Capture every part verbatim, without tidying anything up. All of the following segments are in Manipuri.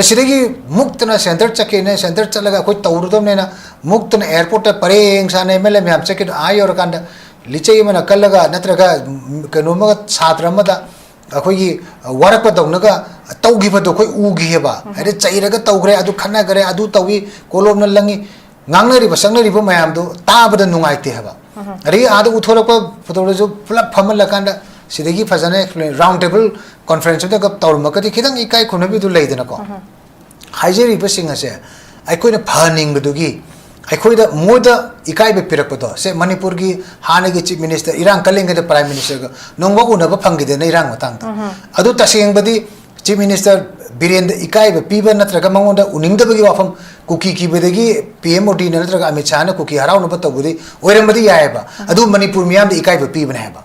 ꯁꯤꯗꯒꯤ ꯃꯨꯛꯇꯅ ꯁꯦꯟꯇꯔ ꯆꯠꯈꯤꯅꯦ, ꯁꯦꯟꯇꯔ ꯆꯠꯂꯒ ꯑꯩꯈꯣꯏ ꯇꯧꯔꯨꯗꯕꯅꯦꯅ ꯃꯨꯛꯇꯅ ꯑꯦꯌꯔꯄꯣꯔꯠꯇ ꯄꯔꯦꯡ ꯁꯥꯅ ꯑꯦꯝ ꯑꯦꯜ ꯑꯦ ꯃꯌꯥꯝ ꯆꯠꯈꯤꯗꯣ, ꯑꯥ ꯌꯧꯔꯀꯥꯟꯗ ꯂꯤꯆꯩ ꯑꯃꯅ ꯀꯜꯂꯒ ꯅꯠꯇ꯭ꯔꯒ ꯀꯩꯅꯣꯝꯃꯒ ꯁꯥꯇ꯭ꯔ ꯑꯃꯗ ꯑꯩꯈꯣꯏꯒꯤ ꯋꯥꯔꯛꯄꯗꯧꯅꯒ ꯇꯧꯈꯤꯕꯗꯣ ꯑꯩꯈꯣꯏ ꯎꯈꯤꯑꯕ꯫ ꯍꯥꯏꯗꯤ ꯆꯩꯔꯒ ꯇꯧꯈ꯭ꯔꯦ, ꯑꯗꯨ ꯈꯠꯅꯈ꯭ꯔꯦ, ꯑꯗꯨ ꯇꯧꯏ, ꯀꯣꯂꯣꯝꯅ ꯂꯪꯉꯤ, ꯉꯥꯡꯅꯔꯤꯕ ꯁꯛꯅꯔꯤꯕ ꯃꯌꯥꯝꯗꯣ ꯇꯥꯕꯗ ꯅꯨꯡꯉꯥꯏꯇꯦ ꯍꯥꯏꯕ꯫ ꯑꯗꯒꯤ ꯑꯥꯗ ꯎꯊꯣꯔꯛꯄ ꯐꯣꯇꯣꯗꯁꯨ ꯄꯨꯂꯞ ꯐꯝꯍꯜꯂꯀꯥꯟꯗ ꯁꯤꯗꯒꯤ ꯐꯖꯅ ꯔꯥꯎꯟ ꯇꯦꯕꯜ ꯀꯣꯟꯐ꯭ꯔꯦꯟꯁ ꯑꯃꯗꯒ ꯇꯧꯔꯝꯃꯒꯗꯤ ꯈꯤꯇꯪ ꯏꯀꯥꯏ ꯈꯨꯝꯅꯕꯤꯗꯨ ꯂꯩꯗꯅꯀꯣ꯫ ꯍꯥꯏꯖꯔꯤꯕꯁꯤꯡ ꯑꯁꯦ ꯑꯩꯈꯣꯏꯅ ꯐꯍꯟꯅꯤꯡꯕꯗꯨꯒꯤ ꯑꯩꯈꯣꯏꯗ, ꯃꯣꯏꯗ ꯏꯀꯥꯏꯕ ꯄꯤꯔꯛꯄꯗꯣ, ꯁꯦ, ꯃꯅꯤꯄꯨꯔꯒꯤ ꯍꯥꯟꯅꯒꯤ ꯆꯤꯐ ꯃꯤꯅꯤꯁꯇꯔ, ꯏꯔꯥꯡ ꯀꯜꯂꯤꯉꯩꯗ ꯄ꯭ꯔꯥꯏꯝ ꯃꯤꯅꯤꯁꯇꯔꯒ ꯅꯣꯡꯃ ꯎꯅꯕ ꯐꯪꯈꯤꯗꯦꯅ ꯏꯔꯥꯡ ꯃꯇꯥꯡꯗ꯫ ꯑꯗꯨ ꯇꯁꯦꯡꯕꯗꯤ ꯆꯤꯐ ꯃꯤꯅꯤꯁꯇꯔ ꯕꯤꯔꯦꯟꯗ ꯏꯀꯥꯏꯕ ꯄꯤꯕ ꯅꯠꯇ꯭ꯔꯒ ꯃꯉꯣꯟꯗ ꯎꯅꯤꯡꯗꯕꯒꯤ ꯋꯥꯐꯝ ꯀꯨꯀꯤ ꯀꯤꯕꯗꯒꯤ ꯄꯤ ꯑꯦꯝ ꯃꯣꯗꯤꯅ ꯅꯠꯇ꯭ꯔꯒ ꯑꯃꯤꯠ ꯁꯥꯍꯅ ꯀꯨꯀꯤ ꯍꯔꯥꯎꯅꯕ ꯇꯧꯕꯗꯤ ꯑꯣꯏꯔꯝꯕꯗꯤ ꯌꯥꯏꯑꯕ꯫ ꯑꯗꯨ ꯃꯅꯤꯄꯨꯔ ꯃꯤꯌꯥꯝꯗ ꯏꯀꯥꯏꯕ ꯄꯤꯕꯅꯦ ꯍꯥꯏꯕ꯫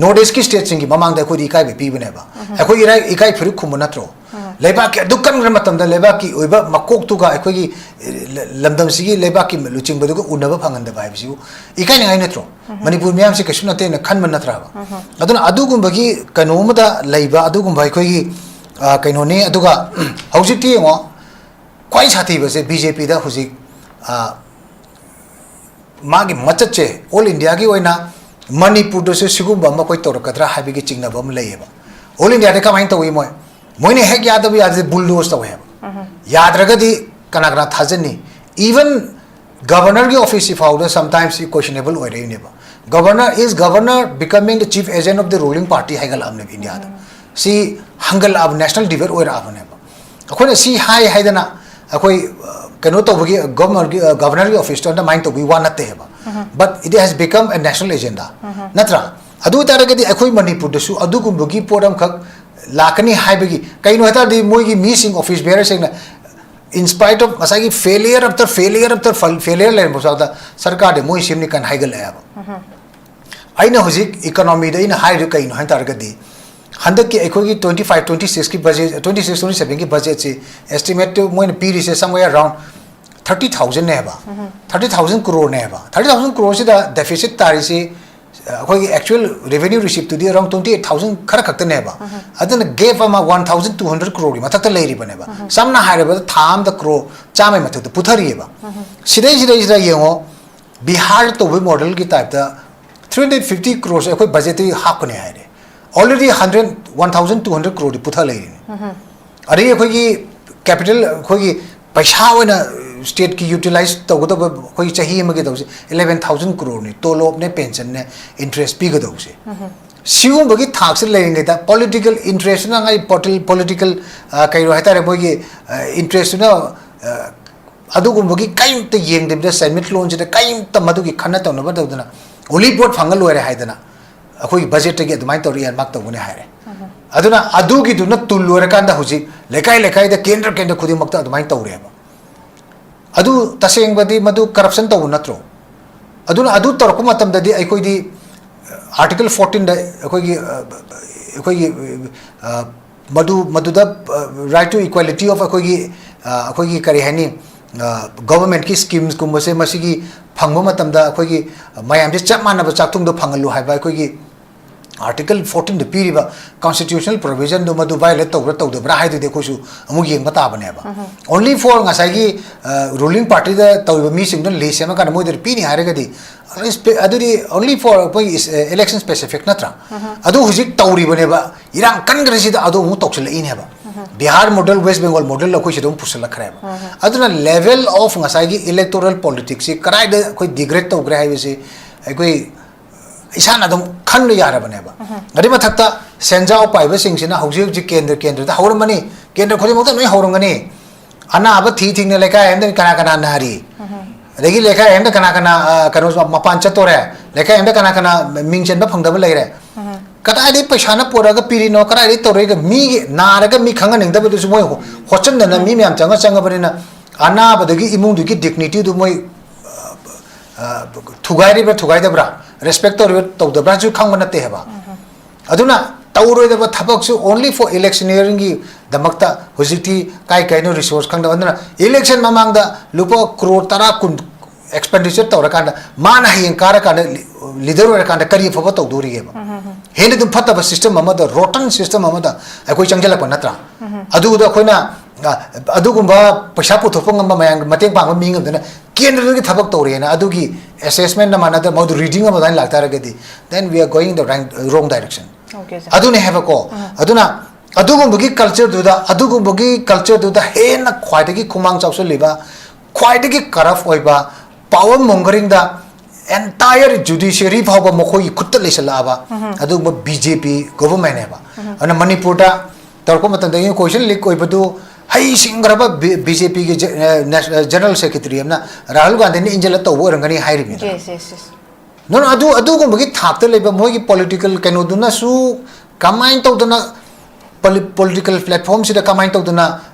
ꯅꯣꯔꯠ ꯏꯁꯀꯤ ꯁ꯭ꯇꯦꯠꯁꯤꯡꯒꯤ ꯃꯃꯥꯡꯗ ꯑꯩꯈꯣꯏꯗꯤ ꯏꯀꯥꯏꯕ ꯄꯤꯕꯅꯦꯕ꯫ ꯑꯩꯈꯣꯏ ꯏꯔꯥꯏ-, ꯏꯀꯥꯏ ꯐꯨꯔꯤꯠ ꯈꯨꯝꯕ ꯅꯠꯇ꯭ꯔꯣ? ꯂꯩꯕꯥꯛꯀꯤ ꯑꯗꯨ ꯀꯟꯈ꯭ꯔ ꯃꯇꯝꯗ ꯂꯩꯕꯥꯛꯀꯤ ꯑꯣꯏꯕ ꯃꯀꯣꯛꯇꯨꯒ ꯑꯩꯈꯣꯏꯒꯤ, ꯑꯦ, ꯂ-, ꯂꯝꯗꯝꯁꯤꯒꯤ ꯂꯩꯕꯥꯛꯀꯤ ꯂꯨꯆꯤꯡꯕꯗꯨꯒ ꯎꯅꯕ ꯐꯪꯍꯟꯗꯕ ꯍꯥꯏꯕꯁꯤꯕꯨ ꯏꯀꯥꯏꯅꯤꯡꯉꯥꯏ ꯅꯠꯇ꯭ꯔꯣ? ꯃꯅꯤꯄꯨꯔ ꯃꯤꯌꯥꯝꯁꯤ ꯀꯩꯁꯨ ꯅꯠꯇꯦꯅ ꯈꯟꯕ ꯅꯠꯇ꯭ꯔꯕ? ꯑꯗꯨꯅ ꯑꯗꯨꯒꯨꯝꯕꯒꯤ ꯀꯩꯅꯣ ꯑꯃꯗ ꯂꯩꯕ ꯑꯗꯨꯒꯨꯝꯕ ꯑꯩꯈꯣꯏꯒꯤ, ꯑ, ꯀꯩꯅꯣꯅꯤ꯫ ꯑꯗꯨꯒ ꯍꯧꯖꯤꯛꯇꯤ ꯌꯦꯡꯉꯣ, ꯈ꯭ꯋꯥꯏ ꯁꯥꯊꯤꯕꯁꯦ ꯕꯤ ꯖꯦ ꯄꯤꯗ ꯍꯧꯖꯤꯛ, ꯑ, ꯃꯥꯒꯤ ꯃꯆꯠꯁꯦ ꯑꯣꯜ ꯏꯟꯗꯤꯌꯥꯒꯤ ꯑꯣꯏꯅ ꯃꯅꯤꯄꯨꯔꯗꯁꯨ ꯁꯤꯒꯨꯝꯕ ꯑꯃ ꯑꯩꯈꯣꯏ ꯇꯧꯔꯛꯀꯗ꯭ꯔꯥ ꯍꯥꯏꯕꯒꯤ ꯆꯤꯡꯅꯕ ꯑꯃ ꯂꯩꯌꯦꯕ꯫ ꯑꯣꯜ ꯏꯟꯗꯤꯌꯥꯗ ꯀꯃꯥꯏꯅ ꯇꯧꯏ? ꯃꯣꯏ, ꯃꯣꯏꯅ ꯍꯦꯛ ꯌꯥꯗꯕ ꯌꯥꯗꯗꯤ ꯕꯨꯜꯗꯣꯁ ꯇꯧꯋꯦ ꯍꯥꯏꯕ꯫ ꯌꯥꯗ꯭ꯔꯒꯗꯤ ꯀꯅꯥ ꯀꯅꯥ ꯊꯥꯖꯅꯤ? Even ꯒꯕꯔꯅꯔꯒꯤ ꯑꯣꯐꯤꯁꯁꯤ ꯐꯥꯎꯗ sometimes ꯁꯤ questionable ꯑꯣꯏꯔꯛꯏꯅꯦꯕ꯫ Governor, is governor becoming the chief agent of the ruling party ꯍꯥꯏꯒꯠꯂꯛꯑꯕꯅꯦꯕ ꯏꯟꯗꯤꯌꯥꯗ꯫ ꯁꯤ ꯍꯪꯒꯠꯂꯛꯑꯕ, ꯅꯦꯁꯅꯦꯜ ꯗꯤꯕꯦꯠ ꯑꯣꯏꯔꯛꯑꯕꯅꯦꯕ꯫ ꯑꯩꯈꯣꯏꯅ ꯁꯤ ꯍꯥꯏ ꯍꯥꯏꯗꯅ ꯑꯩꯈꯣꯏ, ꯑ, ꯀꯩꯅꯣ ꯇꯧꯕꯒꯤ, ꯒꯕꯔꯅꯔꯒꯤ, ꯑ, ꯒꯕꯔꯅꯔꯒꯤ ꯑꯣꯐꯤꯁꯇꯣ ꯑꯟꯗꯔꯃꯥꯏꯟ ꯇꯧꯕꯒꯤ ꯋꯥ ꯅꯠꯇꯦꯕ꯫ But it has become a national agenda. ꯅꯠꯇ꯭ꯔꯥ? ꯑꯗꯨ ꯑꯣꯏꯇꯥꯔꯒꯗꯤ ꯑꯩꯈꯣꯏ ꯃꯅꯤꯄꯨꯔꯗꯁꯨ ꯑꯗꯨꯒꯨꯝꯕꯒꯤ ꯄꯣꯠ ꯑꯃꯈꯛ ꯂꯥꯛꯀꯅꯤ ꯍꯥꯏꯕꯒꯤ, ꯀꯩꯅꯣ ꯍꯥꯏꯇꯥꯔꯗꯤ ꯃꯣꯏꯒꯤ ꯃꯤꯁꯤꯡ, ꯑꯣꯐꯤꯁ ꯕꯦꯌꯔꯁꯤꯡꯅ, in spite of ꯉꯁꯥꯏꯒꯤ failure after failure after fail-, failure ꯂꯩꯔꯝꯕꯁꯨ ꯁꯔꯀꯥꯔꯗꯤ ꯃꯣꯏ ꯁꯦꯝꯅꯤ ꯀꯥꯏꯅ ꯍꯥꯏꯒꯠꯂꯛꯑꯦꯕ꯫ ꯑꯩꯅ ꯍꯧꯖꯤꯛ ꯏꯀꯣꯅꯣꯃꯤꯗ ꯑꯩꯅ ꯍꯥꯏꯔꯤꯗꯨ ꯀꯩꯅꯣ ꯍꯥꯏ ꯇꯥꯔꯒꯗꯤ, ꯍꯟꯗꯛꯀꯤ ꯑꯩꯈꯣꯏꯒꯤ twenty five twenty six ꯀꯤ budget, twenty six twenty seven ꯒꯤ ꯕꯖꯦꯠꯁꯤ ꯑꯦꯁꯇꯤꯃꯦꯠꯇꯨ ꯃꯣꯏꯅ ꯄꯤꯔꯤꯁꯦ somewhere around thirty thousand ꯅꯦꯕ꯫ Thirty thousand crore ꯅꯦꯕ꯫ Thirty thousand crore ꯁꯤꯗ deficit ꯇꯥꯔꯤꯁꯤ ꯑꯩꯈꯣꯏꯒꯤ actual revenue receipt ꯇꯨꯗꯤ around twenty eight thousand ꯈꯔ ꯈꯛꯇꯅꯦꯕ꯫ ꯑꯗꯨꯅ gap ꯑꯃ one thousand two hundred crore ꯒꯤ ꯃꯊꯛꯇ ꯂꯩꯔꯤꯕꯅꯦꯕ꯫ ꯁꯝꯅ ꯍꯥꯏꯔꯕꯗ ꯊꯥ ꯑꯃꯗ crore ꯆꯥꯝꯃꯩ ꯃꯊꯛꯇ ꯄꯨꯊꯔꯤꯑꯕ꯫ ꯁꯤꯗꯩꯁꯤꯗꯩꯁꯤꯗ ꯌꯦꯡꯉꯣ, ꯕꯤꯍꯥꯔ ꯇꯧꯕꯒꯤ model ꯒꯤ type ꯇ three hundred fifty crore ꯑꯩꯈꯣꯏ budget ꯇꯒꯤ ꯍꯥꯞꯀꯅꯤ ꯍꯥꯏꯔꯦ꯫ Already hundred, one thousand two hundred crore ꯗꯤ ꯄꯨꯊ ꯂꯩꯔꯤꯅꯤ꯫ ꯑꯗꯒꯤ ꯑꯩꯈꯣꯏꯒꯤ capital, ꯑꯩꯈꯣꯏꯒꯤ ꯄꯩꯁꯥ ꯑꯣꯏꯅ state ꯀꯤ utilize ꯇꯧꯒꯗꯕ ꯑꯩꯈꯣꯏꯒꯤ ꯆꯍꯤ ꯑꯃꯒꯤ ꯇꯧꯁꯦ eleven thousand crore ꯅꯤ, ꯇꯣꯂꯣꯞꯅꯦ, pension ꯅꯦ, interest ꯄꯤꯒꯗꯧꯕꯁꯦ꯫ ꯁꯤꯒꯨꯝꯕꯒꯤ ꯊꯥꯛꯁꯤ ꯂꯩꯔꯤꯉꯩꯗ political interest ꯅ ꯉꯥꯏ, political, ꯀꯩꯅꯣ ꯍꯥꯏꯇꯥꯔꯦ, ꯃꯣꯏꯒꯤ interest ꯇꯨꯅ ꯑꯗꯨꯒꯨꯝꯕꯒꯤ ꯀꯔꯤꯝꯇ ꯌꯦꯡꯗꯕꯤꯗ, ꯁꯦꯟꯃꯤꯠꯂꯣꯟꯁꯤꯗ ꯀꯔꯤꯝꯇ ꯃꯗꯨꯒꯤ ꯈꯟꯅ ꯇꯧꯅꯕ ꯇꯧꯗꯅ only vote ꯐꯪꯉ ꯂꯣꯏꯔꯦ ꯍꯥꯏꯗꯅ ꯑꯩꯈꯣꯏꯒꯤ budget ꯇꯒꯤ ꯑꯗꯨꯃꯥꯏꯅ ꯇꯧꯔ earmark ꯇꯧꯒꯅꯤ ꯍꯥꯏꯔꯦ꯫ ꯑꯗꯨꯅ ꯑꯗꯨꯒꯤꯗꯨꯅ ꯇꯨꯜ ꯂꯣꯏꯔꯀꯥꯟꯗ ꯍꯧꯖꯤꯛ ꯂꯩꯀꯥꯏ ꯂꯩꯀꯥꯏꯗ, ꯀꯦꯟꯗ꯭ꯔ ꯀꯦꯟꯗ꯭ꯔ ꯈꯨꯗꯤꯡꯃꯛꯇ ꯑꯗꯨꯃꯥꯏꯅ ꯇꯧꯔꯦꯕ꯫ ꯑꯗꯨ ꯇꯁꯦꯡꯕꯗꯤ ꯃꯗꯨ corruption ꯇꯧꯕ ꯅꯠꯇ꯭ꯔꯣ? ꯑꯗꯨꯅ ꯑꯗꯨ ꯇꯧꯔꯛꯄ ꯃꯇꯝꯗꯗꯤ ꯑꯩꯈꯣꯏꯗꯤ article fourteen ꯗ ꯑꯩꯈꯣꯏꯒꯤ, ꯑ, ꯑꯩꯈꯣꯏꯒꯤ, ꯑ, ꯃꯗꯨ, ꯃꯗꯨꯗ, ꯑ, right to equality of ꯑꯩꯈꯣꯏꯒꯤ, ꯑ, ꯑꯩꯈꯣꯏꯒꯤ ꯀꯔꯤ ꯍꯥꯏꯅꯤ, ꯑ, government ꯀꯤ schemes ꯀꯨꯝꯕꯁꯦ ꯃꯁꯤꯒꯤ ꯐꯪꯕ ꯃꯇꯝꯗ ꯑꯩꯈꯣꯏꯒꯤ ꯃꯌꯥꯝꯁꯦ ꯆꯞ ꯃꯥꯟꯅꯕ ꯆꯥꯛꯊꯨꯡꯗ ꯐꯪꯍꯜꯂꯨ ꯍꯥꯏꯕ ꯑꯩꯈꯣꯏꯒꯤ article fourteen ꯗ ꯄꯤꯔꯤꯕ constitutional provision ꯗꯨ ꯃꯗꯨ violate ꯇꯧꯕ꯭ꯔꯥ ꯇꯧꯗꯕ꯭ꯔꯥ ꯍꯥꯏꯗꯨꯗꯤ ꯑꯩꯈꯣꯏꯁꯨ ꯑꯃꯨꯛ ꯌꯦꯡꯕ ꯇꯥꯕꯅꯦꯕ꯫ Only for ꯉꯁꯥꯏꯒꯤ, ꯑ, ruling party ꯗ ꯇꯧꯔꯤꯕ ꯃꯤꯁꯤꯡꯗꯨꯅ list ꯁꯦꯝꯃꯀꯥꯟꯗ ꯃꯣꯏꯗ ꯄꯤꯅꯤ ꯍꯥꯏꯔꯒꯗꯤ, ꯑꯗꯨꯗꯤ only for ꯑꯩꯈꯣꯏꯒꯤ is-, ꯑ, election specific ꯅꯠꯇ꯭ꯔꯥ? ꯑꯗꯨ ꯍꯧꯖꯤꯛ ꯇꯧꯔꯤꯕꯅꯦꯕ, ꯏꯔꯥꯡ ꯀꯟꯈ꯭ꯔꯁꯤꯗ ꯑꯗꯨ ꯑꯃꯨꯛ ꯇꯧꯁꯤꯜꯂꯛꯏꯅꯦꯕ꯫ Bihar model, West Bengal model ꯑꯩꯈꯣꯏ ꯁꯤꯗ ꯑꯃꯨꯛ ꯄꯨꯁꯤꯜꯂꯛꯈ꯭ꯔꯦꯕ꯫ ꯑꯗꯨꯅ level of ꯉꯁꯥꯏꯒꯤ electoral politics ꯁꯤ ꯀꯗꯥꯏꯗ ꯑꯩꯈꯣꯏ degrade ꯇꯧꯈ꯭ꯔꯦ ꯍꯥꯏꯕꯁꯤ ꯑꯩꯈꯣꯏ ꯏꯁꯥꯅ ꯑꯗꯨꯝ ꯈꯟꯕ ꯌꯥꯔꯕꯅꯦꯕ꯫ ꯑꯗꯨꯏ ꯃꯊꯛꯇ ꯁꯦꯟꯖꯥꯎ ꯄꯥꯏꯕꯁꯤꯡꯁꯤꯅ ꯍꯧꯖꯤꯛ ꯍꯧꯖꯤꯛ ꯀꯦꯟꯗ꯭ꯔ ꯀꯦꯟꯗ꯭ꯔꯗ ꯍꯧꯔꯝꯃꯅꯤ, ꯀꯦꯟꯗ꯭ꯔ ꯈꯨꯗꯤꯡꯃꯛꯇ ꯂꯣꯏ ꯍꯧꯔꯝꯒꯅꯤ꯫ ꯑꯅꯥꯕ ꯊꯤ ꯊꯤꯡꯅ ꯂꯩꯀꯥꯏ ꯑꯃꯗ ꯀꯅꯥ ꯀꯅꯥ ꯅꯥꯔꯤ, ꯑꯗꯒꯤ ꯂꯩꯀꯥꯏ ꯑꯃꯗ ꯀꯅꯥ ꯀꯅꯥ, ꯑ, ꯀꯩꯅꯣ, ꯃꯄꯥꯟ ꯆꯠꯇꯣꯔꯦ, ꯂꯩꯀꯥꯏ ꯑꯃꯗ ꯀꯅꯥ ꯀꯅꯥ ꯃꯤꯡ ꯆꯟꯕ ꯐꯪꯗꯕ ꯂꯩꯔꯦ, ꯀꯗꯥꯏꯗꯒꯤ ꯄꯩꯁꯥꯅ ꯄꯨꯔꯛꯑꯒ ꯄꯤꯔꯤꯅꯣ, ꯀꯗꯥꯏꯗꯒꯤ ꯇꯧꯔꯛꯏꯒ, ꯃꯤꯒꯤ ꯅꯥꯔꯒ ꯃꯤ ꯈꯪꯍꯟꯅꯤꯡꯗꯕꯗꯨꯁꯨ ꯃꯣꯏ ꯍꯣ-, ꯍꯣꯠꯆꯟꯗꯅ ꯃꯤ ꯃꯌꯥꯝ ꯆꯪꯉ ꯆꯪꯉꯕꯅꯤꯅ ꯑꯅꯥꯕꯗꯒꯤ ꯏꯃꯨꯡꯗꯨꯒꯤ dignity ꯗꯨ ꯃꯣꯏ, ꯑ, ꯑ, ꯊꯨꯒꯥꯏꯔꯤꯕ꯭ꯔꯥ ꯊꯨꯒꯥꯏꯗꯕ꯭ꯔꯥ, respect ꯇꯧꯔꯤꯕ꯭ꯔꯥ ꯇꯧꯗꯕ꯭ꯔꯥꯁꯨ ꯈꯪꯕ ꯅꯠꯇꯦ ꯍꯥꯏꯕ꯫ ꯑꯗꯨꯅ ꯇꯧꯔꯣꯏꯗꯕ ꯊꯕꯛꯁꯨ only for electioneering ꯒꯤ ꯗꯃꯛꯇ ꯍꯧꯖꯤꯛꯇꯤ ꯀꯥꯏ ꯀꯥꯏꯅꯣ resource ꯈꯪꯗꯕ꯫ ꯑꯗꯨꯅ election ꯃꯃꯥꯡꯗ ꯂꯨꯄꯥ crore ꯇꯔꯥ, ꯀꯨꯟ, ꯑꯦꯛꯁꯄꯦꯟꯗꯤꯆꯔ ꯇꯧꯔꯀꯥꯟꯗ ꯃꯥꯅ ꯍꯌꯦꯡ ꯀꯥꯔꯀꯥꯟꯗ ꯂꯤꯗꯔ ꯑꯣꯏꯔꯀꯥꯟꯗ ꯀꯔꯤ ꯑꯐꯕ ꯇꯧꯗꯣꯔꯤꯒꯦꯕ? ꯍꯦꯟꯅ ꯑꯗꯨꯝ ꯐꯠꯇꯕ ꯁꯤꯁꯇꯦꯝ ꯑꯃꯗ, ꯔꯣꯇꯟ ꯁꯤꯁꯇꯦꯝ ꯑꯃꯗ ꯑꯩꯈꯣꯏ ꯆꯪꯁꯤꯜꯂꯛꯄ ꯅꯠꯇ꯭ꯔꯥ? ꯑꯗꯨꯗ ꯑꯩꯈꯣꯏꯅ ꯑ, ꯑꯗꯨꯒꯨꯝꯕ ꯄꯩꯁꯥ ꯄꯨꯊꯣꯛꯄ ꯉꯝꯕ, ꯃꯌꯥꯝꯒꯤ ꯃꯇꯦꯡ ꯄꯥꯡꯕ ꯃꯤ ꯉꯝꯗꯅ ꯀꯦꯟꯗ꯭ꯔꯗꯒꯤ ꯊꯕꯛ ꯇꯧꯔꯦꯅ ꯑꯗꯨꯒꯤ ꯑꯦꯁꯦꯁꯃꯦꯟꯅ ꯃꯥꯟꯅꯗꯕ, ꯃꯗꯨ ꯔꯤꯗꯤꯡ ꯑꯃ ꯑꯗꯨꯃꯥꯏꯅ ꯂꯥꯛꯇꯥꯔꯒꯗꯤ, then we are going the wrong, wrong direction. Okay, sir. ꯑꯗꯨꯅꯦ ꯍꯥꯏꯕꯀꯣ꯫ ꯑꯗꯨꯅ ꯑꯗꯨꯒꯨꯝꯕꯒꯤ ꯀꯜꯆꯔꯗꯨꯗ, ꯑꯗꯨꯒꯨꯝꯕꯒꯤ ꯀꯜꯆꯔꯗꯨꯗ ꯍꯦꯟꯅ ꯈ꯭ꯋꯥꯏꯗꯒꯤ ꯈꯨꯃꯥꯡ ꯆꯥꯎꯁꯤꯜꯂꯤꯕ, ꯈ꯭ꯋꯥꯏꯗꯒꯤ ꯀꯔꯞ ꯑꯣꯏꯕ, ꯄꯥꯋꯔ ꯃꯣꯡꯒꯔꯤꯡꯗ, ꯑꯦꯟꯇꯥꯌꯔ ꯖꯨꯗꯤꯁꯤꯌꯔꯤ ꯐꯥꯎꯕ ꯃꯈꯣꯏꯒꯤ ꯈꯨꯠꯇ ꯂꯩꯁꯜꯂꯛꯑꯕ ꯑꯗꯨꯒꯨꯝꯕ ꯕꯤ ꯖꯦ ꯄꯤ ꯒꯣꯚꯔꯟꯃꯦꯟꯅꯦꯕ꯫ ꯑꯗꯨꯅ ꯃꯅꯤꯄꯨꯔꯗ ꯇꯧꯔꯛꯄ ꯃꯇꯝꯗ ꯑꯩꯅ ꯀꯣꯏꯁꯟ ꯂꯤꯛ ꯑꯣꯏꯕꯗꯨ ꯍꯩꯁꯤꯡꯈ꯭ꯔꯕ ꯕꯤ ꯖꯦ ꯄꯤꯒꯤ ꯖꯦꯅꯔꯦꯜ ꯁꯦꯀ꯭ꯔꯦꯇꯔꯤ ꯑꯃꯅ ꯔꯥꯍꯨꯜ ꯒꯥꯟꯙꯤꯅ ꯏꯟꯖꯜꯂ ꯇꯧꯕ ꯑꯣꯏꯔꯝꯒꯅꯤ ꯍꯥꯏꯔꯤꯕꯅꯤꯗꯅ꯫ Yes, yes, yes. ꯅꯣ, ꯑꯗꯨ, ꯑꯗꯨꯒꯨꯝꯕꯒꯤ ꯊꯥꯛꯇ ꯂꯩꯕ ꯃꯣꯏꯒꯤ ꯄꯣꯂꯤꯇꯤꯀꯦꯜ ꯀꯩꯅꯣꯗꯨꯅꯁꯨ ꯀꯃꯥꯏꯅ ꯇꯧꯗꯅ ꯄꯣꯂꯤꯇꯤꯀꯦꯜ ꯄ꯭ꯂꯦꯠꯐꯣꯝꯁꯤꯗ ꯀꯃꯥꯏꯅ ꯇꯧꯗꯅ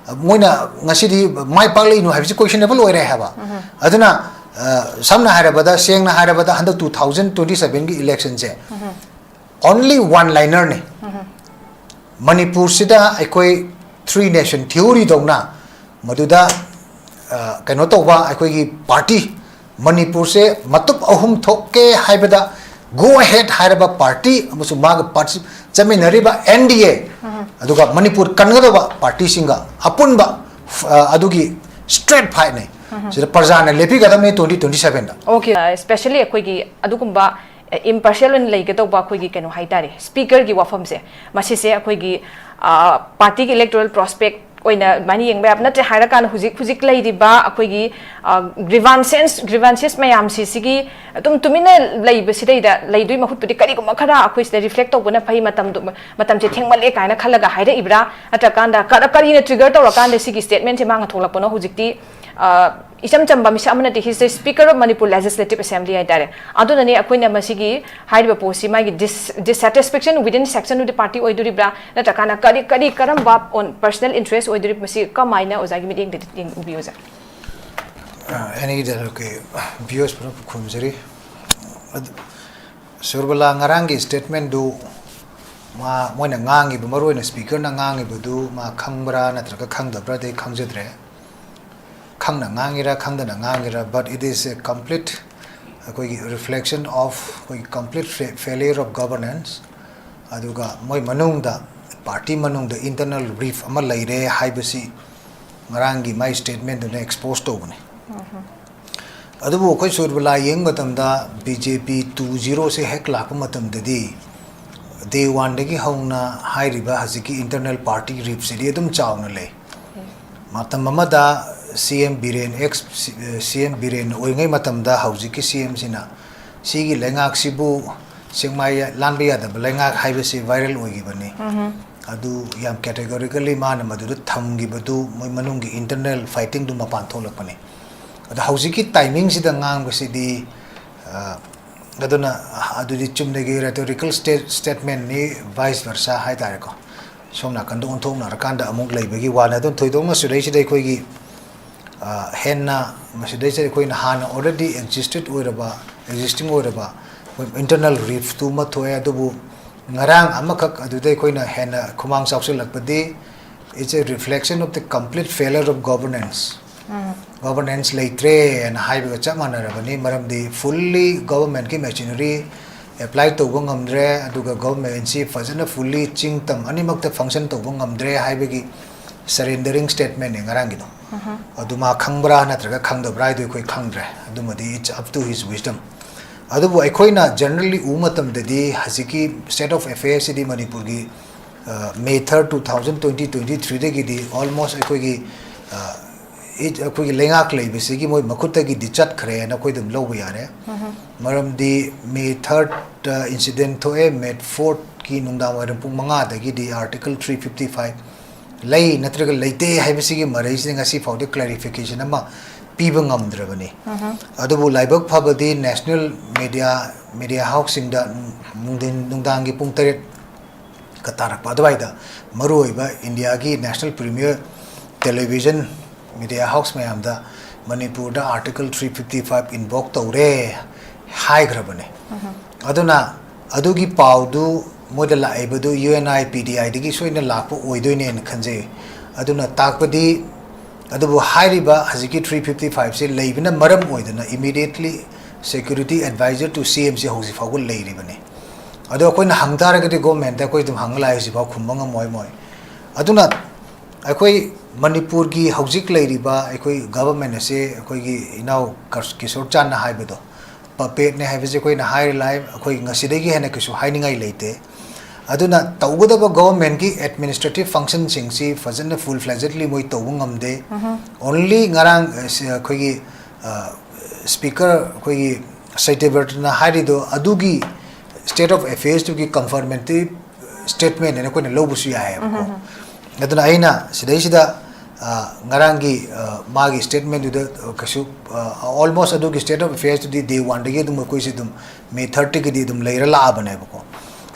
ꯃꯣꯏꯅ ꯉꯁꯤꯗꯤ ꯃꯥꯏ ꯄꯥꯛꯂꯛꯏꯅꯣ ꯍꯥꯏꯕꯁꯤ ꯀꯣꯏꯁꯟꯅꯦꯕꯜ ꯑꯣꯏꯔꯦ ꯍꯥꯏꯕ꯫ ꯑꯗꯨꯅ ꯑ, ꯁꯝꯅ ꯍꯥꯏꯔꯕꯗ, ꯁꯦꯡꯅ ꯍꯥꯏꯔꯕꯗ, ꯍꯟꯗꯛ ꯇꯨ ꯊꯥꯎꯖꯟ ꯇ꯭ꯋꯦꯟꯇꯤ ꯁꯚꯦꯟꯒꯤ ꯏꯂꯦꯛꯁꯟꯁꯦ ꯑꯣꯟꯂꯤ ꯋꯥꯟ ꯂꯥꯏꯅꯔꯅꯤ꯫ ꯃꯅꯤꯄꯨꯔꯁꯤꯗ ꯑꯩꯈꯣꯏ ꯊ꯭ꯔꯤ ꯅꯦꯁꯟ ꯊꯤꯑꯣꯔꯤꯗꯧꯅ ꯃꯗꯨꯗ ꯑ, ꯀꯩꯅꯣ ꯇꯧꯕ ꯑꯩꯈꯣꯏꯒꯤ ꯄꯥꯔꯇꯤ, ꯃꯅꯤꯄꯨꯔꯁꯦ ꯃꯇꯨꯞ ꯑꯍꯨꯝ ꯊꯣꯛꯀꯦ ꯍꯥꯏꯕꯗ ꯒꯣ ꯑꯍꯦꯗ ꯍꯥꯏꯔꯕ ꯄꯥꯔꯇꯤ ꯑꯃꯁꯨꯡ ꯃꯥꯒ ꯄꯥꯔꯇꯤ ꯆꯠꯃꯤꯟꯅꯔꯤꯕ ꯑꯦꯟ ꯗꯤ ꯑꯦ, ꯑꯗꯨꯒ ꯃꯅꯤꯄꯨꯔ ꯀꯟꯒꯗꯕ ꯄꯥꯔꯇꯤꯁꯤꯡꯒ ꯑꯄꯨꯟꯕ ꯑ, ꯑꯗꯨꯒꯤ ꯁ꯭ꯇ꯭ꯔꯦꯠ ꯐꯥꯏꯠꯅꯤ꯫ ꯁꯤꯗ ꯄ꯭ꯔꯖꯥꯅ ꯂꯦꯞꯄꯤꯒꯗꯕꯅꯤ ꯇ꯭ꯋꯦꯟꯇꯤ ꯇ꯭ꯋꯦꯟꯇꯤ ꯁꯚꯦꯟꯗ꯫ Okay, especially ꯑꯩꯈꯣꯏꯒꯤ ꯑꯗꯨꯒꯨꯝꯕ ꯏꯝꯄꯥꯔꯁꯤꯌꯦꯜ ꯑꯣꯏꯅ ꯂꯩꯒꯗꯧꯕ ꯑꯩꯈꯣꯏꯒꯤ ꯀꯩꯅꯣ ꯍꯥꯏꯇꯥꯔꯦ, ꯁ꯭ꯄꯤꯀꯔꯒꯤ ꯋꯥꯐꯝꯁꯦ, ꯃꯁꯤꯁꯦ ꯑꯩꯈꯣꯏꯒꯤ ꯄꯥꯔꯇꯤꯒꯤ ꯏꯂꯦꯛꯇꯣꯔꯦꯜ ꯄ꯭ꯔꯣꯁꯄꯦꯛ ꯑꯣꯏꯅ ꯑꯗꯨꯃꯥꯏꯅ ꯌꯦꯡꯕ ꯌꯥꯕ ꯅꯠꯇ꯭ꯔꯦ꯫ ꯍꯥꯏꯔꯀꯥꯟꯗ ꯍꯧꯖꯤꯛ ꯍꯧꯖꯤꯛ ꯂꯩꯔꯤꯕ ꯑꯩꯈꯣꯏꯒꯤ ꯒ꯭ꯔꯤꯚꯥꯟꯁꯦꯟꯁ ꯒ꯭ꯔꯤꯚꯥꯟꯁꯦꯁ ꯃꯌꯥꯝꯁꯤ ꯁꯤꯒꯤ ꯑꯗꯨꯝ ꯇꯨꯃꯤꯟꯅ ꯂꯩꯕꯁꯤꯗꯩꯗ ꯂꯩꯗꯣꯏ ꯃꯍꯨꯠꯄꯨꯗꯤ ꯀꯔꯤꯒꯨꯝꯕ ꯈꯔ ꯑꯩꯈꯣꯏ ꯁꯤꯗ ꯔꯤꯐ꯭ꯂꯦꯛ ꯇꯧꯕꯅ ꯐꯩ, ꯃꯇꯝꯗꯣ ꯃꯇꯝꯁꯦ ꯊꯦꯡꯃꯜꯂꯦ ꯀꯥꯏꯅ ꯈꯜꯂꯒ ꯍꯥꯏꯔꯛꯏꯕ꯭ꯔꯥ? ꯅꯠꯇ꯭ꯔꯀꯥꯟꯗ ꯀꯔ- ꯀꯔꯤꯅ ꯇ꯭ꯔꯤꯒꯔ ꯇꯧꯔꯀꯥꯟꯗ ꯁꯤꯒꯤ ꯁ꯭ꯇꯦꯠꯃꯦꯟꯁꯦ ꯃꯥ ꯊꯣꯛꯂꯛꯄꯅꯣ? ꯍꯧꯖꯤꯛꯇꯤ ꯑ, ꯏꯆꯝ ꯆꯝꯕ ꯃꯤꯁꯛ ꯑꯃꯅꯗꯤ, he's the speaker of Manipur Legislative Assembly ꯍꯥꯏꯇꯥꯔꯦ꯫ ꯑꯗꯨꯅꯅꯦ ꯑꯩꯈꯣꯏꯅ ꯃꯁꯤꯒꯤ ꯍꯥꯏꯔꯤꯕ ꯄꯣꯠꯁꯤ ꯃꯥꯒꯤ dis dissatisfaction within section of the party ꯑꯣꯏꯗꯣꯔꯤꯕ꯭ꯔꯥ, ꯅꯠꯇ꯭ꯔꯀꯥꯟꯗ ꯀꯔꯤ ꯀꯔꯤ ꯀꯔꯝꯕ ꯑꯣꯟ ꯄꯔꯁꯅꯦꯜ ꯏꯟꯇꯔꯦꯁ ꯑꯣꯏꯗꯣꯔꯤꯕ꯭ꯔꯥ, ꯃꯁꯤ ꯀꯃꯥꯏꯅ ꯑꯣꯖꯥꯒꯤ ꯃꯤꯠꯌꯦꯡꯗꯗꯤ ꯌꯦꯡ- ꯎꯕꯤ ꯑꯣꯖꯥ? ꯑꯦꯅꯤꯗ ꯑꯣꯀꯦ, ꯚ꯭ꯌꯨꯁ ꯄꯨꯂꯞ ꯈꯨꯔꯨꯝꯖꯔꯤ꯫ ꯑꯗꯨ, ꯁꯨꯔꯕꯂꯥ ꯉꯔꯥꯡꯒꯤ ꯁ꯭ꯇꯦꯠꯃꯦꯟꯗꯨ ꯃꯥ, ꯃꯣꯏꯅ ꯉꯥꯡꯉꯤꯕ, ꯃꯔꯨꯑꯣꯏꯅ ꯁ꯭ꯄꯤꯀꯔꯅ ꯉꯥꯡꯉꯤꯕꯗꯨ ꯃꯥ ꯈꯪꯕ꯭ꯔꯥ ꯅꯠꯇ꯭ꯔꯒ ꯈꯪꯗꯕ꯭ꯔꯥꯗꯤ ꯑꯩ ꯈꯪꯖꯗ꯭ꯔꯦ꯫ ꯈꯪꯅ ꯉꯥꯡꯉꯤꯔꯥ ꯈꯪꯗꯅ ꯉꯥꯡꯉꯤꯔꯥ, but it is a complete, ꯑꯩꯈꯣꯏꯒꯤ reflection of ꯑꯩꯈꯣꯏꯒꯤ complete failure of governance. ꯑꯗꯨꯒ ꯃꯣꯏ ꯃꯅꯨꯡꯗ, ꯄꯥꯔꯇꯤ ꯃꯅꯨꯡꯗ internal rift ꯑꯃ ꯂꯩꯔꯦ ꯍꯥꯏꯕꯁꯤ ꯉꯔꯥꯡꯒꯤ ꯃꯥꯏ statement ꯗꯨꯅ expose ꯇꯧꯕꯅꯤ꯫ ꯑꯗꯨꯕꯨ ꯑꯩꯈꯣꯏ ꯁꯨꯔꯕꯂꯥ ꯌꯦꯡꯕ ꯃꯇꯝꯗ, ꯕꯤ ꯖꯦ ꯄꯤ two zero ꯁꯦ ꯍꯦꯛ ꯂꯥꯛꯄ ꯃꯇꯝꯗꯗꯤ, day one ꯗꯒꯤ ꯍꯧꯅ ꯍꯥꯏꯔꯤꯕ ꯍꯧꯖꯤꯛꯀꯤ internal party rift ꯁꯤꯗꯤ ꯑꯗꯨꯝ ꯆꯥꯎꯅ ꯂꯩ꯫ ꯃꯇꯝ ꯑꯃꯗ ꯁꯤ ꯑꯦꯝ ꯕꯤꯔꯦꯟ, ex ꯁꯤ ꯑꯦꯝ ꯕꯤꯔꯦꯟ ꯑꯣꯏꯔꯤꯉꯩ ꯃꯇꯝꯗ ꯍꯧꯖꯤꯛꯀꯤ ꯁꯤ ꯑꯦꯝ ꯁꯤꯅ ꯁꯤꯒꯤ ꯂꯩꯉꯥꯛꯁꯤꯕꯨ ꯁꯦꯛꯃꯥꯏ ꯂꯥꯟꯕ ꯌꯥꯗꯕ ꯂꯩꯉꯥꯛ ꯍꯥꯏꯕꯁꯤ viral ꯑꯣꯏꯈꯤꯕꯅꯤ꯫ ꯑꯗꯨ ꯌꯥꯝ categorically ꯃꯥꯅ ꯃꯗꯨꯗ ꯊꯝꯈꯤꯕꯗꯨ ꯃꯣꯏ ꯃꯅꯨꯡꯒꯤ internal fighting ꯗꯨ ꯃꯄꯥꯟ ꯊꯣꯛꯂꯛꯄꯅꯤ꯫ ꯑꯗꯣ ꯍꯧꯖꯤꯛꯀꯤ timing ꯁꯤꯗ ꯉꯥꯡꯕꯁꯤꯗꯤ, ꯑ, ꯑꯗꯨꯅ, ꯑꯗꯨꯗꯤ ꯆꯨꯝꯅꯒꯤ rhetorical state-, statement ꯅꯤ, vice versa ꯍꯥꯏꯇꯥꯔꯦꯀꯣ꯫ ꯁꯣꯝ ꯅꯥꯀꯟꯗ ꯑꯣꯟꯊꯣꯛꯅꯔꯀꯥꯟꯗ ꯑꯃꯨꯛ ꯂꯩꯕꯒꯤ ꯋꯥꯅꯤ꯫ ꯑꯗꯨꯅ ꯊꯣꯏꯗꯣꯛꯅ ꯁꯤꯗꯩꯁꯤꯗ ꯑꯩꯈꯣꯏꯒꯤ, ꯑ, ꯍꯦꯟꯅ ꯃꯁꯤꯗꯩꯁꯤꯗ ꯑꯩꯈꯣꯏꯅ ꯍꯥꯟꯅ already existed ꯑꯣꯏꯔꯕ, existing ꯑꯣꯏꯔꯕ ꯑꯩꯈꯣꯏ internal rift ꯇꯨ ꯑꯃ ꯊꯣꯛꯑꯦ꯫ ꯑꯗꯨꯕꯨ ꯉꯔꯥꯡ ꯑꯃꯈꯛ ꯑꯗꯨꯗ ꯑꯩꯈꯣꯏꯅ ꯍꯦꯟꯅ ꯈꯨꯃꯥꯡ ꯆꯥꯎꯁꯤꯜꯂꯛꯄꯗꯤ, it's a reflection of the complete failure of governance꯫ Governance ꯂꯩꯇ꯭ꯔꯦꯅ ꯍꯥꯏꯕꯒ ꯆꯞ ꯃꯥꯟꯅꯔꯕꯅꯤ꯫ ꯃꯔꯝꯗꯤ fully government ꯀꯤ machinery apply ꯇꯧꯕ ꯉꯝꯗ꯭ꯔꯦ, ꯑꯗꯨꯒ government ꯁꯤ ꯐꯖꯅ fully ꯆꯤꯡ ꯇꯝ ꯑꯅꯤꯃꯛꯇ function ꯇꯧꯕ ꯉꯝꯗ꯭ꯔꯦ ꯍꯥꯏꯕꯒꯤ surrendering statement ꯅꯦ ꯉꯔꯥꯡꯒꯤꯗꯣ꯫ ꯑꯗꯨ ꯃꯥ ꯈꯪꯕ꯭ꯔꯥ ꯅꯠꯇ꯭ꯔꯒ ꯈꯪꯗꯕ꯭ꯔꯥ ꯍꯥꯏꯗꯨ ꯑꯩꯈꯣꯏ ꯈꯪꯗ꯭ꯔꯦ꯫ ꯑꯗꯨꯃꯗꯤ it's up to his wisdom꯫ ꯑꯗꯨꯕꯨ ꯑꯩꯈꯣꯏꯅ generally ꯎꯕ ꯃꯇꯝꯗꯗꯤ ꯍꯧꯖꯤꯛꯀꯤ state of affairs ꯁꯤꯗꯤ ꯃꯅꯤꯄꯨꯔꯒꯤ, ꯑ, May third, two thousand twenty, twenty three ꯗꯒꯤꯗꯤ almost ꯑꯩꯈꯣꯏꯒꯤ, ꯑ, ꯏ-, ꯑꯩꯈꯣꯏꯒꯤ ꯂꯩꯉꯥꯛ ꯂꯩꯕꯁꯤꯒꯤ ꯃꯣꯏ ꯃꯈꯨꯠꯇꯒꯤꯗꯤ ꯆꯠꯈ꯭ꯔꯦꯅ ꯑꯩꯈꯣꯏ ꯑꯗꯨꯝ ꯂꯧꯕ ꯌꯥꯔꯦ꯫ ꯃꯔꯝꯗꯤ May third, ꯑ, incident ꯊꯣꯛꯑꯦ, May fourth ꯀꯤ ꯅꯨꯡꯗꯥꯡ ꯋꯥꯏꯔꯝ ꯄꯨꯡ ꯃꯉꯥꯗꯒꯤꯗꯤ Article three fifty five ꯂꯩ ꯅꯠꯇ꯭ꯔꯒ ꯂꯩꯇꯦ ꯍꯥꯏꯕꯁꯤꯒꯤ ꯃꯔꯩꯁꯤꯗ ꯉꯁꯤ ꯐꯥꯎꯗ clarification ꯑꯃ ꯄꯤꯕ ꯉꯝꯗ꯭ꯔꯕꯅꯤ꯫ ꯑꯗꯨꯕꯨ ꯂꯥꯏꯕꯛ ꯐꯕꯗꯤ national media, media house ꯁꯤꯡꯗ ꯅꯨꯡꯊꯤꯟ, ꯅꯨꯡꯗꯥꯡꯒꯤ ꯄꯨꯡ ꯇꯔꯦꯠ ꯀ ꯇꯥꯔꯛꯄ ꯑꯗꯨꯋꯥꯏꯗ ꯃꯔꯨꯑꯣꯏꯕ ꯏꯟꯗꯤꯌꯥꯒꯤ national premier television media house ꯃꯌꯥꯝꯗ ꯃꯅꯤꯄꯨꯔꯗ Article three fifty five invoke ꯇꯧꯔꯦ ꯍꯥꯏꯈ꯭ꯔꯕꯅꯦ꯫ ꯑꯗꯨꯅ ꯑꯗꯨꯒꯤ ꯄꯥꯎꯗꯨ ꯃꯣꯏꯗ ꯂꯥꯛꯏꯕꯗꯨ U N I P D I ꯗꯒꯤ ꯁꯣꯏꯅ ꯂꯥꯛꯄ ꯑꯣꯏꯗꯣꯏꯅꯦꯅ ꯈꯟꯖꯩ꯫ ꯑꯗꯨꯅ ꯇꯥꯛꯄꯗꯤ ꯑꯗꯨꯕꯨ ꯍꯥꯏꯔꯤꯕ ꯍꯧꯖꯤꯛꯀꯤ three fifty five ꯁꯦ ꯂꯩꯕꯅ ꯃꯔꯝ ꯑꯣꯏꯗꯅ immediately security advisor to C M ꯁꯦ ꯍꯧꯖꯤꯛ ꯐꯥꯎꯕ ꯂꯩꯔꯤꯕꯅꯤ꯫ ꯑꯗꯣ ꯑꯩꯈꯣꯏꯅ ꯍꯪ ꯇꯥꯔꯒꯗꯤ ꯒꯣꯔꯃꯦꯟꯗ ꯑꯩꯈꯣꯏ ꯑꯗꯨꯝ ꯍꯪꯂꯥꯏ ꯍꯧꯖꯤꯛ ꯐꯥꯎ ꯈꯨꯝꯕ ꯉꯝꯃꯣꯏ ꯃꯣꯏ꯫ ꯑꯗꯨꯅ ꯑꯩꯈꯣꯏ ꯃꯅꯤꯄꯨꯔꯒꯤ ꯍꯧꯖꯤꯛ ꯂꯩꯔꯤꯕ ꯑꯩꯈꯣꯏ ꯒꯚꯔꯟꯃꯦꯟ ꯑꯁꯦ ꯑꯩꯈꯣꯏꯒꯤ ꯏꯅꯥꯎ ꯀꯔ-, ꯀꯤꯁꯣꯔ ꯆꯥꯟꯅ ꯍꯥꯏꯕꯗꯣ ꯄꯄꯦꯠꯅꯦ ꯍꯥꯏꯕꯁꯦ ꯑꯩꯈꯣꯏꯅ ꯍꯥꯏꯔ ꯂꯥꯏ, ꯑꯩꯈꯣꯏ ꯉꯁꯤꯗꯒꯤ ꯍꯦꯟꯅ ꯀꯩꯁꯨ ꯍꯥꯏꯅꯤꯡꯉꯥꯏ ꯂꯩꯇꯦ꯫ ꯑꯗꯨꯅ ꯇꯧꯒꯗꯕ ꯒꯚꯔꯟꯃꯦꯟꯒꯤ ꯑꯦꯗꯃꯤꯅꯤꯁꯇ꯭ꯔꯦꯇꯤꯚ ꯐꯪꯁꯟꯁꯤꯡꯁꯤ ꯐꯖꯅ ꯐꯨꯜ ꯐ꯭ꯂꯦꯖꯦꯗꯂꯤ ꯃꯣꯏ ꯇꯧꯕ ꯉꯝꯗꯦ꯫ ꯑꯣꯟꯂꯤ ꯉꯔꯥꯡ ꯑ, ꯁꯤ-, ꯑꯩꯈꯣꯏꯒꯤ ꯁ꯭ꯄꯤꯀꯔ ꯑꯩꯈꯣꯏꯒꯤ ꯁꯇ꯭ꯌꯕ꯭ꯔꯇꯅ ꯍꯥꯏꯔꯤꯗꯣ ꯑꯗꯨꯒꯤ ꯁ꯭ꯇꯦꯠ ꯑꯣꯐ ꯑꯦꯐꯤꯌꯔꯁꯇꯨꯒꯤ ꯀꯟꯐꯔꯃꯦꯇꯤꯚ ꯁ꯭ꯇꯦꯠꯃꯦꯟ ꯍꯥꯏꯅ ꯑꯩꯈꯣꯏꯅ ꯂꯧꯕꯁꯨ ꯌꯥꯏꯑꯕꯀꯣ꯫ ꯑꯗꯨꯅ ꯑꯩꯅ ꯁꯤꯗꯩꯁꯤꯗ ꯑ, ꯉꯔꯥꯡꯒꯤ ꯑ, ꯃꯥꯒꯤ ꯁ꯭ꯇꯦꯠꯃꯦꯟꯗꯨꯗ ꯀꯩꯁꯨ ꯑꯣꯜꯃꯣꯁ ꯑꯗꯨꯒꯤ ꯁ꯭ꯇꯦꯠ ꯑꯣꯐ ꯑꯦꯐꯤꯌꯔꯁꯇꯨꯗꯤ ꯗꯦ ꯋꯥꯟꯗꯒꯤ ꯑꯗꯨꯝ ꯑꯩꯈꯣꯏꯁꯦ ꯑꯗꯨꯝ ꯃꯦ ꯊꯥꯔꯇꯤꯒꯤꯗꯤ ꯑꯗꯨꯝ ꯂꯩꯔ ꯂꯥꯛꯑꯕꯅꯦꯕꯀꯣ꯫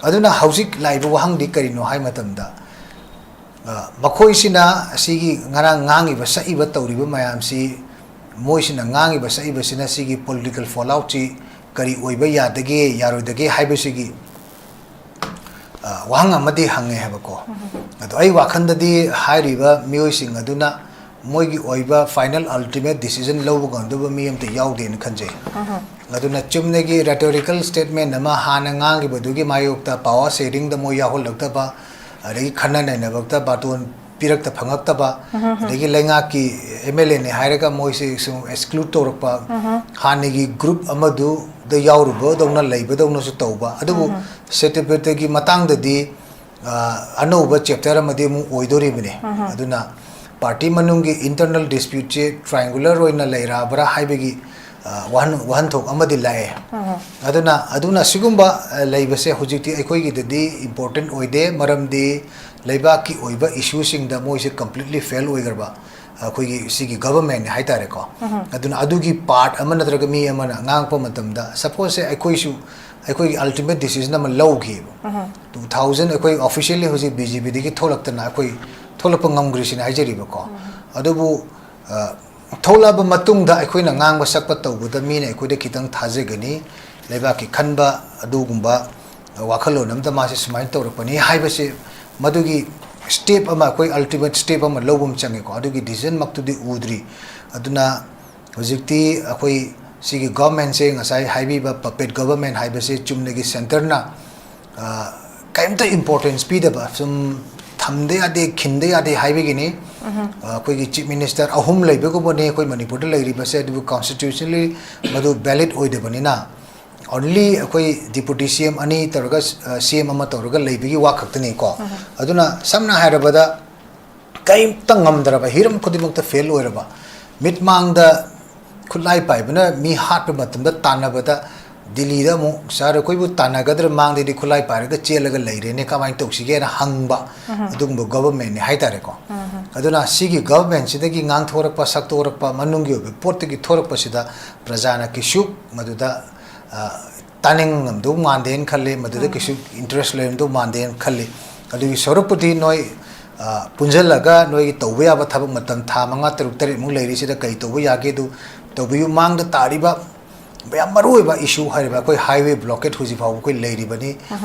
ꯑꯗꯨꯅ ꯍꯧꯖꯤꯛ ꯂꯥꯛꯏꯕ ꯋꯥꯍꯪꯗꯤ ꯀꯔꯤꯅꯣ ꯍꯥꯏ ꯃꯇꯝꯗ ꯑ, ꯃꯈꯣꯏꯁꯤꯅ ꯑꯁꯤꯒꯤ ꯉꯔꯥꯡ ꯉꯥꯡꯉꯤꯕ ꯁꯛꯏꯕ ꯇꯧꯔꯤꯕ ꯃꯌꯥꯝꯁꯤ ꯃꯣꯏꯁꯤꯅ ꯉꯥꯡꯉꯤꯕ ꯁꯛꯏꯕꯁꯤꯅ ꯁꯤꯒꯤ ꯄꯣꯂꯤꯇꯤꯀꯦꯜ ꯐꯣꯜꯑꯥꯎꯠꯁꯤ ꯀꯔꯤ ꯑꯣꯏꯕ ꯌꯥꯗꯒꯦ ꯌꯥꯔꯣꯏꯗꯒꯦ ꯍꯥꯏꯕꯁꯤꯒꯤ ꯑ, ꯋꯥꯍꯪ ꯑꯃꯗꯤ ꯍꯪꯉꯦ ꯍꯥꯏꯕꯀꯣ꯫ ꯑꯗꯣ ꯑꯩ ꯋꯥꯈꯜꯗꯗꯤ ꯍꯥꯏꯔꯤꯕ ꯃꯤꯑꯣꯏꯁꯤꯡ ꯑꯗꯨꯅ ꯃꯣꯏꯒꯤ ꯑꯣꯏꯕ ꯐꯥꯏꯅꯦꯜ ꯑꯜꯇꯤꯃꯦꯠ ꯗꯤꯁꯤꯖꯟ ꯂꯧꯕ ꯉꯝꯗꯕ ꯃꯤ ꯑꯝꯇ ꯌꯥꯎꯗꯦꯅ ꯈꯟꯖꯩ꯫ ꯑꯗꯨꯅ ꯆꯨꯝꯅꯒꯤ ꯔꯦꯇꯣꯔꯤꯀꯦꯜ ꯁ꯭ꯇꯦꯠꯃꯦꯟ ꯑꯃ ꯍꯥꯟꯅ ꯉꯥꯡꯈꯤꯕꯗꯨꯒꯤ ꯃꯥꯌꯣꯛꯇ ꯄꯥꯋꯔ ꯁꯦꯌꯔꯤꯡꯗ ꯃꯣꯏ ꯌꯥꯎꯍꯜꯂꯛꯇꯕ, ꯑꯗꯒꯤ ꯈꯟꯅ ꯅꯩꯅꯕꯛꯇ ꯕꯥꯇꯣꯟ ꯄꯤꯔꯛꯇ ꯐꯪꯉꯛꯇꯕ, ꯑꯗꯒꯤ ꯂꯩꯉꯥꯛꯀꯤ ꯑꯦꯝ ꯑꯦꯜ ꯑꯦꯅꯦ ꯍꯥꯏꯔꯒ ꯃꯣꯏꯁꯦ ꯁꯨꯝ ꯑꯦꯛꯁꯀ꯭ꯂꯨꯗ ꯇꯧꯔꯛꯄ, ꯍꯥꯟꯅꯒꯤ ꯒ꯭ꯔꯨꯞ ꯑꯃꯗꯨꯗ ꯌꯥꯎꯔꯨꯕꯗꯧꯅ ꯂꯩꯕꯗꯧꯅꯁꯨ ꯇꯧꯕ꯫ ꯑꯗꯨꯕꯨ ꯁꯦꯇꯤꯄꯦꯇꯒꯤ ꯃꯇꯥꯡꯗꯗꯤ ꯑ, ꯑꯅꯧꯕ ꯆꯦꯞꯇꯔ ꯑꯃꯗꯤ ꯑꯃꯨꯛ ꯑꯣꯏꯗꯣꯔꯤꯕꯅꯤ꯫ ꯑꯗꯨꯅ ꯄꯥꯔꯇꯤ ꯃꯅꯨꯡꯒꯤ ꯏꯟꯇꯔꯅꯦꯜ ꯗꯤꯁꯄ꯭ꯌꯨꯠꯁꯦ ꯇ꯭ꯔꯥꯏꯡꯒꯨꯂꯔ ꯑꯣꯏꯅ ꯂꯩꯔꯛꯑꯕ꯭ꯔꯥ ꯍꯥꯏꯕꯒꯤ ꯑ, ꯋꯥꯍꯟ-, ꯋꯥꯍꯟꯊꯣꯛ ꯑꯃꯗꯤ ꯂꯥꯛꯑꯦ꯫ ꯑꯗꯨꯅ, ꯑꯗꯨꯅ ꯁꯤꯒꯨꯝꯕ ꯑ, ꯂꯩꯕꯁꯦ ꯍꯧꯖꯤꯛꯇꯤ ꯑꯩꯈꯣꯏꯒꯤꯗꯗꯤ ꯏꯝꯄꯣꯔꯇꯦꯟ ꯑꯣꯏꯗꯦ, ꯃꯔꯝꯗꯤ ꯂꯩꯕꯥꯛꯀꯤ ꯑꯣꯏꯕ ꯏꯁꯨꯁꯤꯡꯗ ꯃꯣꯏꯁꯦ ꯀꯝꯄ꯭ꯂꯤꯠꯂꯤ ꯐꯦꯜ ꯑꯣꯏꯈ꯭ꯔꯕ ꯑꯩꯈꯣꯏꯒꯤ ꯁꯤꯒꯤ ꯒꯚꯔꯟꯃꯦꯟꯅꯤ ꯍꯥꯏꯇꯥꯔꯦꯀꯣ꯫ ꯑꯗꯨꯅ ꯑꯗꯨꯒꯤ ꯄꯥꯔꯠ ꯑꯃ ꯅꯠꯇ꯭ꯔꯒ ꯃꯤ ꯑꯃꯅ ꯉꯥꯡꯉꯛꯄ ꯃꯇꯝꯗ, ꯁꯄꯣꯁꯁꯦ ꯑꯩꯈꯣꯏꯁꯨ ꯑꯩꯈꯣꯏꯒꯤ ꯑꯜꯇꯤꯃꯦꯠ ꯗꯤꯁꯤꯖꯟ ꯑꯃ ꯂꯧꯈꯤꯕ꯫ ꯇꯨ ꯊꯥꯎꯖꯟ ꯑꯩꯈꯣꯏ ꯑꯣꯐꯤꯁꯤꯌꯦꯜꯂꯤ ꯍꯧꯖꯤꯛ ꯕꯤ ꯖꯦ ꯄꯤꯗꯒꯤ ꯊꯣꯛꯂꯛꯇꯅ ꯑꯩꯈꯣꯏ ꯊꯣꯛꯂꯛꯄ ꯉꯝꯈ꯭ꯔꯤꯁꯤꯅ ꯍꯥꯏꯖꯔꯤꯕꯀꯣ꯫ ꯑꯗꯨꯕꯨ ꯑ, ꯊꯣꯛꯂꯛꯑꯕ ꯃꯇꯨꯡꯗ ꯑꯩꯈꯣꯏꯅ ꯉꯥꯡꯕ ꯁꯛꯄ ꯇꯧꯕꯗ ꯃꯤꯅ ꯑꯩꯈꯣꯏꯗ ꯈꯤꯇꯪ ꯊꯥꯖꯒꯅꯤ, ꯂꯩꯕꯥꯛꯀꯤ ꯈꯟꯕ ꯑꯗꯨꯒꯨꯝꯕ ꯋꯥꯈꯜꯂꯣꯟ ꯑꯃꯗ ꯃꯥꯁꯦ ꯁꯨꯃꯥꯏꯅ ꯇꯧꯔꯛꯄꯅꯤ ꯍꯥꯏꯕꯁꯦ ꯃꯗꯨꯒꯤ step ꯑꯃ, ꯑꯩꯈꯣꯏ ultimate step ꯑꯃ ꯂꯧꯕ ꯑꯃ ꯆꯪꯉꯦꯀꯣ꯫ ꯑꯗꯨꯒꯤ decision ꯃꯛꯇꯨꯗꯤ ꯎꯗ꯭ꯔꯤ꯫ ꯑꯗꯨꯅ ꯍꯧꯖꯤꯛꯇꯤ ꯑꯩꯈꯣꯏ ꯁꯤꯒꯤ government ꯁꯦ, ꯉꯁꯥꯏ ꯍꯥꯏꯕꯤꯕ puppet government ꯍꯥꯏꯕꯁꯦ ꯆꯨꯝꯅꯒꯤ centre ꯅ, ꯑ, ꯀꯔꯤꯝꯇ importance ꯄꯤꯗꯕ, ꯁꯨꯝ ꯊꯝꯗ ꯌꯥꯗꯦ, ꯈꯤꯟꯗ ꯌꯥꯗꯦ ꯍꯥꯏꯕꯒꯤꯅꯤ꯫ ꯑ, ꯑꯩꯈꯣꯏꯒꯤ chief minister ꯑꯍꯨꯝ ꯂꯩꯕꯒꯨꯝꯕꯅꯤ ꯑꯩꯈꯣꯏ ꯃꯅꯤꯄꯨꯔꯗ ꯂꯩꯔꯤꯕꯁꯦ, ꯑꯗꯨꯕꯨ constitutionally ꯃꯗꯨ valid ꯑꯣꯏꯗꯕꯅꯤꯅ, only ꯑꯩꯈꯣꯏ deputy C M ꯑꯅꯤ ꯇꯧꯔꯒ, ꯑ, C M ꯑꯃ ꯇꯧꯔꯒ ꯂꯩꯕꯒꯤ ꯋꯥ ꯈꯛꯇꯅꯤꯀꯣ꯫ ꯑꯗꯨꯅ ꯁꯝꯅ ꯍꯥꯏꯔꯕꯗ, ꯀꯔꯤꯝꯇ ꯉꯝꯗ꯭ꯔꯕ, ꯍꯤꯔꯝ ꯈꯨꯗꯤꯡꯃꯛꯇ fail ꯑꯣꯏꯔꯕ, ꯃꯤꯠꯃꯥꯡꯗ ꯈꯨꯠꯂꯥꯏ ꯄꯥꯏꯕꯅ ꯃꯤ ꯍꯥꯠꯄ ꯃꯇꯝꯗ ꯇꯥꯟꯅꯕꯗ, ꯗꯤꯜꯂꯤꯗ ꯑꯃꯨꯛ "ꯁꯥꯔ, ꯑꯩꯈꯣꯏꯕꯨ ꯇꯥꯟꯅꯒꯗ꯭ꯔꯥ? ꯃꯥꯡꯗꯗꯤ ꯈꯨꯠꯂꯥꯏ ꯄꯥꯏꯔꯒ ꯆꯦꯜꯂꯒ ꯂꯩꯔꯦꯅꯦ, ꯀꯃꯥꯏꯅ ꯇꯧꯁꯤꯒꯦꯅ?" ꯍꯪꯕ, ꯑꯗꯨꯒꯨꯝꯕ government ꯅꯤ ꯍꯥꯏꯇꯥꯔꯦꯀꯣ꯫ ꯑꯗꯨꯅ ꯁꯤꯒꯤ government ꯁꯤꯗꯒꯤ ꯉꯥꯡꯊꯣꯔꯛꯄ, ꯁꯛꯇꯣꯔꯛꯄ, ꯃꯅꯨꯡꯒꯤ ꯑꯣꯏꯕ ꯄꯣꯠꯇꯒꯤ ꯊꯣꯔꯛꯄꯁꯤꯗ ꯄ꯭ꯔꯖꯥꯅ ꯀꯩꯁꯨ ꯃꯗꯨꯗ, ꯑ, ꯇꯥꯅꯤꯡꯉꯝꯗꯧ ꯃꯥꯟꯗꯦꯅ ꯈꯜꯂꯤ, ꯃꯗꯨꯗ ꯀꯩꯁꯨ interest ꯂꯩꯔꯝꯗꯧ ꯃꯥꯟꯗꯦꯅ ꯈꯜꯂꯤ꯫ ꯑꯗꯨꯒꯤ ꯁꯔꯨꯛꯄꯨꯗꯤ ꯅꯣꯏ, ꯑ, ꯄꯨꯟꯁꯤꯜꯂꯒ ꯅꯣꯏꯒꯤ ꯇꯧꯕ ꯌꯥꯕ ꯊꯕꯛ, ꯃꯇꯝ ꯊꯥ ꯃꯉꯥ, ꯇꯔꯨꯛ, ꯇꯔꯦꯠꯃꯨꯛ ꯂꯩꯔꯤꯁꯤꯗ ꯀꯔꯤ ꯇꯧꯕ ꯌꯥꯒꯦ, ꯑꯗꯨ ꯇꯧꯕꯤꯌꯨ꯫ ꯃꯥꯡꯗ ꯇꯥꯔꯤꯕ ꯌꯥꯝ ꯃꯔꯨꯑꯣꯏꯕ issue ꯍꯥꯏꯔꯤꯕ ꯑꯩꯈꯣꯏ highway blockade ꯍꯧꯖꯤꯛ ꯐꯥꯎꯕ ꯑꯩꯈꯣꯏ ꯂꯩꯔꯤꯕꯅꯤ꯫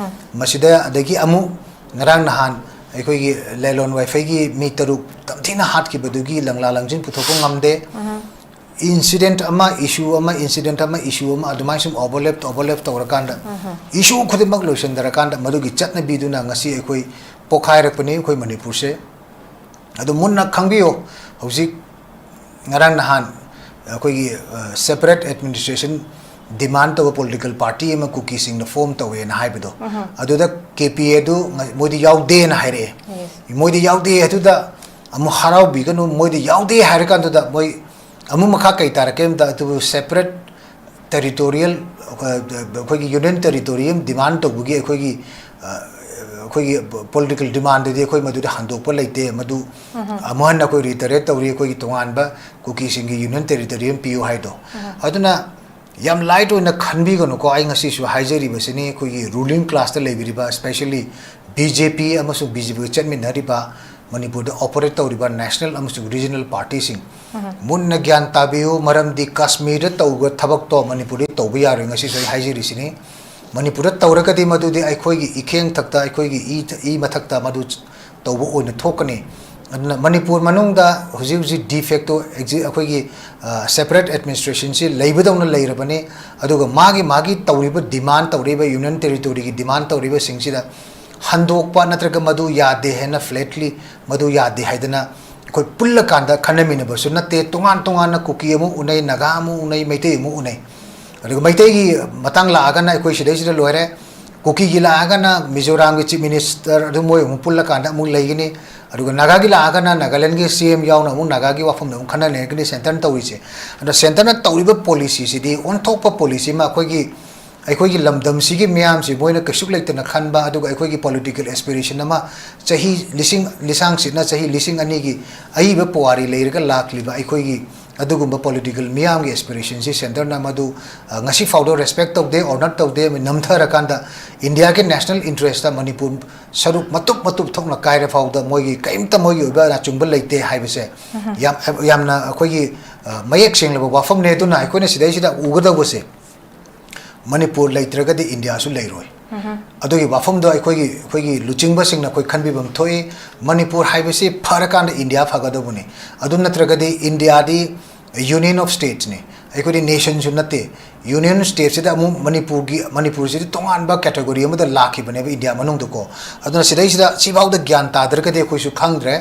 ꯃꯁꯤꯗ ꯑꯗꯒꯤ ꯑꯃꯨꯛ ꯉꯔꯥꯡ ꯅꯍꯥꯟ ꯑꯩꯈꯣꯏꯒꯤ ꯂꯦꯂꯣꯟ ꯋꯥꯏꯐꯩꯒꯤ ꯃꯤ ꯇꯔꯨꯛ ꯇꯝꯊꯤꯅ ꯍꯥꯠꯈꯤꯕꯗꯨꯒꯤ ꯂꯪꯂꯥ ꯂꯪꯖꯤꯟ ꯄꯨꯊꯣꯛꯄ ꯉꯝꯗꯦ꯫ Incident ꯑꯃ, issue ꯑꯃ, incident ꯑꯃ, issue ꯑꯃ, ꯑꯗꯨꯃꯥꯏꯅ ꯁꯨꯝ overlap, overlap ꯇꯧꯔꯀꯥꯟꯗ, issue ꯈꯨꯗꯤꯡꯃꯛ ꯂꯣꯏꯁꯤꯟꯗꯔꯀꯥꯟꯗ, ꯃꯗꯨꯒꯤ ꯆꯠꯅꯕꯤꯗꯨꯅ ꯉꯁꯤ ꯑꯩꯈꯣꯏ ꯄꯣꯛꯈꯥꯏꯔꯛꯄꯅꯤ ꯑꯩꯈꯣꯏ ꯃꯅꯤꯄꯨꯔꯁꯦ꯫ ꯑꯗꯨ ꯃꯨꯟꯅ ꯈꯪꯕꯤꯌꯨ, ꯍꯧꯖꯤꯛ ꯉꯔꯥꯡ ꯅꯍꯥꯟ ꯑꯩꯈꯣꯏꯒꯤ, ꯑ, separate administration demand ꯇꯧꯕ political party ꯑꯃ ꯀꯨꯀꯤꯁꯤꯡꯅ form ꯇꯧꯋꯦꯅ ꯍꯥꯏꯕꯗꯣ, ꯑꯗꯨꯗ K P A ꯗꯨ ꯉ-, ꯃꯣꯏꯗꯤ ꯌꯥꯎꯗꯦꯅ ꯍꯥꯏꯔꯛꯑꯦ꯫ Yes. ꯃꯣꯏꯗꯤ ꯌꯥꯎꯗꯦ, ꯑꯗꯨꯗ ꯑꯃꯨꯛ ꯍꯔꯥꯎꯕꯤꯒꯅꯨ, ꯃꯣꯏꯗꯤ ꯌꯥꯎꯗꯦ ꯍꯥꯏꯔꯀꯥꯟꯗꯨꯗ ꯃꯣꯏ ꯑꯃꯨꯛ ꯃꯈꯥ ꯀꯩ ꯇꯥꯔꯛꯀꯦ ꯍꯥꯏꯕꯗ, ꯑꯗꯨꯕꯨ separate territorial, ꯑ, ꯑꯩꯈꯣꯏꯒꯤ union territory ꯑꯃ demand ꯇꯧꯕꯒꯤ ꯑꯩꯈꯣꯏꯒꯤ, ꯑ, ꯑꯩꯈꯣꯏꯒꯤ political demand ꯗꯨꯗꯤ ꯑꯩꯈꯣꯏ ꯃꯗꯨꯗ ꯍꯟꯗꯣꯛꯄ ꯂꯩꯇꯦ꯫ ꯃꯗꯨ ꯑꯃꯨꯛ ꯍꯟꯅ ꯑꯩꯈꯣꯏ reiterate ꯇꯧꯔꯤ, ꯑꯩꯈꯣꯏꯒꯤ ꯇꯣꯉꯥꯟꯕ ꯀꯨꯀꯤꯁꯤꯡꯒꯤ union territory ꯑꯃ ꯄꯤꯌꯨ ꯍꯥꯏꯗꯣ꯫ ꯑꯗꯨꯅ ꯌꯥꯝ light ꯑꯣꯏꯅ ꯈꯟꯕꯤꯒꯅꯨꯀꯣ꯫ ꯑꯩ ꯉꯁꯤꯁꯨ ꯍꯥꯏꯖꯔꯤꯕꯁꯤꯅꯤ, ꯑꯩꯈꯣꯏꯒꯤ ruling class ꯇ ꯂꯩꯕꯤꯔꯤꯕ, especially B J P ꯑꯃꯁꯨꯡ B J P ꯒ ꯆꯠꯃꯤꯟꯅꯔꯤꯕ, ꯃꯅꯤꯄꯨꯔꯗ operate ꯇꯧꯔꯤꯕ national ꯑꯃꯁꯨꯡ regional party ꯁꯤꯡ, ꯃꯨꯟꯅ ꯒ꯭ꯌꯥꯟ ꯇꯥꯕꯤꯌꯨ, ꯃꯔꯝꯗꯤ ꯀꯥꯁꯃꯤꯔꯗ ꯇꯧꯕ ꯊꯕꯛꯇꯣ ꯃꯅꯤꯄꯨꯔꯗ ꯇꯧꯕ ꯌꯥꯔꯣꯏ꯫ ꯉꯁꯤꯁꯨ ꯑꯩ ꯍꯥꯏꯖꯔꯤꯁꯤꯅꯤ, ꯃꯅꯤꯄꯨꯔꯗ ꯇꯧꯔꯒꯗꯤ ꯃꯗꯨꯗꯤ ꯑꯩꯈꯣꯏꯒꯤ ꯏꯈꯦꯡ ꯊꯛꯇ, ꯑꯩꯈꯣꯏꯒꯤ ꯏ, ꯏ ꯃꯊꯛꯇ ꯃꯗꯨ ꯇꯧꯕ ꯑꯣꯏꯅ ꯊꯣꯛꯀꯅꯤ꯫ ꯑꯗꯨꯅ ꯃꯅꯤꯄꯨꯔ ꯃꯅꯨꯡꯗ ꯍꯧꯖꯤꯛ ꯍꯧꯖꯤꯛ de facto exi-, ꯑꯩꯈꯣꯏꯒꯤ separate administrationꯁꯤ ꯂꯩꯕꯗꯧꯅ ꯂꯩꯔꯕꯅꯤ꯫ ꯑꯗꯨꯒ ꯃꯥꯒꯤ ꯃꯥꯒꯤ ꯇꯧꯔꯤꯕ demand, ꯇꯧꯔꯤꯕ union territoryꯒꯤ demand ꯇꯧꯔꯤꯕꯁꯤꯡꯁꯤꯗ ꯍꯟꯗꯣꯛꯄ ꯅꯠꯇ꯭ꯔꯒ ꯃꯗꯨ ꯌꯥꯗꯦ ꯍꯥꯏꯅ flatly ꯃꯗꯨ ꯌꯥꯗꯦ ꯍꯥꯏꯗꯅ ꯑꯩꯈꯣꯏ ꯄꯨꯜꯂꯀꯥꯟꯗ ꯈꯟꯅꯃꯤꯟꯅꯕꯁꯨ ꯅꯠꯇꯦ꯫ ꯇꯣꯉꯥꯟ ꯇꯣꯉꯥꯟꯅ ꯀꯨꯀꯤ ꯑꯃꯨꯛ ꯎꯅꯩ, ꯅꯥꯒꯥ ꯑꯃꯨꯛ ꯎꯅꯩ, ꯃꯩꯇꯩ ꯑꯃꯨꯛ ꯎꯅꯩ꯫ ꯑꯗꯨꯒ ꯃꯩꯇꯩꯒꯤ ꯃꯇꯥꯡ ꯂꯥꯛꯑꯒꯅ ꯑꯩꯈꯣꯏ ꯁꯤꯗꯩꯁꯤꯗ ꯂꯣꯏꯔꯦ꯫ ꯀꯨꯀꯤꯒꯤ ꯂꯥꯛꯑꯒꯅ ꯃꯤꯖꯣꯔꯥꯝꯒꯤ chief minister, ꯑꯗꯨ ꯃꯣꯏ ꯑꯃꯨꯛ ꯄꯨꯜꯂꯀꯥꯟꯗ ꯑꯃꯨꯛ ꯂꯩꯒꯅꯤ꯫ ꯑꯗꯨꯒ ꯅꯥꯒꯥꯒꯤ ꯂꯥꯛꯑꯒꯅ ꯅꯥꯒꯥꯂꯦꯟꯒꯤ C M ꯌꯥꯎꯅ ꯑꯃꯨꯛ ꯅꯥꯒꯥꯒꯤ ꯋꯥꯐꯝꯗ ꯑꯃꯨꯛ ꯈꯟꯅ ꯅꯩꯅꯒꯅꯤ centreꯅ ꯇꯧꯔꯤꯁꯦ꯫ ꯑꯗꯣ centreꯅ ꯇꯧꯔꯤꯕ policyꯁꯤꯗꯤ, ꯑꯣꯟꯊꯣꯛꯄ policy ꯑꯃ ꯑꯩꯈꯣꯏꯒꯤ, ꯑꯩꯈꯣꯏꯒꯤ ꯂꯝꯗꯝꯁꯤꯒꯤ ꯃꯤꯌꯥꯝꯁꯤ ꯃꯣꯏꯅ ꯀꯩꯁꯨ ꯂꯩꯇꯅ ꯈꯟꯕ, ꯑꯗꯨꯒ ꯑꯩꯈꯣꯏꯒꯤ political aspiration ꯑꯃ ꯆꯍꯤ ꯂꯤꯁꯤꯡ, ꯂꯤꯁꯥꯡꯁꯤꯠꯅ ꯆꯍꯤ ꯂꯤꯁꯤꯡ ꯑꯅꯤꯒꯤ ꯑꯏꯕ ꯄꯨꯋꯥꯔꯤ ꯂꯩꯔꯒ ꯂꯥꯛꯂꯤꯕ ꯑꯩꯈꯣꯏꯒꯤ ꯑꯗꯨꯒꯨꯝꯕ political ꯃꯤꯌꯥꯝꯒꯤ aspirationꯁꯤ centreꯅ ꯃꯗꯨ, ꯑ, ꯉꯁꯤ ꯐꯥꯎꯗ respect ꯇꯧꯗꯦ, honour ꯇꯧꯗꯦ꯫ ꯅꯝꯊꯔꯀꯥꯟꯗ Indiaꯒꯤ national interestꯇ ꯃꯅꯤꯄꯨꯔ ꯁꯔꯨꯛ ꯃꯇꯨꯞ ꯃꯇꯨꯞ ꯊꯣꯛꯅ ꯀꯥꯏꯔ ꯐꯥꯎꯗ ꯃꯣꯏꯒꯤ ꯀꯔꯤꯝꯇ ꯃꯣꯏꯒꯤ ꯑꯣꯏꯕ ꯑꯆꯨꯝꯕ ꯂꯩꯇꯦ ꯍꯥꯏꯕꯁꯦ ꯌꯥꯝ, ꯌꯥꯝꯅ ꯑꯩꯈꯣꯏꯒꯤ, ꯑ, ꯃꯌꯦꯛ ꯁꯦꯡꯂꯕ ꯋꯥꯐꯝꯅꯦ꯫ ꯑꯗꯨꯅ ꯑꯩꯈꯣꯏꯅ ꯁꯤꯗꯩꯁꯤꯗ ꯎꯒꯗꯧꯕꯁꯦ, ꯃꯅꯤꯄꯨꯔ ꯂꯩꯇ꯭ꯔꯒꯗꯤ ꯏꯟꯗꯤꯌꯥꯁꯨ ꯂꯩꯔꯣꯏ꯫ ꯑꯗꯨꯒꯤ ꯋꯥꯐꯝꯗꯣ ꯑꯩꯈꯣꯏꯒꯤ, ꯑꯩꯈꯣꯏꯒꯤ ꯂꯨꯆꯤꯡꯕꯁꯤꯡꯅ ꯑꯩꯈꯣꯏ ꯈꯟꯕꯤꯐꯝ ꯊꯣꯛꯏ꯫ ꯃꯅꯤꯄꯨꯔ ꯍꯥꯏꯕꯁꯤ ꯐꯔꯀꯥꯟꯗ ꯏꯟꯗꯤꯌꯥ ꯐꯒꯗꯧꯕꯅꯤ꯫ ꯑꯗꯨ ꯅꯠꯇ꯭ꯔꯒꯗꯤ ꯏꯟꯗꯤꯌꯥꯗꯤ union of statesꯅꯤ, ꯑꯩꯈꯣꯏꯗꯤ nationꯁꯨ ꯅꯠꯇꯦ꯫ Union stateꯁꯤꯗ ꯑꯃꯨꯛ ꯃꯅꯤꯄꯨꯔꯒꯤ, ꯃꯅꯤꯄꯨꯔꯁꯤꯗꯤ ꯇꯣꯉꯥꯟꯕ category ꯑꯃꯗ ꯂꯥꯛꯈꯤꯕꯅꯦꯕ ꯏꯟꯗꯤꯌꯥ ꯃꯅꯨꯡꯗꯀꯣ꯫ ꯑꯗꯨꯅ ꯁꯤꯗꯩꯁꯤꯗ ꯁꯤꯐꯥꯎꯗ ꯒ꯭ꯌꯥꯟ ꯇꯥꯗ꯭ꯔꯒꯗꯤ ꯑꯩꯈꯣꯏꯁꯨ ꯈꯪꯗ꯭ꯔꯦ꯫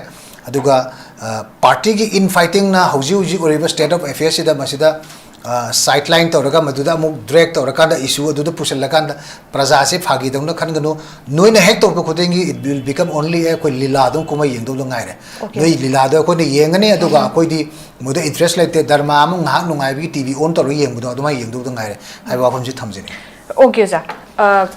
ꯑꯗꯨꯒ, ꯑ, partyꯒꯤ infightingꯅ ꯍꯧꯖꯤꯛ ꯍꯧꯖꯤꯛ ꯑꯣꯏꯔꯤꯕ state of affairsꯁꯤꯗ ꯃꯁꯤꯗ ꯑ, sideline ꯇꯧꯔꯒ ꯃꯗꯨꯗ ꯑꯃꯨꯛ drag ꯇꯧꯔꯀꯥꯟꯗ issue ꯑꯗꯨꯗ ꯄꯨꯁꯤꯜꯂꯀꯥꯟꯗ ꯄ꯭ꯔꯖꯥꯁꯦ ꯐꯥꯒꯤꯗꯧꯅ ꯈꯟꯒꯅꯨ꯫ ꯅꯣꯏꯅ ꯍꯦꯛ ꯇꯧꯔꯛꯄ ꯈꯨꯗꯤꯡꯒꯤ it will become only a ꯑꯩꯈꯣꯏ ꯂꯤꯂꯥꯗꯨꯝ ꯀꯨꯝꯍꯩ ꯌꯦꯡꯗꯧꯗ ꯉꯥꯏꯔꯦ꯫ Okay. ꯅꯣꯏ ꯂꯤꯂꯥꯗꯣ ꯑꯩꯈꯣꯏꯅ ꯌꯦꯡꯒꯅꯤ, ꯑꯗꯨꯒ ꯑꯩꯈꯣꯏꯗꯤ ꯃꯗꯨꯗ interest ꯂꯩꯇꯦ꯫ ꯗ꯭ꯔꯃꯥ ꯑꯃ ꯉꯥꯏꯍꯥꯛ ꯅꯨꯡꯉꯥꯏꯕꯒꯤ T V on ꯇꯧꯔꯒ ꯌꯦꯡꯕꯗꯣ ꯑꯗꯨꯃꯥꯏꯅ ꯌꯦꯡꯗꯧꯗ ꯉꯥꯏꯔꯦ ꯍꯥꯏꯕ ꯋꯥꯐꯝꯁꯤ ꯊꯝꯖꯅꯤꯡꯉꯤ꯫ Okay, ꯑꯣꯖꯥ꯫ ꯑ,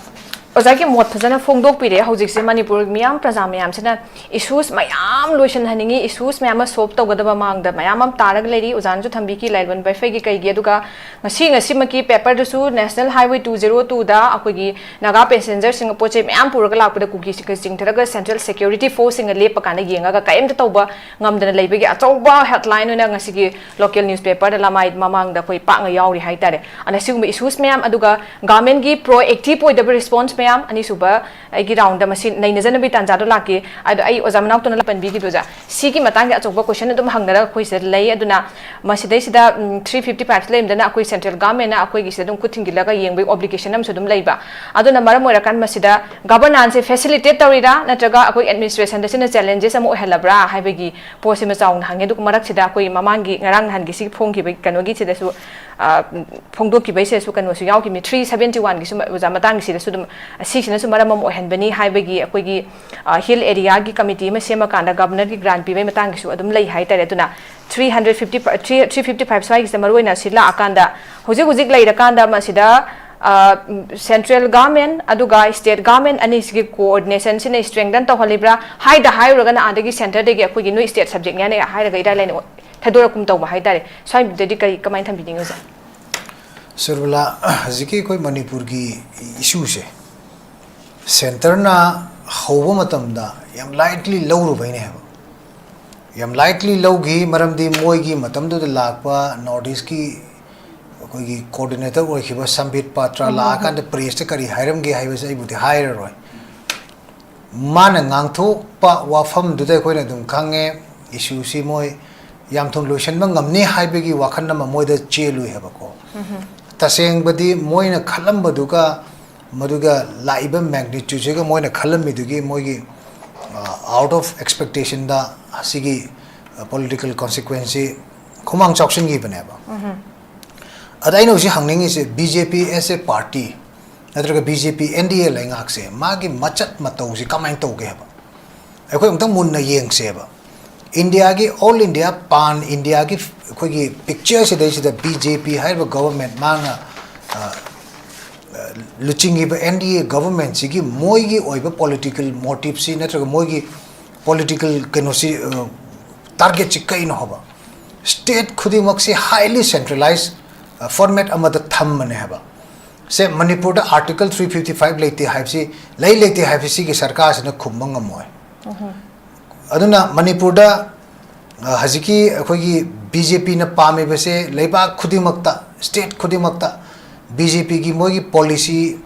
ꯑꯣꯖꯥꯒꯤ ꯃꯣꯠ ꯐꯖꯅ ꯐꯣꯡꯗꯣꯛꯄꯤꯔꯦ꯫ ꯍꯧꯖꯤꯛꯁꯦ ꯃꯅꯤꯄꯨꯔ ꯃꯤꯌꯥꯝ, ꯄ꯭ꯔꯖꯥ ꯃꯌꯥꯝꯁꯤꯅ issues ꯃꯌꯥꯝ ꯂꯣꯏꯁꯤꯟꯍꯟꯅꯤꯡꯉꯤ, issues ꯃꯌꯥꯝ ꯑꯃ solve ꯇꯧꯒꯗꯕ ꯃꯥꯡꯗ ꯃꯌꯥꯝ ꯑꯃ ꯇꯥꯔꯒ ꯂꯩꯔꯤ꯫ ꯑꯣꯖꯥꯅꯁꯨ ꯊꯝꯕꯤꯈꯤ ꯂꯥꯏꯔꯕꯟ ꯕꯥꯏꯐꯩꯒꯤ ꯀꯩꯒꯤ, ꯑꯗꯨꯒ ꯉꯁꯤ, ꯉꯁꯤꯃꯛꯀꯤ paperꯗꯨꯁꯨ National Highway two zero twoꯗ ꯑꯩꯈꯣꯏꯒꯤ ꯅꯥꯒꯥ passengerꯁꯤꯡꯅ ꯄꯣꯠ ꯆꯩ ꯃꯌꯥꯝ ꯄꯨꯔꯒ ꯂꯥꯛꯄꯗ ꯀꯨꯀꯤꯁꯤꯡꯒ ꯆꯤꯡꯊꯔꯒ central security forceꯁꯤꯡꯅ ꯂꯦꯞꯄ ꯀꯥꯟꯗ ꯌꯦꯡꯉꯒ ꯀꯔꯤꯝꯇ ꯇꯧꯕ ꯉꯝꯗꯅ ꯂꯩꯕꯒꯤ ꯑꯆꯧꯕ headline ꯑꯣꯏꯅ ꯉꯁꯤꯒꯤ local newspaperꯗ ꯂꯃꯥꯏ ꯃꯃꯥꯡꯗ ꯑꯩꯈꯣꯏ ꯄꯥꯛꯅ ꯌꯥꯎꯔꯤ ꯍꯥꯏꯇꯥꯔꯦ꯫ ꯑꯗꯨꯅ ꯁꯤꯒꯨꯝꯕ issues ꯃꯌꯥꯝ, ꯑꯗꯨꯒ governmentꯀꯤ proactive ꯑꯣꯏꯗꯕ response ꯃꯌꯥꯝ, ꯑꯅꯤꯁꯨꯕ ꯑꯩꯒꯤ ꯔꯥꯎꯟꯗ ꯃꯁꯤ ꯅꯩꯅꯖꯅꯕꯒꯤ ꯇꯥꯟꯖꯥꯗꯣ ꯂꯥꯛꯀꯦ꯫ ꯑꯗꯣ ꯑꯩ ꯑꯣꯖꯥ ꯃꯅꯥꯎꯇꯣꯅ ꯄꯟꯕꯤꯈꯤꯕꯗꯣ ꯑꯣꯖꯥ, ꯁꯤꯒꯤ ꯃꯇꯥꯡꯒꯤ ꯑꯆꯧꯕ ꯀꯣꯏꯁꯟ ꯑꯗꯨꯝ ꯍꯪꯅꯔꯒ ꯑꯩꯈꯣꯏ ꯁꯤꯗ ꯂꯩ꯫ ꯑꯗꯨꯅ ꯃꯁꯤꯗꯩꯁꯤꯗ ꯊ꯭ꯔꯤ ꯐꯤꯐꯇꯤ ꯐꯥꯏꯚ ꯂꯩꯔꯝꯗꯅ ꯑꯩꯈꯣꯏ ꯁꯦꯟꯇ꯭ꯔꯦꯜ ꯒꯚꯔꯟꯃꯦꯟꯅ ꯑꯩꯈꯣꯏꯒꯤ ꯁꯤꯗ ꯑꯗꯨꯝ ꯈꯨꯠ ꯊꯤꯡꯖꯤꯜꯂꯒ ꯌꯦꯡꯕꯒꯤ ꯑꯣꯕ꯭ꯂꯤꯒꯦꯁꯟ ꯑꯃꯁꯨ ꯑꯗꯨꯝ ꯂꯩꯕ꯫ ꯑꯗꯨꯅ ꯃꯔꯝ ꯑꯣꯏꯔꯀꯥꯟꯗ ꯃꯁꯤꯗ ꯒꯚꯔꯅꯥꯟꯁꯁꯦ ꯐꯦꯁꯤꯂꯤꯇꯦꯠ ꯇꯧꯔꯤꯔꯥ, ꯅꯠꯇ꯭ꯔꯒ ꯑꯩꯈꯣꯏ ꯑꯦꯗꯃꯤꯅꯤꯁꯇ꯭ꯔꯦꯁꯟꯗ ꯁꯤꯅ ꯆꯦꯂꯦꯟꯖꯦꯁ ꯑꯃ ꯑꯣꯏꯍꯜꯂꯕ꯭ꯔꯥ ꯍꯥꯏꯕꯒꯤ ꯄꯣꯠꯁꯤꯃ ꯆꯥꯎꯅ ꯍꯪꯉꯦ꯫ ꯑꯗꯨꯒ ꯃꯔꯛꯁꯤꯗ ꯑꯩꯈꯣꯏ ꯃꯃꯥꯡꯒꯤ, ꯉꯔꯥꯡ ꯅꯍꯥꯟꯒꯤ ꯁꯤ ꯐꯣꯡꯈꯤꯕ ꯀꯩꯅꯣꯒꯤꯁꯤꯗꯁꯨ, ꯑ, ꯐꯣꯡꯗꯣꯛꯈꯤꯕꯩꯁꯤꯗꯁꯨ ꯀꯩꯅꯣꯁꯨ ꯌꯥꯎꯈꯤꯕꯅꯤ, ꯊ꯭ꯔꯤ ꯁꯕꯦꯟꯇꯤ ꯋꯥꯟꯒꯤꯁꯨ ꯑꯣꯖꯥ ꯃꯇꯥꯡꯒꯤꯁꯤꯗꯁꯨ ꯑꯗꯨꯝ, ꯁꯤꯁꯤꯅꯁꯨ ꯃꯔꯝ ꯑꯃ ꯑꯣꯏꯍꯟꯕꯅꯤ ꯍꯥꯏꯕꯒꯤ ꯑꯩꯈꯣꯏꯒꯤ, ꯑ, ꯍꯤꯜ ꯑꯦꯔꯤꯌꯥꯒꯤ ꯀꯃꯤꯇꯤ ꯑꯃ ꯁꯦꯝꯃꯀꯥꯟꯗ ꯒꯚꯔꯅꯔꯒꯤ ꯒ꯭ꯔꯥꯟ ꯄꯤꯕꯒꯤ ꯃꯇꯥꯡꯒꯤꯁꯨ ꯑꯗꯨꯝ ꯂꯩ ꯍꯥꯏꯇꯥꯔꯦ꯫ ꯑꯗꯨꯅ three hundred fifty, three, three fifty five ꯁ꯭ꯋꯥꯏꯒꯤꯁꯤꯗ ꯃꯔꯨꯑꯣꯏꯅ ꯁꯤ ꯂꯥꯛꯑꯀꯥꯟꯗ, ꯍꯧꯖꯤꯛ ꯍꯧꯖꯤꯛ ꯂꯩꯔꯀꯥꯟꯗ ꯃꯁꯤꯗ, ꯑ, ꯁꯦꯟꯇ꯭ꯔꯦꯜ ꯒꯚꯔꯟꯃꯦꯟ ꯑꯗꯨꯒ ꯁ꯭ꯇꯦꯠ ꯒꯚꯔꯟꯃꯦꯟ ꯑꯅꯤꯁꯤꯒꯤ ꯀꯣꯑꯣꯔꯗꯤꯅꯦꯁꯟꯁꯤꯅ ꯁ꯭ꯇꯔꯦꯡꯊꯟ ꯇꯧꯍꯜꯂꯤꯕ꯭ꯔꯥ? ꯍꯥꯏꯗ ꯍꯥꯏꯔꯨꯔꯒꯅ ꯑꯥꯗꯒꯤ ꯁꯦꯟꯇꯔꯗꯒꯤ ꯑꯩꯈꯣꯏꯒꯤ ꯅꯣꯏ ꯁ꯭ꯇꯦꯠ ꯁꯕꯖꯦꯛꯅꯦꯅ ꯍꯥꯏꯔꯒ ꯏꯔꯥꯏ ꯂꯥꯏꯅ ꯊꯥꯗꯣꯔꯛꯄꯒꯨꯝ ꯇꯧꯕ ꯍꯥꯏꯇꯥꯔꯦ꯫ ꯁ꯭ꯋꯥꯏꯗꯗꯤ ꯀꯔꯤ, ꯀꯃꯥꯏꯅ ꯊꯝꯕꯤꯅꯤꯡꯉꯤ ꯑꯣꯖꯥ? ꯁꯔꯃꯤꯂꯥ, ꯍꯧꯖꯤꯛꯀꯤ ꯑꯩꯈꯣꯏ ꯃꯅꯤꯄꯨꯔꯒꯤ ꯏꯁꯨꯁꯦ ꯁꯦꯟꯇꯔꯅ ꯍꯧꯕ ꯃꯇꯝꯗ ꯌꯥꯝ ꯂꯥꯏꯠꯂꯤ ꯂꯧꯔꯨꯕꯩꯅꯦ ꯍꯥꯏꯕ꯫ ꯌꯥꯝ ꯂꯥꯏꯠꯂꯤ ꯂꯧꯈꯤ, ꯃꯔꯝꯗꯤ ꯃꯣꯏꯒꯤ ꯃꯇꯝꯗꯨꯗ ꯂꯥꯛꯄ ꯅꯣꯔꯠ ꯏꯁꯀꯤ ꯑꯩꯈꯣꯏꯒꯤ ꯀꯣꯑꯣꯔꯗꯤꯅꯦꯇꯔ ꯑꯣꯏꯈꯤꯕ ꯁꯝꯕꯤꯠ ꯄꯥꯇ꯭ꯔ ꯎꯝ, ꯎꯝ, ꯎꯝ꯫ ꯂꯥꯛꯑꯀꯥꯟꯗ ꯄ꯭ꯔꯦꯁꯇ ꯀꯔꯤ ꯍꯥꯏꯔꯝꯒꯦ ꯍꯥꯏꯕꯁꯦ ꯑꯩꯕꯨꯗꯤ ꯍꯥꯏꯔꯔꯣꯏ꯫ ꯃꯥꯅ ꯉꯥꯡꯊꯣꯛꯄ ꯋꯥꯐꯝꯗꯨꯗ ꯑꯩꯈꯣꯏꯅ ꯑꯗꯨꯝ ꯈꯪꯉꯦ, ꯏꯁꯨꯁꯤ ꯃꯣꯏ ꯌꯥꯝ ꯊꯨꯅ ꯂꯣꯏꯁꯤꯟꯕ ꯉꯝꯅꯤ ꯍꯥꯏꯕꯒꯤ ꯋꯥꯈꯜ ꯑꯃ ꯃꯣꯏꯗ ꯆꯦꯜꯂꯨꯏ ꯍꯥꯏꯕꯀꯣ꯫ ꯎꯝ, ꯎꯝ꯫ ꯇꯁꯦꯡꯕꯗꯤ ꯃꯣꯏꯅ ꯈꯜꯂꯝꯕꯗꯨꯒ ꯃꯗꯨꯒ ꯂꯥꯛꯏꯕ ꯃꯦꯒꯅꯤꯇ꯭ꯌꯨꯠꯁꯤꯒ ꯃꯣꯏꯅ ꯈꯜꯂꯝꯃꯤꯗꯨꯒꯤ ꯃꯣꯏꯒꯤ, ꯑ, ꯑꯥꯎꯠ ꯑꯣꯐ ꯑꯦꯛꯁꯄꯦꯛꯇꯦꯁꯟꯗ ꯑꯁꯤꯒꯤ, ꯑ, ꯄꯣꯂꯤꯇꯤꯀꯦꯜ ꯀꯣꯟꯁꯤꯀ꯭ꯋꯦꯟꯁꯁꯤ ꯈꯨꯃꯥꯡ ꯆꯥꯎꯁꯤꯟꯈꯤꯕꯅꯦꯕ꯫ ꯎꯝ, ꯎꯝ꯫ ꯑꯗ ꯑꯩꯅ ꯍꯧꯖꯤꯛ ꯍꯪꯅꯤꯡꯉꯤꯁꯦ, B J P as a party ꯅꯠꯇ꯭ꯔꯒ B J P N D A ꯂꯩꯉꯥꯛꯁꯦ ꯃꯥꯒꯤ ꯃꯆꯠ ꯃꯇꯧꯁꯤ ꯀꯃꯥꯏꯅ ꯇꯧꯒꯦ ꯍꯥꯏꯕ? ꯑꯩꯈꯣꯏ ꯑꯃꯨꯛꯇꯪ ꯃꯨꯟꯅ ꯌꯦꯡꯁꯦꯕ꯫ ꯏꯟꯗꯤꯌꯥꯒꯤ, ꯑꯣꯜ ꯏꯟꯗꯤꯌꯥ, ꯄꯥꯟ ꯏꯟꯗꯤꯌꯥꯒꯤ ꯑꯩꯈꯣꯏꯒꯤ ꯄꯤꯛꯆꯔꯁꯤꯗꯩꯁꯤꯗ ꯕꯤ ꯖꯦ ꯄꯤ ꯍꯥꯏꯔꯤꯕ ꯒꯣꯚꯔꯟꯃꯦꯟꯠ ꯃꯥꯅ, ꯑ, ꯑ, ꯂꯨꯆꯤꯡꯉꯤꯕ ꯑꯦꯟ ꯗꯤ ꯑꯦ ꯒꯣꯚꯔꯟꯃꯦꯟꯠꯁꯤꯒꯤ ꯃꯣꯏꯒꯤ ꯑꯣꯏꯕ ꯄꯣꯂꯤꯇꯤꯀꯦꯜ ꯃꯣꯇꯤꯚꯁꯤ ꯅꯠꯇ꯭ꯔꯒ ꯃꯣꯏꯒꯤ ꯄꯣꯂꯤꯇꯤꯀꯦꯜ ꯀꯩꯅꯣꯁꯤ, ꯑ, ꯇꯥꯔꯒꯦꯠꯁꯤ ꯀꯩꯅꯣ ꯍꯥꯏꯕ? ꯁ꯭ꯇꯦꯠ ꯈꯨꯗꯤꯡꯃꯛꯁꯤ ꯍꯥꯏꯂꯤ ꯁꯦꯟꯇ꯭ꯔꯦꯂꯥꯏꯖ, ꯑ, ꯐꯣꯔꯃꯦꯠ ꯑꯃꯗ ꯊꯝꯕꯅꯦ ꯍꯥꯏꯕ꯫ ꯁꯦ, ꯃꯅꯤꯄꯨꯔꯗ ꯑꯥꯔꯇꯤꯀꯜ ꯊ꯭ꯔꯤ ꯐꯤꯐꯇꯤ ꯐꯥꯏꯚ ꯂꯩꯇꯦ ꯍꯥꯏꯕꯁꯤ, ꯂꯩ ꯂꯩꯇꯦ ꯍꯥꯏꯕꯁꯤ ꯁꯤꯒꯤ ꯁꯔꯀꯥꯔꯁꯤꯅ ꯈꯨꯝꯕ ꯉꯝꯃꯣꯏ꯫ ꯎꯝ꯫ ꯑꯗꯨꯅ ꯃꯅꯤꯄꯨꯔꯗ, ꯑ, ꯍꯧꯖꯤꯛꯀꯤ ꯑꯩꯈꯣꯏꯒꯤ ꯕꯤ ꯖꯦ ꯄꯤꯅ ꯄꯥꯝꯃꯤꯕꯁꯦ ꯂꯩꯕꯥꯛ ꯈꯨꯗꯤꯡꯃꯛꯇ, ꯁ꯭ꯇꯦꯠ ꯈꯨꯗꯤꯡꯃꯛꯇ ꯕꯤ ꯖꯦ ꯄꯤꯒꯤ ꯃꯣꯏꯒꯤ ꯄꯣꯂꯤꯁꯤ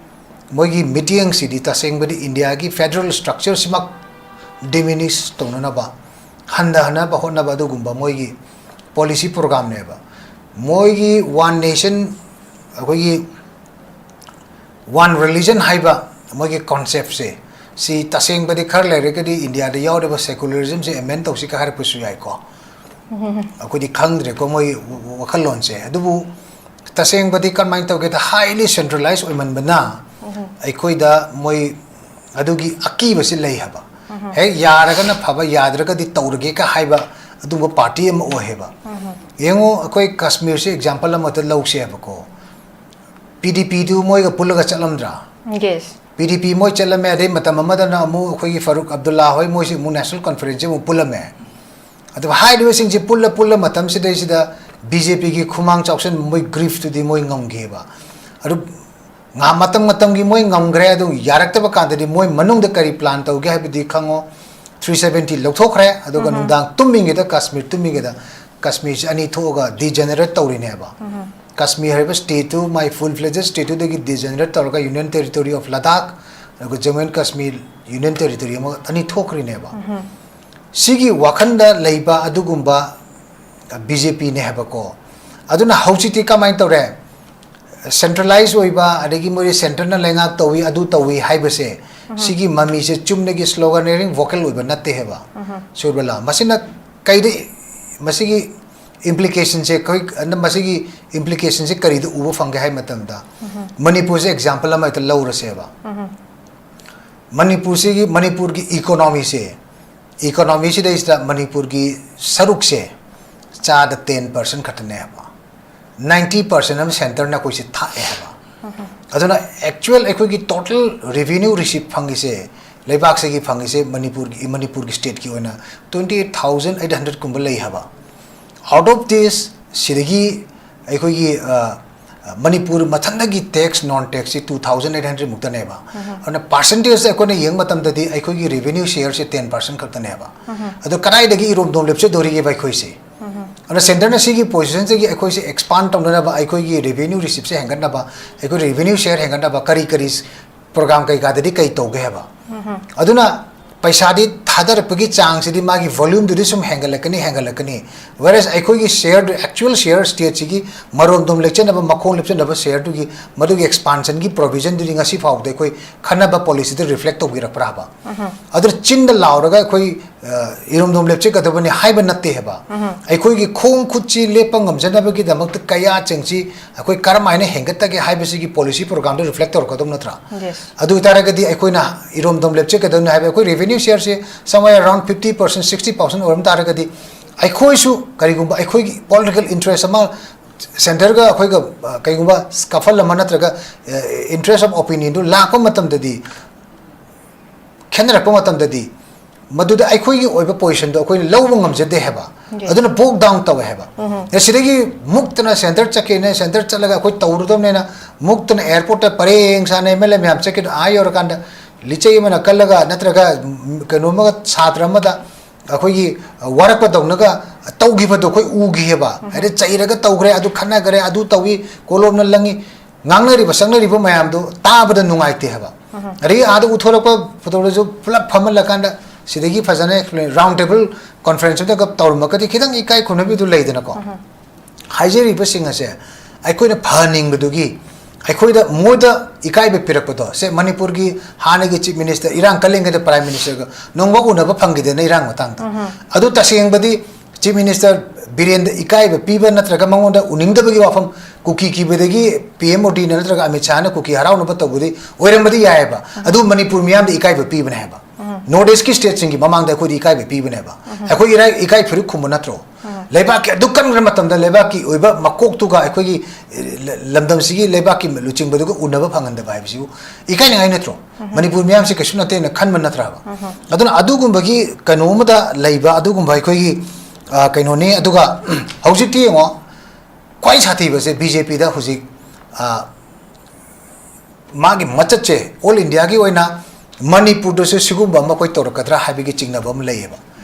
ꯃꯣꯏꯒꯤ ꯃꯤꯠꯌꯦꯡꯁꯤꯗꯤ ꯇꯁꯦꯡꯕꯗꯤ ꯏꯟꯗꯤꯌꯥꯒꯤ ꯐꯦꯗꯔꯦꯜ ꯁ꯭ꯇ꯭ꯔꯛꯆꯔꯁꯤꯃꯛ ꯗꯤꯃꯤꯅꯤꯁ ꯇꯧꯅꯅꯕ, ꯍꯟꯊꯍꯟꯅꯕ ꯍꯣꯠꯅꯕ ꯑꯗꯨꯒꯨꯝꯕ ꯃꯣꯏꯒꯤ ꯄꯣꯂꯤꯁꯤ ꯄ꯭ꯔꯣꯒ꯭ꯔꯥꯝꯅꯦꯕ꯫ ꯃꯣꯏꯒꯤ ꯋꯥꯟ ꯅꯦꯁꯟ, ꯑꯩꯈꯣꯏꯒꯤ ꯋꯥꯟ ꯔꯤꯂꯤꯖꯟ ꯍꯥꯏꯕ ꯃꯣꯏꯒꯤ ꯀꯣꯟꯁꯦꯞꯁꯦ, ꯁꯤ ꯇꯁꯦꯡꯕꯗꯤ ꯈꯔ ꯂꯩꯔꯒꯗꯤ ꯏꯟꯗꯤꯌꯥꯗ ꯌꯥꯎꯔꯤꯕ ꯁꯦꯀꯨꯂꯔꯤꯖꯝꯁꯦ ꯑꯦꯃꯦꯟ ꯇꯧꯁꯤ ꯀ ꯍꯥꯏꯔꯛꯄꯁꯨ ꯌꯥꯏꯀꯣ꯫ ꯑꯩꯈꯣꯏꯗꯤ ꯈꯪꯗ꯭ꯔꯦꯀꯣ ꯃꯣꯏ ꯋꯥꯈꯜꯂꯣꯟꯁꯦ꯫ ꯑꯗꯨꯕꯨ ꯇꯁꯦꯡꯕꯗꯤ ꯀꯃꯥꯏꯅ ꯇꯧꯒꯦꯗ, ꯍꯥꯏꯂꯤ ꯁꯦꯟꯇ꯭ꯔꯦꯂꯥꯏꯁ ꯑꯣꯏꯃꯟꯕꯅ ꯑꯩꯈꯣꯏꯗ ꯃꯣꯏ ꯑꯗꯨꯒꯤ ꯑꯀꯤꯕꯁꯤ ꯂꯩ ꯍꯥꯏꯕ꯫ ꯍꯦꯛ ꯌꯥꯔꯒꯅ ꯐꯕ, ꯌꯥꯗ꯭ꯔꯒꯗꯤ ꯇꯧꯔꯒꯦ ꯀ ꯍꯥꯏꯕ ꯑꯗꯨꯒꯨꯝꯕ ꯄꯥꯔꯇꯤ ꯑꯃ ꯑꯣꯏ ꯍꯥꯏꯕ꯫ ꯌꯦꯡꯉꯨ, ꯑꯩꯈꯣꯏ ꯀꯥꯁꯃꯤꯔꯁꯤ ꯑꯦꯛꯖꯥꯝꯄꯜ ꯑꯃꯗ ꯂꯧꯁꯦꯕꯀꯣ꯫ ꯄꯤ ꯗꯤ ꯄꯤꯗꯨ ꯃꯣꯏꯒ ꯄꯨꯜꯂꯒ ꯆꯠꯂꯝꯗ꯭ꯔꯥ? ꯌꯦꯁ꯫ ꯄꯤ ꯗꯤ ꯄꯤ ꯃꯣꯏ ꯆꯠꯂꯝꯃꯦ, ꯑꯗꯩ ꯃꯇꯝ ꯑꯃꯗꯅ ꯑꯃꯨꯛ ꯑꯩꯈꯣꯏꯒꯤ ꯐꯔꯨꯛ ꯑꯕꯗꯨꯜꯂꯥ ꯍꯣꯏ ꯃꯣꯏꯁꯤ ꯑꯃꯨꯛ ꯅꯦꯁꯅꯦꯜ ꯀꯟꯐꯔꯦꯟꯁꯁꯤ ꯑꯃꯨꯛ ꯄꯨꯜꯂꯝꯃꯦ꯫ ꯑꯗꯨꯒ ꯍꯥꯏꯔꯤꯕꯁꯤꯡꯁꯤ ꯄꯨꯜꯂ ꯄꯨꯜꯂ ꯃꯇꯝꯁꯤꯗꯩꯁꯤꯗ ꯕꯤ ꯖꯦ ꯄꯤꯒꯤ ꯈꯨꯃꯥꯡ ꯆꯥꯎꯁꯟꯕ, ꯃꯣꯏ ꯒ꯭ꯔꯤꯐꯇꯨꯗꯤ ꯃꯣꯏ ꯉꯝꯈꯤꯕ꯫ ꯑꯗꯨ ꯉꯥ-, ꯃꯇꯝ ꯃꯇꯝꯒꯤ ꯃꯣꯏ ꯉꯝꯈ꯭ꯔꯦ, ꯑꯗꯨ ꯌꯥꯔꯛꯇꯕ ꯀꯥꯟꯗꯗꯤ ꯃꯣꯏ ꯃꯅꯨꯡꯗ ꯀꯔꯤ ꯄ꯭ꯂꯥꯟ ꯇꯧꯒꯦ ꯍꯥꯏꯕꯗꯤ ꯈꯪꯉꯣ꯫ ꯊ꯭ꯔꯤ ꯁꯕꯦꯟꯇꯤ ꯂꯧꯊꯣꯛꯈ꯭ꯔꯦ, ꯑꯗꯨꯒ ꯅꯨꯡꯗꯥꯡ ꯇꯨꯝꯃꯤꯉꯩꯗ, ꯀꯥꯁꯃꯤꯔ ꯇꯨꯝꯃꯤꯉꯩꯗ, ꯀꯥꯁꯃꯤꯔꯁꯤ ꯑꯅꯤ ꯊꯣꯛꯑꯒ ꯗꯤꯖꯦꯅꯔꯦꯠ ꯇꯧꯔꯤꯅꯦꯕ꯫ ꯀꯥꯁꯃꯤꯔ ꯍꯥꯏꯔꯤꯕ ꯁ꯭ꯇꯦꯠꯇꯨ, ꯃꯥꯏ ꯐꯨꯜ ꯐ꯭ꯂꯦꯖꯦꯁ ꯁ꯭ꯇꯦꯠꯇꯨꯗꯒꯤ ꯗꯤꯖꯦꯅꯔꯦꯠ ꯇꯧꯔꯒ ꯌꯨꯅꯤꯌꯟ ꯇꯦꯔꯤꯇꯣꯔꯤ ꯑꯣꯐ ꯂꯗꯥꯈ, ꯑꯗꯨꯒ Jammu and Kashmir union territory ꯑꯃ, ꯑꯅꯤ ꯊꯣꯛꯈ꯭ꯔꯤꯅꯦꯕ꯫ ꯁꯤꯒꯤ ꯋꯥꯈꯜꯗ ꯂꯩꯕ ꯑꯗꯨꯒꯨꯝꯕ ꯕꯤ ꯖꯦ ꯄꯤꯅꯦ ꯍꯥꯏꯕꯀꯣ꯫ ꯑꯗꯨꯅ ꯍꯧꯖꯤꯛꯇꯤ ꯀꯃꯥꯏꯅ ꯇꯧꯔꯦ? ꯁꯦꯟꯇ꯭ꯔꯦꯂꯥꯏꯁ ꯑꯣꯏꯕ, ꯑꯗꯒꯤ ꯃꯣꯏꯗꯤ ꯁꯦꯟꯇꯔꯅ ꯂꯩꯉꯥꯛ ꯇꯧꯏ, ꯑꯗꯨ ꯇꯧꯏ ꯍꯥꯏꯕꯁꯦ, ꯁꯤꯒꯤ ꯃꯃꯤꯁꯦ ꯆꯨꯝꯅꯒꯤ ꯁ꯭ꯂꯣꯒꯅꯔꯤꯡ ꯚꯣꯀꯦꯜ ꯑꯣꯏꯕ ꯅꯠꯇꯦ ꯍꯥꯏꯕ꯫ ꯁꯣꯏꯕꯂꯥ, ꯃꯁꯤꯅ ꯀꯩꯗ, ꯃꯁꯤꯒꯤ ꯏꯝꯄ꯭ꯂꯤꯀꯦꯁꯟꯁꯦ ꯑꯩꯈꯣꯏ, ꯃꯁꯤꯒꯤ ꯏꯝꯄ꯭ꯂꯤꯀꯦꯁꯟꯁꯦ ꯀꯔꯤꯗ ꯎꯕ ꯐꯪꯒꯦ ꯍꯥꯏ ꯃꯇꯝꯗ, ꯃꯅꯤꯄꯨꯔꯁꯦ ꯑꯦꯛꯖꯥꯝꯄꯜ ꯑꯃ ꯍꯦꯛꯇ ꯂꯧꯔꯁꯦꯕ꯫ ꯃꯅꯤꯄꯨꯔꯁꯤꯒꯤ, ꯃꯅꯤꯄꯨꯔꯒꯤ ꯏꯀꯣꯅꯣꯃꯤꯁꯦ, ꯏꯀꯣꯅꯣꯃꯤꯁꯤꯗꯩꯁꯤꯗ ꯃꯅꯤꯄꯨꯔꯒꯤ ꯁꯔꯨꯛꯁꯦ ꯆꯥꯗ ꯇꯦꯟ ꯄꯥꯔꯁꯦꯟ ꯈꯛꯇꯅꯦ ꯍꯥꯏꯕ꯫ ꯅꯥꯏꯟꯇꯤ ꯄꯥꯔꯁꯦꯟ ꯑꯃ ꯁꯦꯟꯇꯔꯅ ꯑꯩꯈꯣꯏꯁꯦ ꯊꯥꯛꯑꯦ ꯍꯥꯏꯕ꯫ ꯑꯗꯨꯅ ꯑꯦꯛꯆꯨꯋꯦꯜ ꯑꯩꯈꯣꯏꯒꯤ ꯇꯣꯇꯦꯜ ꯔꯦꯚꯤꯅ꯭ꯌꯨ ꯔꯤꯁꯤꯞ ꯐꯪꯉꯤꯁꯦ, ꯂꯩꯕꯥꯛꯁꯤꯒꯤ ꯐꯪꯉꯤꯁꯦ, ꯃꯅꯤꯄꯨꯔꯒꯤ, ꯃꯅꯤꯄꯨꯔꯒꯤ ꯁ꯭ꯇꯦꯠꯀꯤ ꯑꯣꯏꯅ twenty eight thousand eight hundred ꯀꯨꯝꯕ ꯂꯩ ꯍꯥꯏꯕ꯫ ꯑꯥꯎꯠ ꯑꯣꯐ ꯗꯤꯁ, ꯁꯤꯗꯒꯤ ꯑꯩꯈꯣꯏꯒꯤ, ꯑ, ꯃꯅꯤꯄꯨꯔ ꯃꯊꯟꯗꯒꯤ ꯇꯦꯛꯁ, ꯅꯣꯟ ꯇꯦꯛꯁꯁꯤ ꯇꯨ ꯊꯥꯎꯖꯟ ꯑꯩꯠ ꯍꯟꯗ꯭ꯔꯦꯠ ꯃꯨꯛꯇꯅꯦꯕ꯫ ꯑꯗꯨꯅ ꯄꯥꯔꯁꯦꯟꯇꯦꯖꯇ ꯑꯩꯈꯣꯏꯅ ꯌꯦꯡꯕ ꯃꯇꯝꯗꯗꯤ ꯑꯩꯈꯣꯏꯒꯤ ꯔꯦꯚꯤꯅ꯭ꯌꯨ ꯁꯤꯌꯔꯁꯦ ꯇꯦꯟ ꯄꯥꯔꯁꯦꯟ ꯈꯛꯇꯅꯦꯕ꯫ ꯑꯗꯣ ꯀꯗꯥꯏꯗꯒꯤ ꯏꯔꯣꯝꯗꯣꯝ ꯂꯦꯞꯆꯗꯣꯔꯤꯒꯦꯕ ꯑꯩꯈꯣꯏꯁꯦ? ꯑꯗꯨꯅ ꯁꯦꯟꯇꯔꯅ ꯁꯤꯒꯤ ꯄꯣꯖꯤꯁꯟꯁꯤꯗꯒꯤ ꯑꯩꯈꯣꯏꯁꯦ ꯑꯦꯛꯁꯄꯥꯟ ꯇꯧꯅꯅꯕ, ꯑꯩꯈꯣꯏꯒꯤ ꯔꯦꯚꯤꯅ꯭ꯌꯨ ꯔꯤꯁꯤꯞꯁꯦ ꯍꯦꯟꯒꯠꯅꯕ, ꯑꯩꯈꯣꯏ ꯔꯦꯚꯤꯅ꯭ꯌꯨ ꯁꯤꯌꯔ ꯍꯦꯟꯒꯠꯅꯕ ꯀꯔꯤ ꯀꯔꯤ ꯄ꯭ꯔꯣꯒ꯭ꯔꯥꯝ ꯀꯩꯀꯥꯗꯗꯤ ꯀꯩ ꯇꯧꯒꯦ ꯍꯥꯏꯕ? ꯑꯗꯨꯅ ꯄꯩꯁꯥꯗꯤ ꯊꯥꯗꯔꯛꯄꯒꯤ ꯆꯥꯡꯁꯤꯗꯤ ꯃꯥꯒꯤ volume ꯗꯨꯗꯤ ꯁꯨꯝ ꯍꯦꯟꯒꯠꯂꯛꯀꯅꯤ, ꯍꯦꯟꯒꯠꯂꯛꯀꯅꯤ꯫ Whereas ꯑꯩꯈꯣꯏꯒꯤ share ꯗꯨ, actual share state ꯁꯤꯒꯤ ꯃꯔꯣꯝꯗꯣꯝ ꯂꯦꯞꯆꯅꯕ, ꯃꯈꯣꯡ ꯂꯦꯞꯆꯅꯕ share ꯗꯨꯒꯤ, ꯃꯗꯨꯒꯤ expansion ꯒꯤ provision ꯗꯨꯗꯤ ꯉꯁꯤ ꯐꯥꯎꯕꯗ ꯑꯩꯈꯣꯏ ꯈꯟꯅꯕ policy ꯗ reflect ꯇꯧꯕꯤꯔꯛꯄ꯭ꯔꯥ ꯍꯥꯏꯕ? ꯑꯗꯨꯅ ꯆꯤꯟꯗ ꯂꯥꯎꯔꯒ ꯑꯩꯈꯣꯏ, ꯑ, ꯏꯔꯣꯝꯗꯣꯝ ꯂꯦꯞꯆꯒꯗꯕꯅꯤ ꯍꯥꯏꯕ ꯅꯠꯇꯦ ꯍꯥꯏꯕ꯫ ꯑꯩꯈꯣꯏꯒꯤ ꯈꯣꯡ ꯈꯨꯠꯁꯤ ꯂꯦꯞꯄ ꯉꯝꯖꯅꯕꯒꯤꯗꯃꯛꯇ ꯀꯌꯥꯁꯤꯡꯁꯤ ꯑꯩꯈꯣꯏ ꯀꯔꯝꯍꯥꯏꯅ ꯍꯦꯟꯒꯠꯇꯒꯦ ꯍꯥꯏꯕꯁꯤꯒꯤ policy program ꯗ reflect ꯇꯧꯔꯛꯀꯗꯧꯕ ꯅꯠꯇ꯭ꯔꯥ? ꯑꯗꯨ ꯑꯣꯏꯇꯥꯔꯒꯗꯤ ꯑꯩꯈꯣꯏꯅ ꯏꯔꯣꯝꯗꯣꯝ ꯂꯦꯞꯆꯒꯗꯕꯅꯤ ꯍꯥꯏꯕ, ꯑꯩꯈꯣꯏ revenue share ꯁꯦ somewhere around fifty percent, sixty percent ꯑꯣꯏꯔꯝ ꯇꯥꯔꯒꯗꯤ, ꯑꯩꯈꯣꯏꯁꯨ ꯀꯔꯤꯒꯨꯝꯕ ꯑꯩꯈꯣꯏꯒꯤ political interest ꯑꯃ centre ꯒ ꯑꯩꯈꯣꯏꯒ, ꯑ, ꯀꯔꯤꯒꯨꯝꯕ scuffle ꯑꯃ ꯅꯠꯇ꯭ꯔꯒ, ꯑ, interest of opinion ꯗꯨ ꯂꯥꯛꯄ ꯃꯇꯝꯗꯗꯤ, ꯈꯦꯠꯅꯔꯛꯄ ꯃꯇꯝꯗꯗꯤ, ꯃꯗꯨꯗ ꯑꯩꯈꯣꯏꯒꯤ ꯑꯣꯏꯕ position ꯗꯣ ꯑꯩꯈꯣꯏꯅ ꯂꯧꯕ ꯉꯝꯖꯗꯦ ꯍꯥꯏꯕ꯫ ꯑꯗꯨꯅ back down ꯇꯧꯋꯦ ꯍꯥꯏꯕ꯫ ꯑꯦ, ꯁꯤꯗꯒꯤ ꯃꯨꯛꯇꯅ centre ꯆꯠꯀꯦꯅ, centre ꯆꯠꯂꯒ ꯑꯩꯈꯣꯏ ꯇꯧꯔꯨꯗꯕꯅꯦꯅ ꯃꯨꯛꯇꯅ airport ꯇ ꯄꯔꯦꯡ ꯁꯥꯅ M L A ꯃꯌꯥꯝ ꯆꯠꯈꯤꯗꯣ, ꯑꯥ ꯌꯧꯔꯀꯥꯟꯗ ꯂꯤꯆꯩ ꯑꯃꯅ ꯀꯜꯂꯒ ꯅꯠꯇ꯭ꯔꯒ, ꯎꯝ, ꯀꯩꯅꯣꯝꯃꯒ ꯁꯥꯇ꯭ꯔ ꯑꯃꯗ ꯑꯩꯈꯣꯏꯒꯤ ꯋꯥꯔꯛꯄꯗꯧꯅꯒ ꯇꯧꯈꯤꯕꯗꯣ ꯑꯩꯈꯣꯏ ꯎꯈꯤꯑꯕ꯫ ꯍꯥꯏꯗꯤ ꯆꯩꯔꯒ ꯇꯧꯈ꯭ꯔꯦ, ꯑꯗꯨ ꯈꯠꯅꯈ꯭ꯔꯦ, ꯑꯗꯨ ꯇꯧꯏ, ꯀꯣꯂꯣꯝꯅ ꯂꯪꯉꯤ, ꯉꯥꯡꯅꯔꯤꯕ ꯁꯛꯅꯔꯤꯕ ꯃꯌꯥꯝꯗꯣ ꯇꯥꯕꯗ ꯅꯨꯡꯉꯥꯏꯇꯦ ꯍꯥꯏꯕ꯫ ꯑꯗꯒꯤ ꯑꯥꯗ ꯎꯊꯣꯔꯛꯄ photo ꯗꯁꯨ ꯄꯨꯂꯞ ꯐꯝꯍꯜꯂꯀꯥꯟꯗ ꯁꯤꯗꯒꯤ ꯐꯖꯅ round table conference ꯑꯃꯇꯒ ꯇꯧꯔꯝꯃꯒꯗꯤ ꯈꯤꯇꯪ ꯏꯀꯥꯏ ꯈꯨꯝꯅꯕꯤꯗꯨ ꯂꯩꯗꯅꯀꯣ꯫ ꯍꯥꯏꯖꯔꯤꯕꯁꯤꯡ ꯑꯁꯦ ꯑꯩꯈꯣꯏꯅ ꯐꯍꯟꯅꯤꯡꯕꯗꯨꯒꯤ, ꯑꯩꯈꯣꯏꯗ, ꯃꯣꯏꯗ ꯏꯀꯥꯏꯕ ꯄꯤꯔꯛꯄꯗꯣ, ꯁꯦ, ꯃꯅꯤꯄꯨꯔꯒꯤ ꯍꯥꯟꯅꯒꯤ Chief Minister, ꯏꯔꯥꯡ ꯀꯜꯂꯤꯉꯩꯗ Prime Minister ꯒ ꯅꯣꯡꯃ ꯎꯅꯕ ꯐꯪꯈꯤꯗꯦꯅ ꯏꯔꯥꯡ ꯃꯇꯥꯡꯗ꯫ ꯑꯗꯨ ꯇꯁꯦꯡꯕꯗꯤ Chief Minister ꯕꯤꯔꯦꯟꯗ ꯏꯀꯥꯏꯕ ꯄꯤꯕ ꯅꯠꯇ꯭ꯔꯒ ꯃꯉꯣꯟꯗ ꯎꯅꯤꯡꯗꯕꯒꯤ ꯋꯥꯐꯝ, ꯀꯨꯀꯤ ꯀꯤꯕꯗꯒꯤ P M ꯃꯣꯗꯤꯅ ꯅꯠꯇ꯭ꯔꯒ ꯑꯃꯤꯠ ꯁꯥꯍꯅ ꯀꯨꯀꯤ ꯍꯔꯥꯎꯅꯕ ꯇꯧꯕꯗꯤ ꯑꯣꯏꯔꯝꯕꯗꯤ ꯌꯥꯏꯑꯕ꯫ ꯑꯗꯨ ꯃꯅꯤꯄꯨꯔ ꯃꯤꯌꯥꯝꯗ ꯏꯀꯥꯏꯕ ꯄꯤꯕꯅꯦ ꯍꯥꯏꯕ꯫ North East ꯀꯤ state ꯁꯤꯡꯒꯤ ꯃꯃꯥꯡꯗ ꯑꯩꯈꯣꯏꯗꯤ ꯏꯀꯥꯏꯕ ꯄꯤꯕꯅꯦꯕ꯫ ꯑꯩꯈꯣꯏ ꯏꯔꯥꯏ-, ꯏꯀꯥꯏ ꯐꯨꯔꯤꯠ ꯈꯨꯝꯕ ꯅꯠꯇ꯭ꯔꯣ? ꯂꯩꯕꯥꯛꯀꯤ ꯑꯗꯨꯛ ꯀꯟꯈ꯭ꯔ ꯃꯇꯝꯗ ꯂꯩꯕꯥꯛꯀꯤ ꯑꯣꯏꯕ ꯃꯀꯣꯛꯇꯨꯒ ꯑꯩꯈꯣꯏꯒꯤ, ꯑꯦ, ꯂ-, ꯂꯝꯗꯝꯁꯤꯒꯤ ꯂꯩꯕꯥꯛꯀꯤ ꯂꯨꯆꯤꯡꯕꯗꯨꯒ ꯎꯅꯕ ꯐꯪꯍꯟꯗꯕ ꯍꯥꯏꯕꯁꯤꯕꯨ ꯏꯀꯥꯏꯅꯤꯡꯉꯥꯏ ꯅꯠꯇ꯭ꯔꯣ? ꯃꯅꯤꯄꯨꯔ ꯃꯤꯌꯥꯝꯁꯦ ꯀꯩꯁꯨ ꯅꯠꯇꯦꯅ ꯈꯟꯕ ꯅꯠꯇ꯭ꯔꯕ? ꯑꯗꯨꯅ ꯑꯗꯨꯒꯨꯝꯕꯒꯤ ꯀꯩꯅꯣ ꯑꯃꯗ ꯂꯩꯕ ꯑꯗꯨꯒꯨꯝꯕ ꯑꯩꯈꯣꯏꯒꯤ, ꯑ, ꯀꯩꯅꯣꯅꯤ꯫ ꯑꯗꯨꯒ ꯍꯧꯖꯤꯛꯇꯤ ꯌꯦꯡꯉꯣ, ꯈ꯭ꯋꯥꯏ ꯁꯥꯊꯤꯕꯁꯦ B J P ꯗ ꯍꯧꯖꯤꯛ, ꯑ, ꯃꯥꯒꯤ ꯃꯆꯠꯁꯦ all India ꯒꯤ ꯑꯣꯏꯅ ꯃꯅꯤꯄꯨꯔꯗꯁꯨ ꯁꯤꯒꯨꯝꯕ ꯑꯃ ꯑꯩꯈꯣꯏ ꯇꯧꯔꯛꯀꯗ꯭ꯔꯥ ꯍꯥꯏꯕꯒꯤ ꯆꯤꯡꯅꯕ ꯑꯃ ꯂꯩꯌꯦꯕ꯫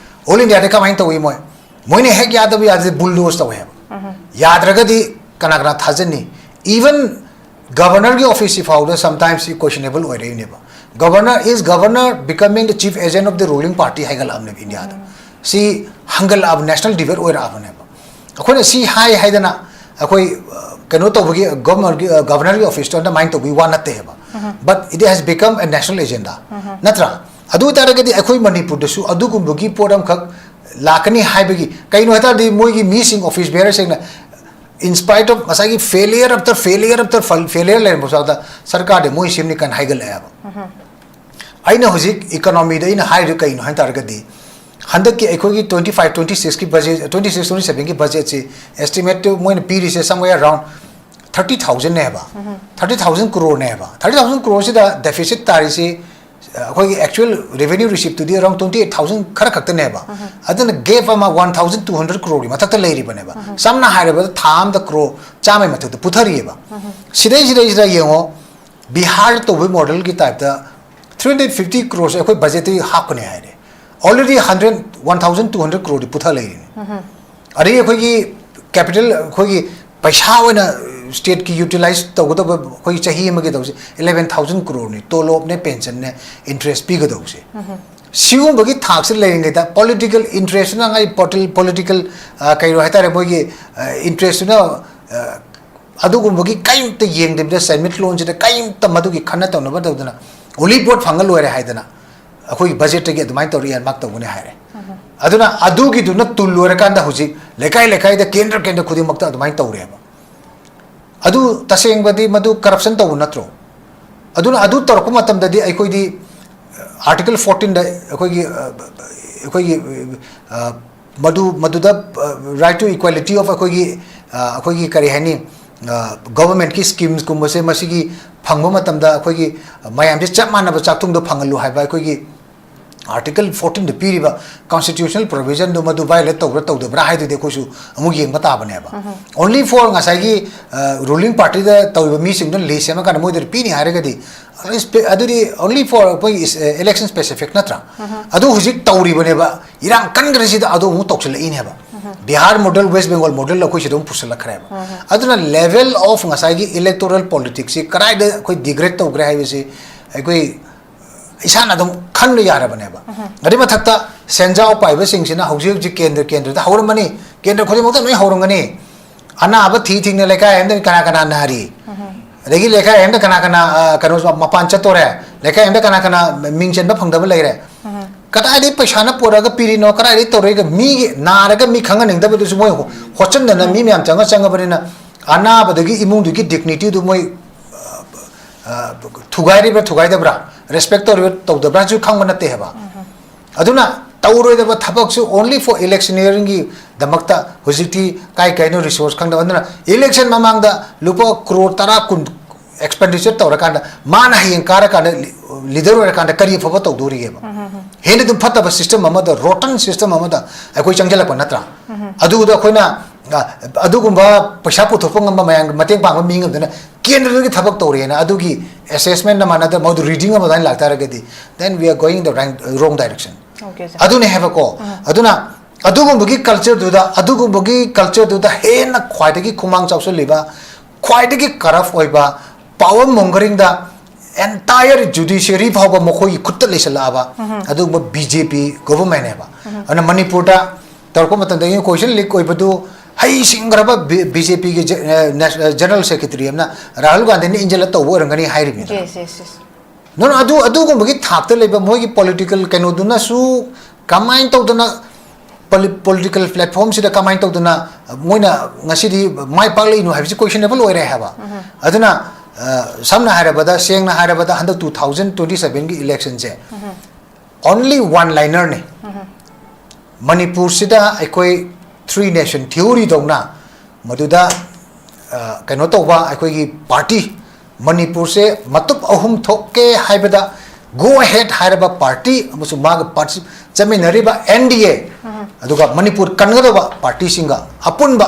All India ꯗ ꯀꯃꯥꯏꯅ ꯇꯧꯏ ꯃꯣꯏ? ꯃꯣꯏꯅ ꯍꯦꯛ ꯌꯥꯗꯕ ꯌꯥꯗ꯭ꯔꯗꯤ bulldoze ꯇꯧꯋꯦ ꯍꯥꯏꯕ꯫ ꯌꯥꯗ꯭ꯔꯒꯗꯤ ꯀꯅꯥ ꯀꯅꯥ ꯊꯥꯖꯅꯤ? Even Governorꯒꯤ officeꯁꯤ ꯐꯥꯎꯗ sometimes questionable ꯑꯣꯏꯔꯛꯏꯅꯦꯕ꯫ Governor is governor becoming the chief agent of the ruling party ꯍꯥꯏꯒꯠꯂꯛꯑꯕꯅꯦꯕ Indiaꯗ꯫ ꯁꯤ ꯍꯪꯒꯠꯂꯛꯑꯕ, national debate ꯑꯣꯏꯔꯛꯑꯕꯅꯦꯕ꯫ ꯑꯩꯈꯣꯏꯅ ꯁꯤ ꯍꯥꯏ ꯍꯥꯏꯗꯅ ꯑꯩꯈꯣꯏ ꯑ, ꯀꯩꯅꯣ ꯇꯧꯕꯒꯤ, governorꯒꯤ ꯑ, governorꯒꯤ officeꯇꯣ ꯑꯗꯨꯃꯥꯏꯅ ꯇꯧꯕꯒꯤ ꯋꯥ ꯅꯠꯇꯦꯕ꯫ But it has become a national agenda. ꯅꯠꯇ꯭ꯔꯥ? ꯑꯗꯨ ꯑꯣꯏꯇꯥꯔꯒꯗꯤ ꯑꯩꯈꯣꯏ ꯃꯅꯤꯄꯨꯔꯗꯁꯨ ꯑꯗꯨꯒꯨꯝꯕꯒꯤ ꯄꯣꯠ ꯑꯃꯈꯛ ꯂꯥꯛꯀꯅꯤ ꯍꯥꯏꯕꯒꯤ, ꯀꯩꯅꯣ ꯍꯥꯏꯇꯥꯔꯗꯤ ꯃꯣꯏꯒꯤ ꯃꯤꯁꯤꯡ, office bearerꯁꯤꯡꯅ in spite of ꯉꯁꯥꯏꯒꯤ failure after failure after fail- failure ꯂꯩꯔꯝꯕꯁꯨ ꯁꯔꯀꯥꯔꯗꯤ ꯃꯣꯏ ꯁꯦꯝꯅꯤ ꯀꯥꯏꯅ ꯍꯥꯏꯒꯠꯂꯛꯑꯦꯕ꯫ ꯑꯩꯅ ꯍꯧꯖꯤꯛ economyꯗ ꯑꯩꯅ ꯍꯥꯏꯔꯤꯗꯨ ꯀꯩꯅꯣ ꯍꯥꯏ ꯇꯥꯔꯒꯗꯤ, ꯍꯟꯗꯛꯀꯤ ꯑꯩꯈꯣꯏꯒꯤ twenty five twenty sixꯀꯤ budget, twenty six twenty sevenꯒꯤ budgetꯁꯤ estimate ꯃꯣꯏꯅ ꯄꯤꯔꯤꯁꯦ somewhere around thirty thousandꯅꯦꯕ꯫ Thirty thousand crore ꯅꯦꯕ꯫ Thirty thousand crore ꯁꯤꯗ deficit ꯇꯥꯔꯤꯁꯤ, ꯑ, ꯑꯩꯈꯣꯏꯒꯤ actual revenue receiptꯇꯨꯗꯤ around twenty eight thousand ꯈꯔ ꯈꯛꯇꯅꯦꯕ꯫ ꯑꯗꯨꯅ gap ꯑꯃ one thousand two hundred croreꯒꯤ ꯃꯊꯛꯇ ꯂꯩꯔꯤꯕꯅꯦꯕ꯫ ꯁꯝꯅ ꯍꯥꯏꯔꯕꯗ ꯊꯥ ꯑꯃꯗ crore ꯆꯥꯝꯃꯩ ꯃꯊꯛꯇ ꯄꯨꯊꯔꯤꯑꯕ꯫ ꯁꯤꯗꯩꯁꯤꯗꯩꯁꯤꯗ ꯌꯦꯡꯉꯣ, ꯕꯤꯍꯥꯔ ꯇꯧꯕꯒꯤ modelꯒꯤ typeꯇ three hundred fifty croreꯁꯦ ꯑꯩꯈꯣꯏ budgetꯇꯒꯤ ꯍꯥꯞꯀꯅꯤ ꯍꯥꯏꯔꯦ꯫ Already hundred, one thousand two hundred croreꯗꯤ ꯄꯨꯊ ꯂꯩꯔꯤꯅꯤ꯫ ꯑꯗꯒꯤ ꯑꯩꯈꯣꯏꯒꯤ capital, ꯑꯩꯈꯣꯏꯒꯤ ꯄꯩꯁꯥ ꯑꯣꯏꯅ stateꯀꯤ utilize ꯇꯧꯒꯗꯕ ꯑꯩꯈꯣꯏꯒꯤ ꯆꯍꯤ ꯑꯃꯒꯤ ꯇꯧꯁꯦ eleven thousand croreꯅꯤ, ꯇꯣꯂꯣꯞꯅꯦ, pensionꯅꯦ, interest ꯄꯤꯒꯗꯧꯕꯁꯦ꯫ ꯁꯤꯒꯨꯝꯕꯒꯤ ꯊꯥꯛꯁꯤ ꯂꯩꯔꯤꯉꯩꯗ political interestꯅ ꯉꯥꯏ, potil- political, ꯑ, ꯀꯩꯅꯣ ꯍꯥꯏꯇꯥꯔꯦ, ꯃꯣꯏꯒꯤ, ꯑ, interestꯇꯨꯅ, ꯑ, ꯑꯗꯨꯒꯨꯝꯕꯒꯤ ꯀꯔꯤꯝꯇ ꯌꯦꯡꯗꯕꯤꯗ, ꯁꯦꯟꯃꯤꯠꯂꯣꯟꯁꯤꯗ ꯀꯔꯤꯝꯇ ꯃꯗꯨꯒꯤ ꯈꯟꯅ ꯇꯧꯅꯕ ꯇꯧꯗꯅ only vote ꯐꯪꯉ ꯂꯣꯏꯔꯦ ꯍꯥꯏꯗꯅ ꯑꯩꯈꯣꯏꯒꯤ budgetꯇꯒꯤ ꯑꯗꯨꯃꯥꯏꯅ ꯇꯧꯔ earmark ꯇꯧꯒꯅꯤ ꯍꯥꯏꯔꯦ꯫ ꯑꯗꯨꯅ ꯑꯗꯨꯒꯤꯗꯨꯅ ꯇꯨꯜ ꯂꯣꯏꯔꯀꯥꯟꯗ ꯍꯧꯖꯤꯛ ꯂꯩꯀꯥꯏ ꯂꯩꯀꯥꯏꯗ, ꯀꯦꯟꯗ꯭ꯔ ꯀꯦꯟꯗ꯭ꯔ ꯈꯨꯗꯤꯡꯃꯛꯇ ꯑꯗꯨꯃꯥꯏꯅ ꯇꯧꯔꯦꯕ꯫ ꯑꯗꯨ ꯇꯁꯦꯡꯕꯗꯤ ꯃꯗꯨ corruption ꯇꯧꯕ ꯅꯠꯇ꯭ꯔꯣ? ꯑꯗꯨꯅ ꯑꯗꯨ ꯇꯧꯔꯛꯄ ꯃꯇꯝꯗꯗꯤ ꯑꯩꯈꯣꯏꯗꯤ article fourteenꯗ ꯑꯩꯈꯣꯏꯒꯤ, ꯑ, ꯑꯩꯈꯣꯏꯒꯤ, ꯑ, ꯃꯗꯨ, ꯃꯗꯨꯗ, ꯑ, right to equality of ꯑꯩꯈꯣꯏꯒꯤ, ꯑ, ꯑꯩꯈꯣꯏꯒꯤ ꯀꯔꯤ ꯍꯥꯏꯅꯤ, ꯑ, governmentꯀꯤ schemesꯀꯨꯝꯕꯁꯦ ꯃꯁꯤꯒꯤ ꯐꯪꯕ ꯃꯇꯝꯗ ꯑꯩꯈꯣꯏꯒꯤ ꯃꯌꯥꯝꯁꯦ ꯆꯞ ꯃꯥꯟꯅꯕ ꯆꯥꯛꯊꯨꯡꯗ ꯐꯪꯍꯜꯂꯨ ꯍꯥꯏꯕ ꯑꯩꯈꯣꯏꯒꯤ article fourteenꯗ ꯄꯤꯔꯤꯕ constitutional provisionꯗꯨ ꯃꯗꯨ violate ꯇꯧꯕ꯭ꯔꯥ ꯇꯧꯗꯕ꯭ꯔꯥ ꯍꯥꯏꯗꯨꯗꯤ ꯑꯩꯈꯣꯏꯁꯨ ꯑꯃꯨꯛ ꯌꯦꯡꯕ ꯇꯥꯕꯅꯦꯕ꯫ Only for ꯉꯁꯥꯏꯒꯤ, ꯑ, ruling partyꯗ ꯇꯧꯔꯤꯕ ꯃꯤꯁꯤꯡꯗꯨꯅ list ꯁꯦꯝꯃꯀꯥꯟꯗ ꯃꯣꯏꯗ ꯄꯤꯅꯤ ꯍꯥꯏꯔꯒꯗꯤ, ꯑꯗꯨꯗꯤ only for ꯑꯩꯈꯣꯏꯒꯤ is-, election specific ꯅꯠꯇ꯭ꯔꯥ? ꯑꯗꯨ ꯍꯧꯖꯤꯛ ꯇꯧꯔꯤꯕꯅꯦꯕ, ꯏꯔꯥꯡ ꯀꯟꯈ꯭ꯔꯁꯤꯗ ꯑꯗꯨ ꯑꯃꯨꯛ ꯇꯧꯁꯤꯜꯂꯛꯏꯅꯦꯕ꯫ ꯕꯤꯍꯥꯔ ꯃꯣꯗꯦꯜ, ꯋꯦꯁ ꯕꯦꯡꯒꯣꯜ ꯃꯣꯗꯦꯜ ꯑꯩꯈꯣꯏ ꯁꯤꯗ ꯑꯃꯨꯛ ꯄꯨꯁꯜꯂꯛꯈ꯭ꯔꯦꯕ꯫ ꯑꯗꯨꯅ level of ꯉꯁꯥꯏꯒꯤ electoral politics ꯁꯤ ꯀꯗꯥꯏꯗ ꯑꯩꯈꯣꯏ degrade ꯇꯧꯈ꯭ꯔꯦ ꯍꯥꯏꯕꯁꯤ ꯑꯩꯈꯣꯏ ꯏꯁꯥꯅ ꯑꯗꯨꯝ ꯈꯟꯕ ꯌꯥꯔꯕꯅꯦꯕ꯫ ꯑꯗꯨꯏ ꯃꯊꯛꯇ ꯁꯦꯟꯖꯥꯎ ꯄꯥꯏꯕꯁꯤꯡꯁꯤꯅ ꯍꯧꯖꯤꯛ ꯍꯧꯖꯤꯛ ꯀꯦꯟꯗ꯭ꯔ ꯀꯦꯟꯗ꯭ꯔꯗ ꯍꯧꯔꯝꯃꯅꯤ, ꯀꯦꯟꯗ꯭ꯔ ꯈꯨꯗꯤꯡꯃꯛꯇ ꯂꯣꯏ ꯍꯧꯔꯝꯒꯅꯤ꯫ ꯑꯅꯥꯕ ꯊꯤ ꯊꯤꯡꯅ ꯂꯩꯀꯥꯏ ꯑꯃꯗ ꯀꯅꯥ ꯀꯅꯥ ꯅꯥꯔꯤ, ꯑꯗꯒꯤ ꯂꯩꯀꯥꯏ ꯑꯃꯗ ꯀꯅꯥ ꯀꯅꯥ, ꯑ, ꯀꯩꯅꯣ, ꯃꯄꯥꯟ ꯆꯠꯇꯣꯔꯦ, ꯂꯩꯀꯥꯏ ꯑꯃꯗ ꯀꯅꯥ ꯀꯅꯥ ꯃꯤꯡ ꯆꯟꯕ ꯐꯪꯗꯕ ꯂꯩꯔꯦ, ꯀꯗꯥꯏꯗꯒꯤ ꯄꯩꯁꯥꯅ ꯄꯨꯔꯛꯑꯒ ꯄꯤꯔꯤꯅꯣ, ꯀꯗꯥꯏꯗꯒꯤ ꯇꯧꯔꯛꯏꯒ? ꯃꯤꯒꯤ ꯅꯥꯔꯒ ꯃꯤ ꯈꯪꯍꯟꯅꯤꯡꯗꯕꯗꯨꯁꯨ ꯃꯣꯏ ꯍꯣ-, ꯍꯣꯠꯆꯟꯗꯅ ꯃꯤ ꯃꯌꯥꯝ ꯆꯪꯉ ꯆꯪꯉꯕꯅꯤꯅ ꯑꯅꯥꯕꯗꯒꯤ ꯏꯃꯨꯡꯗꯨꯒꯤ dignity ꯗꯨ ꯃꯣꯏ, ꯑ, ꯑ, ꯊꯨꯒꯥꯏꯔꯤꯕ꯭ꯔꯥ ꯊꯨꯒꯥꯏꯗꯕ꯭ꯔꯥ, respect ꯇꯧꯔꯤꯕ꯭ꯔꯥ ꯇꯧꯗꯕ꯭ꯔꯥꯁꯨ ꯈꯪꯕ ꯅꯠꯇꯦ ꯍꯥꯏꯕ꯫ ꯑꯗꯨꯅ ꯇꯧꯔꯣꯏꯗꯕ ꯊꯕꯛꯁꯨ only for electioneering ꯒꯤ ꯗꯃꯛꯇ ꯍꯧꯖꯤꯛꯇꯤ ꯀꯥꯏ ꯀꯥꯏꯅꯣ resource ꯈꯪꯗꯕ꯫ ꯑꯗꯨꯅ election ꯃꯃꯥꯡꯗ ꯂꯨꯄꯥ ꯀ꯭ꯔꯣꯔ ꯇꯔꯥ ꯀꯨꯟ expenditure ꯇꯧꯔꯀꯥꯟꯗ ꯃꯥꯅ ꯍꯌꯦꯡ ꯀꯥꯔꯀꯥꯟꯗ leader ꯑꯣꯏꯔꯀꯥꯟꯗ ꯀꯔꯤ ꯑꯐꯕ ꯇꯧꯗꯣꯔꯤꯒꯦꯕ? ꯍꯦꯟꯅ ꯑꯗꯨꯝ ꯐꯠꯇꯕ system ꯑꯃꯗ, rotten system ꯑꯃꯗ ꯑꯩꯈꯣꯏ ꯆꯪꯁꯤꯜꯂꯛꯄ ꯅꯠꯇ꯭ꯔꯥ? ꯑꯗꯨꯗ ꯑꯩꯈꯣꯏꯅ, ꯑ, ꯑꯗꯨꯒꯨꯝꯕ ꯄꯩꯁꯥ ꯄꯨꯊꯣꯛꯄ ꯉꯝꯕ, ꯃꯌꯥꯝꯒꯤ ꯃꯇꯦꯡ ꯄꯥꯡꯕ ꯃꯤ ꯉꯝꯗꯅ ꯀꯦꯟꯗ꯭ꯔꯗꯒꯤ ꯊꯕꯛ ꯇꯧꯔꯦꯅ ꯑꯗꯨꯒꯤ assessment ꯅ ꯃꯥꯟꯅꯗꯕ, ꯃꯗꯨ reading ꯑꯃ ꯑꯗꯨꯃꯥꯏꯅ ꯂꯥꯛꯇꯥꯔꯒꯗꯤ, then we are going in the right, wrong direction. Okay, sir. ꯑꯗꯨꯅꯦ ꯍꯥꯏꯕꯀꯣ꯫ ꯑꯗꯨꯅ ꯑꯗꯨꯒꯨꯝꯕꯒꯤ culture ꯗꯨꯗ, ꯑꯗꯨꯒꯨꯝꯕꯒꯤ culture ꯗꯨꯗ ꯍꯦꯟꯅ ꯈ꯭ꯋꯥꯏꯗꯒꯤ ꯈꯨꯃꯥꯡ ꯆꯥꯎꯁꯤꯜꯂꯤꯕ, ꯈ꯭ꯋꯥꯏꯗꯒꯤ corrupt ꯑꯣꯏꯕ, power mongering ꯗ entire judiciary ꯐꯥꯎꯕ ꯃꯈꯣꯏꯒꯤ ꯈꯨꯠꯇ ꯂꯩꯁꯜꯂꯛꯑꯕ ꯑꯗꯨꯒꯨꯝꯕ B J P government ꯅꯦꯕ꯫ ꯑꯗꯨꯅ ꯃꯅꯤꯄꯨꯔꯗ ꯇꯧꯔꯛꯄ ꯃꯇꯝꯗ question leak ꯑꯣꯏꯕꯗꯨ ꯍꯩꯁꯤꯡꯈ꯭ꯔꯕ B-, B J P ꯒꯤ ge-, ꯑ, ꯅꯦꯁ-, ꯑ, general secretary ꯑꯃꯅ ꯔꯥꯍꯨꯜ ꯒꯥꯟꯙꯤꯅ ꯏꯟꯖꯜꯂ ꯇꯧꯕ ꯑꯣꯏꯔꯝꯒꯅꯤ ꯍꯥꯏꯔꯤꯕꯅꯤꯗꯅ꯫ Yes, yes, yes. ꯅꯣ, ꯅꯣ, ꯑꯗꯨ, ꯑꯗꯨꯒꯨꯝꯕꯒꯤ ꯊꯥꯛꯇ ꯂꯩꯕ ꯃꯣꯏꯒꯤ political ꯀꯩꯅꯣꯗꯨꯅꯁꯨ ꯀꯃꯥꯏꯅ ꯇꯧꯗꯅ poli-, political platform ꯁꯤꯗ ꯀꯃꯥꯏꯅ ꯇꯧꯗꯅ ꯃꯣꯏꯅ ꯉꯁꯤꯗꯤ ꯃꯥꯏ ꯄꯥꯛꯂꯛꯏꯅꯣ ꯍꯥꯏꯕꯁꯤ questionable ꯑꯣꯏꯔꯦ ꯍꯥꯏꯕ꯫ ꯑꯗꯨꯅ, ꯑ, ꯁꯝꯅ ꯍꯥꯏꯔꯕꯗ, ꯁꯦꯡꯅ ꯍꯥꯏꯔꯕꯗ, ꯍꯟꯗꯛ two thousand twenty seven ꯒꯤ election ꯁꯦ only one liner ꯅꯤ꯫ ꯃꯅꯤꯄꯨꯔꯁꯤꯗ ꯑꯩꯈꯣꯏ three nation theory ꯗꯧꯅ ꯃꯗꯨꯗ, ꯑ, ꯀꯩꯅꯣ ꯇꯧꯕ ꯑꯩꯈꯣꯏꯒꯤ party, ꯃꯅꯤꯄꯨꯔꯁꯦ ꯃꯇꯨꯞ ꯑꯍꯨꯝ ꯊꯣꯛꯀꯦ ꯍꯥꯏꯕꯗ go ahead ꯍꯥꯏꯔꯕ party ꯑꯃꯁꯨꯡ ꯃꯥꯒ party ꯆꯠꯃꯤꯟꯅꯔꯤꯕ N D A, ꯑꯗꯨꯒ ꯃꯅꯤꯄꯨꯔ ꯀꯟꯒꯗꯧꯕ party ꯁꯤꯡꯒ ꯑꯄꯨꯟꯕ,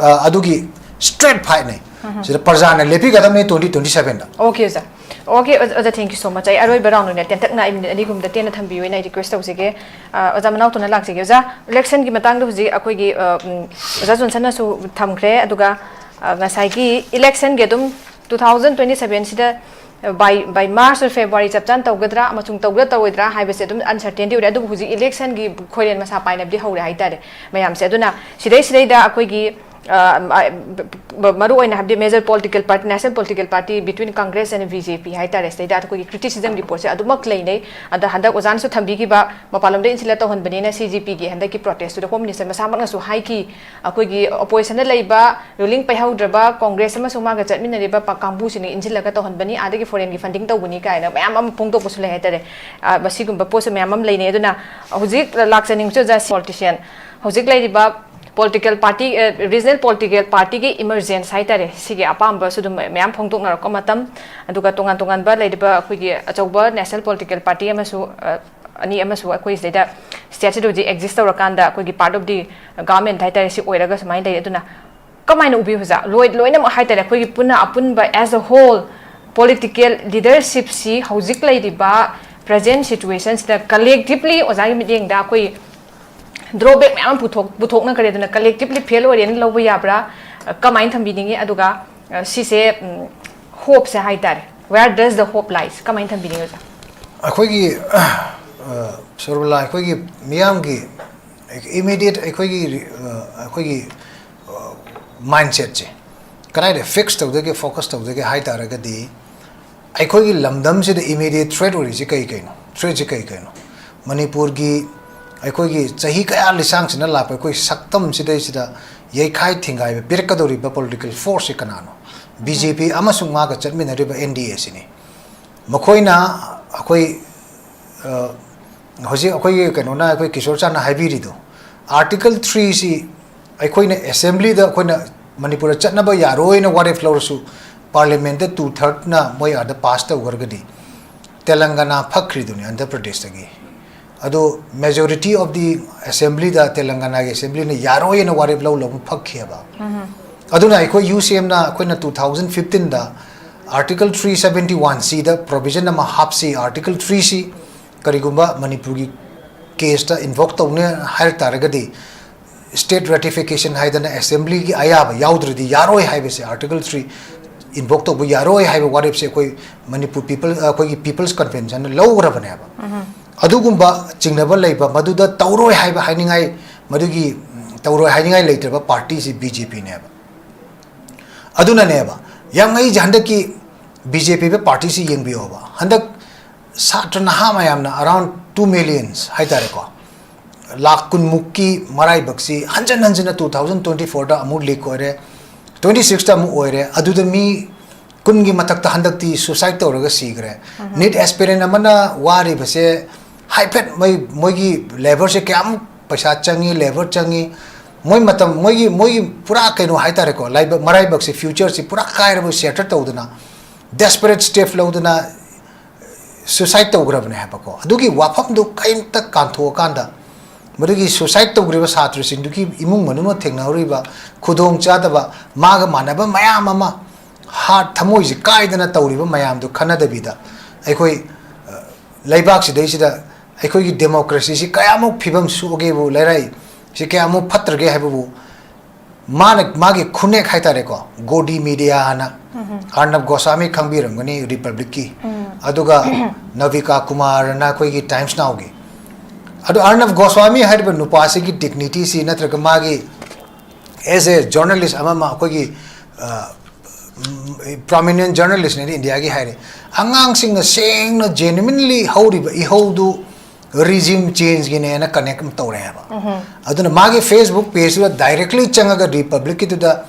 ꯑ, ꯑꯗꯨꯒꯤ straight fight ꯅꯤ꯫ ꯁꯤꯗ ꯄ꯭ꯔꯖꯥꯅ ꯂꯦꯞꯄꯤꯒꯗꯕꯅꯤ twenty twenty seven ꯗ꯫ Okay, sir. Okay, ꯑꯣꯖꯥ, thank you so much. ꯑꯩ ꯑꯔꯣꯏꯕ round ꯑꯣꯏꯅ ꯇꯦꯟꯇꯛꯅ ꯑꯩ minute ꯑꯅꯤ ꯑꯍꯨꯝꯗ ꯇꯦꯟꯅ ꯊꯝꯕꯤꯌꯨ ꯍꯥꯏꯅ ꯑꯩ request ꯇꯧꯖꯒꯦ꯫ ꯑ, ꯑꯣꯖꯥ ꯃꯅꯥꯎꯇꯣꯟꯅ ꯂꯥꯛꯆꯒꯦ꯫ ꯑꯣꯖꯥ, election ꯒꯤ ꯃꯇꯥꯡꯗ ꯍꯧꯖꯤꯛ ꯑꯩꯈꯣꯏꯒꯤ, ꯑ, ꯎꯝ, ꯑꯣꯖꯥ ꯖꯣꯟꯁꯟꯅꯁꯨ ꯊꯝꯈ꯭ꯔꯦ, ꯑꯗꯨꯒ, ꯑ, ꯉꯁꯥꯏꯒꯤ election ꯒꯤ ꯑꯗꯨꯝ two thousand twenty seven ꯁꯤꯗ, ꯑ, by, by March or February ꯆꯞ ꯆꯥꯅ ꯇꯧꯒꯗ꯭ꯔꯥ ꯑꯃꯁꯨꯡ ꯇꯧꯒꯗ꯭ꯔꯥ ꯇꯧꯔꯣꯏꯗ꯭ꯔꯥ ꯍꯥꯏꯕꯁꯦ ꯑꯗꯨꯝ uncertainty ꯑꯣꯏꯔꯦ꯫ ꯑꯗꯨꯕꯨ ꯍꯧꯖꯤꯛ election ꯒꯤ ꯈꯣꯏꯔꯦꯟ ꯃꯁꯥ ꯄꯥꯏꯅꯕꯗꯤ ꯍꯧꯔꯦ ꯍꯥꯏꯇꯥꯔꯦ ꯃꯌꯥꯝꯁꯦ꯫ ꯑꯗꯨꯅ ꯁꯤꯗꯩ ꯁꯤꯗꯩꯗ ꯑꯩꯈꯣꯏꯒꯤ, ꯑ, ꯑ, ꯃꯔꯨ ꯑꯣꯏꯅ ꯍꯥꯏꯕꯗꯤ major political party, national political party between Congress and B J P ꯍꯥꯏꯇꯥꯔꯦ, ꯁꯤꯗꯩꯗ ꯑꯩꯈꯣꯏꯒꯤ criticism ꯒꯤ ꯄꯣꯠꯁꯦ ꯑꯗꯨꯃꯛ ꯂꯩꯅꯩ꯫ ꯑꯗ ꯍꯟꯗꯛ ꯑꯣꯖꯥꯅꯁꯨ ꯊꯝꯕꯤꯈꯤꯕ ꯃꯄꯥꯟꯂꯣꯝꯗ ꯏꯟꯁꯤꯜꯂ ꯇꯧꯍꯟꯕꯅꯤꯅ C G P ꯒꯤ ꯍꯟꯗꯛꯀꯤ protest ꯇꯨꯗ Home Minister ꯃꯁꯥꯃꯛꯅꯁꯨ ꯍꯥꯏꯈꯤ, ꯑꯩꯈꯣꯏꯒꯤ opposition ꯗ ꯂꯩꯕ ruling ꯄꯥꯏꯍꯧꯗ꯭ꯔꯕ Congress ꯑꯃꯁꯨꯡ ꯃꯥꯒ ꯆꯠꯃꯤꯟꯅꯔꯤꯕ ꯄ-, ꯀꯥꯡꯕꯨꯁꯤꯅ ꯏꯟꯁꯤꯜꯂꯒ ꯇꯧꯍꯟꯕꯅꯤ, ꯑꯥꯗꯒꯤ foreign ꯒꯤ funding ꯇꯧꯕꯅꯤ ꯀꯥꯏꯅ ꯃꯌꯥꯝ ꯑꯃ ꯐꯣꯡꯗꯣꯛꯄꯁꯨ ꯂꯩ ꯍꯥꯏꯇꯥꯔꯦ꯫ ꯑ, ꯃꯁꯤꯒꯨꯝꯕ ꯄꯣꯠꯁꯨ ꯃꯌꯥꯝ ꯑꯃ ꯂꯩꯅꯩ꯫ ꯑꯗꯨꯅ ꯍꯧꯖꯤꯛ ꯂꯥꯛꯆꯅꯤꯡꯕꯁꯦ ꯑꯣꯖꯥ, politician ꯍꯧꯖꯤꯛ ꯂꯩꯔꯤꯕ political party, ꯑ, regional political party ꯒꯤ emergence ꯍꯥꯏꯇꯥꯔꯦ, ꯁꯤꯒꯤ ꯑꯄꯥꯝꯕꯁꯨ ꯑꯗꯨꯝ ꯃꯌꯥꯝ ꯐꯣꯡꯗꯣꯛꯅꯔꯛꯄ ꯃꯇꯝ, ꯑꯗꯨꯒ ꯇꯣꯉꯥꯟ ꯇꯣꯉꯥꯟꯕ ꯂꯩꯔꯤꯕ ꯑꯩꯈꯣꯏꯒꯤ ꯑꯆꯧꯕ national political party ꯑꯃꯁꯨ, ꯑ, ꯑꯅꯤ ꯑꯃꯁꯨ ꯑꯩꯈꯣꯏ ꯁꯤꯗꯩꯗ state ꯁꯤꯗ ꯍꯧꯖꯤꯛ exist ꯇꯧꯔꯀꯥꯟꯗ ꯑꯩꯈꯣꯏꯒꯤ part of the government ꯍꯥꯏꯇꯥꯔꯦ, ꯁꯤ ꯑꯣꯏꯔꯒ ꯁꯨꯃꯥꯏꯅ ꯂꯩꯔꯦ꯫ ꯑꯗꯨꯅ ꯀꯃꯥꯏꯅ ꯎꯕꯤ ꯑꯣꯖꯥ? ꯂꯣꯏ-, ꯂꯣꯏꯅꯃꯛ ꯍꯥꯏꯇꯥꯔꯦ, ꯑꯩꯈꯣꯏꯒꯤ ꯄꯨꯟꯅ ꯑꯄꯨꯟꯕ as a whole political leadership ꯁꯤ ꯍꯧꯖꯤꯛ ꯂꯩꯔꯤꯕ present situation ꯁꯤꯗ collectively ꯑꯣꯖꯥꯒꯤ ꯃꯤꯠꯌꯦꯡꯗ ꯑꯩꯈꯣꯏ drawback ꯃꯌꯥꯝ ꯑꯃ ꯄꯨꯊꯣꯛ-, ꯄꯨꯊꯣꯛꯅꯈ꯭ꯔꯦ꯫ ꯑꯗꯨꯅ collectively fail ꯑꯣꯏꯔꯦꯅ ꯂꯧꯕ ꯌꯥꯕ꯭ꯔꯥ? ꯑ, ꯀꯃꯥꯏꯅ ꯊꯝꯕꯤꯅꯤꯡꯉꯤ? ꯑꯗꯨꯒ, ꯑ, ꯁꯤꯁꯦ, ꯎꯝ, hope ꯁꯦ ꯍꯥꯏꯇꯥꯔꯦ, where does the hope lies? ꯀꯃꯥꯏꯅ ꯊꯝꯕꯤꯅꯤꯡꯉꯤ ꯑꯣꯖꯥ? ꯑꯩꯈꯣꯏꯒꯤ, ꯑ, ꯁꯣꯔꯃꯤꯂꯥ, ꯑꯩꯈꯣꯏꯒꯤ ꯃꯤꯌꯥꯝꯒꯤ immediate ꯑꯩꯈꯣꯏꯒꯤ, ꯑ, ꯑꯩꯈꯣꯏꯒꯤ, ꯑ, mindset ꯁꯦ ꯀꯗꯥꯏꯗ fix ꯇꯧꯗꯒꯦ, focus ꯇꯧꯗꯒꯦ ꯍꯥꯏ ꯇꯥꯔꯒꯗꯤ, ꯑꯩꯈꯣꯏꯒꯤ ꯂꯝꯗꯝꯁꯤꯗ immediate threat ꯑꯣꯏꯔꯤꯁꯤ ꯀꯩ ꯀꯩꯅꯣ? Threat ꯁꯤ ꯀꯩ ꯀꯩꯅꯣ? ꯃꯅꯤꯄꯨꯔꯒꯤ ꯑꯩꯈꯣꯏꯒꯤ ꯆꯍꯤ ꯀꯌꯥ ꯂꯤꯁꯥꯡꯁꯤꯟꯅ ꯂꯥꯛꯄ ꯑꯩꯈꯣꯏ ꯁꯛꯇꯝꯁꯤꯗꯩꯁꯤꯗ ꯌꯩꯈꯥꯏ ꯊꯤꯡꯒꯥꯏꯕ ꯄꯤꯔꯛꯀꯗꯧꯔꯤꯕ political force ꯁꯤ ꯀꯅꯥꯅꯣ? B J P ꯑꯃꯁꯨꯡ ꯃꯥꯒ ꯆꯠꯃꯤꯟꯅꯔꯤꯕ N D A ꯁꯤꯅꯤ꯫ ꯃꯈꯣꯏꯅ ꯑꯩꯈꯣꯏ, ꯑ, ꯍꯧꯖꯤꯛ ꯑꯩꯈꯣꯏꯒꯤ ꯀꯩꯅꯣꯅ, ꯑꯩꯈꯣꯏ ꯀꯤꯁꯣꯔ ꯁꯥꯔꯅ ꯍꯥꯏꯕꯤꯔꯤꯗꯣ, Article three ꯁꯤ ꯑꯩꯈꯣꯏꯅ assembly ꯗ ꯑꯩꯈꯣꯏꯅ ꯃꯅꯤꯄꯨꯔꯗ ꯆꯠꯅꯕ ꯌꯥꯔꯣꯏꯅ ꯋꯥꯔꯦꯞ ꯂꯧꯔꯁꯨ, parliament ꯇ two third ꯅ ꯃꯣꯏ ꯑꯥꯗ pass ꯇꯧꯈ꯭ꯔꯒꯗꯤ, ꯇꯦꯂꯪꯒꯅꯥ ꯐꯛꯈ꯭ꯔꯤꯗꯨꯅꯤ ꯑꯟꯙ꯭ꯔ ꯄ꯭ꯔꯗꯦꯁꯇꯒꯤ꯫ ꯑꯗꯣ majority of the assembly the, ꯇꯦꯂꯪꯒꯅꯥꯒꯤ assembly ꯅ ꯌꯥꯔꯣꯏꯅ ꯋꯥꯔꯦꯞ ꯂꯧ ꯂꯧꯕ ꯐꯛꯈꯤꯑꯕ꯫ ꯑꯗꯨꯅ ꯑꯩꯈꯣꯏ U C M ꯅ ꯑꯩꯈꯣꯏꯅ two thousand fifteen ꯗ, Article three seventy one C ꯗ provision ꯑꯃ ꯍꯥꯞꯁꯤ, Article three C ꯀꯔꯤꯒꯨꯝꯕ ꯃꯅꯤꯄꯨꯔꯒꯤ case ꯇ invoke ꯇꯧꯅꯤ ꯍꯥꯏꯔꯛ ꯇꯥꯔꯒꯗꯤ, state ratification ꯍꯥꯏꯗꯅ assembly ꯒꯤ ꯑꯌꯥꯕ ꯌꯥꯎꯗ꯭ꯔꯗꯤ ꯌꯥꯔꯣꯏ ꯍꯥꯏꯕꯁꯦ, Article three invoke ꯇꯧꯕ ꯌꯥꯔꯣꯏ ꯍꯥꯏꯕ ꯋꯥꯔꯦꯞꯁꯦ ꯑꯩꯈꯣꯏ ꯃꯅꯤꯄꯨꯔ people, ꯑꯩꯈꯣꯏꯒꯤ People's Convention ꯅ ꯂꯧꯈ꯭ꯔꯕꯅꯦꯕ꯫ ꯑꯗꯨꯒꯨꯝꯕ ꯆꯤꯡꯅꯕ ꯂꯩꯕ, ꯃꯗꯨꯗ ꯇꯧꯔꯣꯏ ꯍꯥꯏꯕ ꯍꯥꯏꯅꯤꯡꯉꯥꯏ, ꯃꯗꯨꯒꯤ, ꯎꯝ, ꯇꯧꯔꯣꯏ ꯍꯥꯏꯅꯤꯡꯉꯥꯏ ꯂꯩꯇ꯭ꯔꯕ party ꯁꯤ B J P ꯅꯦꯕ꯫ ꯑꯗꯨꯅꯅꯦꯕ, ꯌꯥꯝ ꯑꯩꯁꯦ ꯍꯟꯗꯛꯀꯤ B J P party ꯁꯤ ꯌꯦꯡꯕꯤꯌꯣꯕ, ꯍꯟꯗꯛ ꯁꯥꯇ꯭ꯔ ꯅꯍꯥ ꯃꯌꯥꯝꯅ around two millions ꯍꯥꯏꯇꯥꯔꯦꯀꯣ, ꯂꯥꯈ ꯀꯨꯟꯃꯨꯛꯀꯤ ꯃꯔꯥꯏꯕꯛꯁꯤ ꯍꯟꯖꯟ ꯍꯟꯖꯟꯅ two thousand twenty four ꯗ ꯑꯃꯨꯛ leak ꯑꯣꯏꯔꯦ, twenty six ꯇ ꯑꯃꯨꯛ ꯑꯣꯏꯔꯦ, ꯑꯗꯨꯗ ꯃꯤ ꯀꯨꯟꯒꯤ ꯃꯊꯛꯇ ꯍꯟꯗꯛꯇꯤ suicide ꯇꯧꯔꯒ ꯁꯤꯈ꯭ꯔꯦ꯫ NEET aspirant ꯑꯃꯅ ꯋꯥꯔꯤꯕꯁꯦ ꯍꯥꯏꯐꯦꯠ ꯃꯣꯏ, ꯃꯣꯏꯒꯤ labour ꯁꯦ ꯀꯌꯥꯃꯨꯛ ꯄꯩꯁꯥ ꯆꯪꯉꯤ, labour ꯆꯪꯉꯤ, ꯃꯣꯏ ꯃꯇꯝ, ꯃꯣꯏꯒꯤ, ꯃꯣꯏꯒꯤ ꯄꯨꯔꯥ ꯀꯩꯅꯣ ꯍꯥꯏꯇꯥꯔꯦꯀꯣ, ꯂꯥꯏꯕꯛ, ꯃꯔꯥꯏꯕꯛꯁꯦ, future ꯁꯤ ꯄꯨꯔꯥ ꯀꯥꯏꯔꯕ, shatter ꯇꯧꯗꯅ, desperate step ꯂꯧꯗꯅ suicide ꯇꯧꯈ꯭ꯔꯕꯅꯦ ꯍꯥꯏꯕꯀꯣ꯫ ꯑꯗꯨꯒꯤ ꯋꯥꯐꯝꯗꯨ ꯀꯔꯤꯝꯇ ꯀꯥꯟꯊꯣꯛꯑꯀꯥꯟꯗ, ꯃꯗꯨꯒꯤ suicide ꯇꯧꯈ꯭ꯔꯤꯕ ꯁꯥꯇ꯭ꯔꯁꯤꯡꯗꯨꯒꯤ ꯏꯃꯨꯡ ꯃꯅꯨꯡꯅ ꯊꯦꯡꯅꯍꯧꯔꯤꯕ ꯈꯨꯗꯣꯡ ꯆꯥꯗꯕ, ꯃꯥꯒ ꯃꯥꯟꯅꯕ ꯃꯌꯥꯝ ꯑꯃ heart, ꯊꯃꯣꯏꯁꯦ ꯀꯥꯏꯗꯅ ꯇꯧꯔꯤꯕ ꯃꯌꯥꯝꯗꯨ ꯈꯟꯅꯗꯕꯤꯗ, ꯑꯩꯈꯣꯏ, ꯑ, ꯂꯩꯕꯥꯛꯁꯤꯗꯩꯁꯤꯗ ꯑꯩꯈꯣꯏꯒꯤ democracy ꯁꯤ ꯀꯌꯥꯃꯨꯛ ꯐꯤꯕꯝ ꯁꯣꯛꯑꯒꯦꯕꯨ, ꯂꯩꯔꯥꯏꯁꯤ ꯀꯌꯥꯃꯨꯛ ꯐꯠꯇ꯭ꯔꯒꯦ ꯍꯥꯏꯕꯕꯨ ꯃꯥꯅ, ꯃꯥꯒꯤ ꯈꯨꯅꯦꯛ ꯍꯥꯏꯇꯥꯔꯦꯀꯣ, ꯒꯣꯗꯤ ꯃꯤꯗꯤꯌꯥꯅ, ꯑꯔꯅꯕ ꯒꯣꯁ꯭ꯋꯥꯃꯤ ꯈꯪꯕꯤꯔꯝꯒꯅꯤ, Republic ꯀꯤ, ꯑꯗꯨꯒ ꯅꯕꯤꯀꯥ ꯀꯨꯃꯥꯔꯅ ꯑꯩꯈꯣꯏꯒꯤ Times Now ꯒꯤ꯫ ꯑꯗꯣ ꯑꯔꯅꯕ ꯒꯣꯁ꯭ꯋꯥꯃꯤ ꯍꯥꯏꯔꯤꯕ ꯅꯨꯄꯥꯁꯤꯒꯤ dignity ꯁꯤ ꯅꯠꯇ꯭ꯔꯒ ꯃꯥꯒꯤ as a journalist ꯑꯃ, ꯑꯃ ꯑꯩꯈꯣꯏꯒꯤ, ꯑ, ꯎꯝ, prominent journalist ꯅꯦ ꯏꯟꯗꯤꯌꯥꯒꯤ ꯍꯥꯏꯔꯦ, ꯑꯉꯥꯡꯁꯤꯡꯅ ꯁꯦꯡꯅ genuinely ꯍꯧꯔꯤꯕ ꯏꯍꯧꯗꯨ regime change ꯒꯤꯅꯦꯅ connect ꯑꯃ ꯇꯧꯔꯦ ꯍꯥꯏꯕ꯫ ꯑꯗꯨꯅ ꯃꯥꯒꯤ Facebook page ꯇꯨꯗ directly ꯆꯪꯉꯒ Republic ꯀꯤꯗꯨꯗ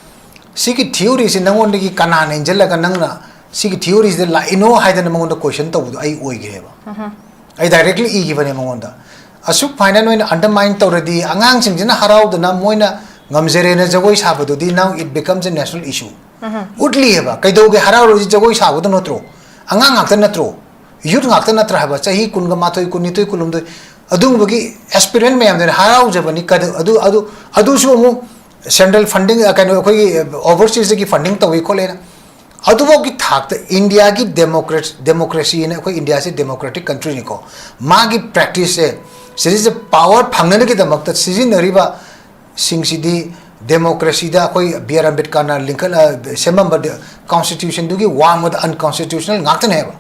ꯁꯤꯒꯤ theory ꯁꯤ ꯅꯪꯉꯣꯟꯗꯒꯤ ꯀꯅꯥꯅ ꯏꯟꯁꯤꯜꯂꯒ ꯅꯪꯅ ꯁꯤꯒꯤ theory ꯁꯤꯗ ꯂꯥꯛꯏꯅꯣ ꯍꯥꯏꯗꯅ ꯃꯉꯣꯟꯗ question ꯇꯧꯕꯗꯣ ꯑꯩ ꯑꯣꯏꯈ꯭ꯔꯦꯕ꯫ ꯑꯩ directly ꯏꯈꯤꯕꯅꯦ ꯃꯉꯣꯟꯗ꯫ ꯑꯁꯨꯛ ꯐꯥꯏꯅ ꯅꯣꯏꯅ undermine ꯇꯧꯔꯗꯤ, ꯑꯉꯥꯡꯁꯤꯡꯁꯤꯅ ꯍꯔꯥꯎꯗꯅ ꯃꯣꯏꯅ ꯉꯝꯖꯔꯦꯅ ꯖꯒꯣꯏ ꯁꯥꯕꯗꯨꯗꯤ, now it becomes a national issue꯫ ꯎꯠꯂꯤꯑꯕ, ꯀꯩꯗꯧꯒꯦ ꯍꯔꯥꯎꯔꯤꯁꯤ ꯖꯒꯣꯏ ꯁꯥꯕꯗ ꯅꯠꯇ꯭ꯔꯣ? ꯑꯉꯥꯡ ꯉꯥꯛꯇ ꯅꯠꯇ꯭ꯔꯣ? Youth ꯉꯥꯛꯇ ꯅꯠꯇ꯭ꯔꯥ ꯍꯥꯏꯕ? ꯆꯍꯤ ꯀꯨꯟꯒ ꯃꯥꯊꯣꯏ, ꯀꯨꯟꯅꯤꯊꯣꯏ, ꯀꯨꯟꯍꯨꯝꯗꯣꯏ, ꯑꯗꯨꯒꯨꯝꯕꯒꯤ aspirant ꯃꯌꯥꯝꯗꯨꯅ ꯍꯔꯥꯎꯖꯕꯅꯤ꯫ ꯀꯗ-, ꯑꯗꯨ, ꯑꯗꯨ, ꯑꯗꯨꯁꯨ ꯑꯃꯨꯛ central funding, ꯑ, ꯀꯩꯅꯣ, ꯑꯩꯈꯣꯏꯒꯤ, ꯑ, overseas ꯇꯒꯤ funding ꯇꯧꯏ ꯈꯣꯠꯂꯦꯅ꯫ ꯑꯗꯨꯐꯥꯎꯒꯤ ꯊꯥꯛꯇ ꯏꯟꯗꯤꯌꯥꯒꯤ ꯗꯦꯃꯣꯀ꯭ꯔꯦꯠ ꯗꯦꯃꯣꯀ꯭ꯔꯦꯁꯤꯅ, ꯑꯩꯈꯣꯏ ꯏꯟꯗꯤꯌꯥꯁꯦ ꯗꯦꯃꯣꯀ꯭ꯔꯦꯇꯤꯛ ꯀꯟꯇ꯭ꯔꯤꯅꯤꯀꯣ, ꯃꯥꯒꯤ ꯄ꯭ꯔꯦꯛꯇꯤꯁꯁꯦ, ꯁꯤꯗꯩꯁꯤꯗ ꯄꯥꯋꯔ ꯐꯪꯅꯅꯕꯒꯤꯗꯃꯛꯇ ꯁꯤꯖꯤꯟꯅꯔꯤꯕ ꯁꯤꯡꯁꯤꯗꯤ ꯗꯦꯃꯣꯀ꯭ꯔꯦꯁꯤꯗ ꯑꯩꯈꯣꯏ ꯕꯤ ꯑꯥꯔ ꯑꯝꯕꯦꯗꯀꯔꯅ ꯂꯤꯡꯈꯠ ꯑ, ꯁꯦꯝꯃꯝꯕ ꯗ- ꯀꯣꯟꯁꯇꯤꯇ꯭ꯌꯨꯁꯟꯗꯨꯒꯤ ꯋꯥꯡꯃꯗ ꯑꯟꯀꯣꯟꯁꯇꯤꯇ꯭ꯌꯨꯁꯅꯦꯜ ꯉꯥꯛꯇꯅꯦꯕ꯫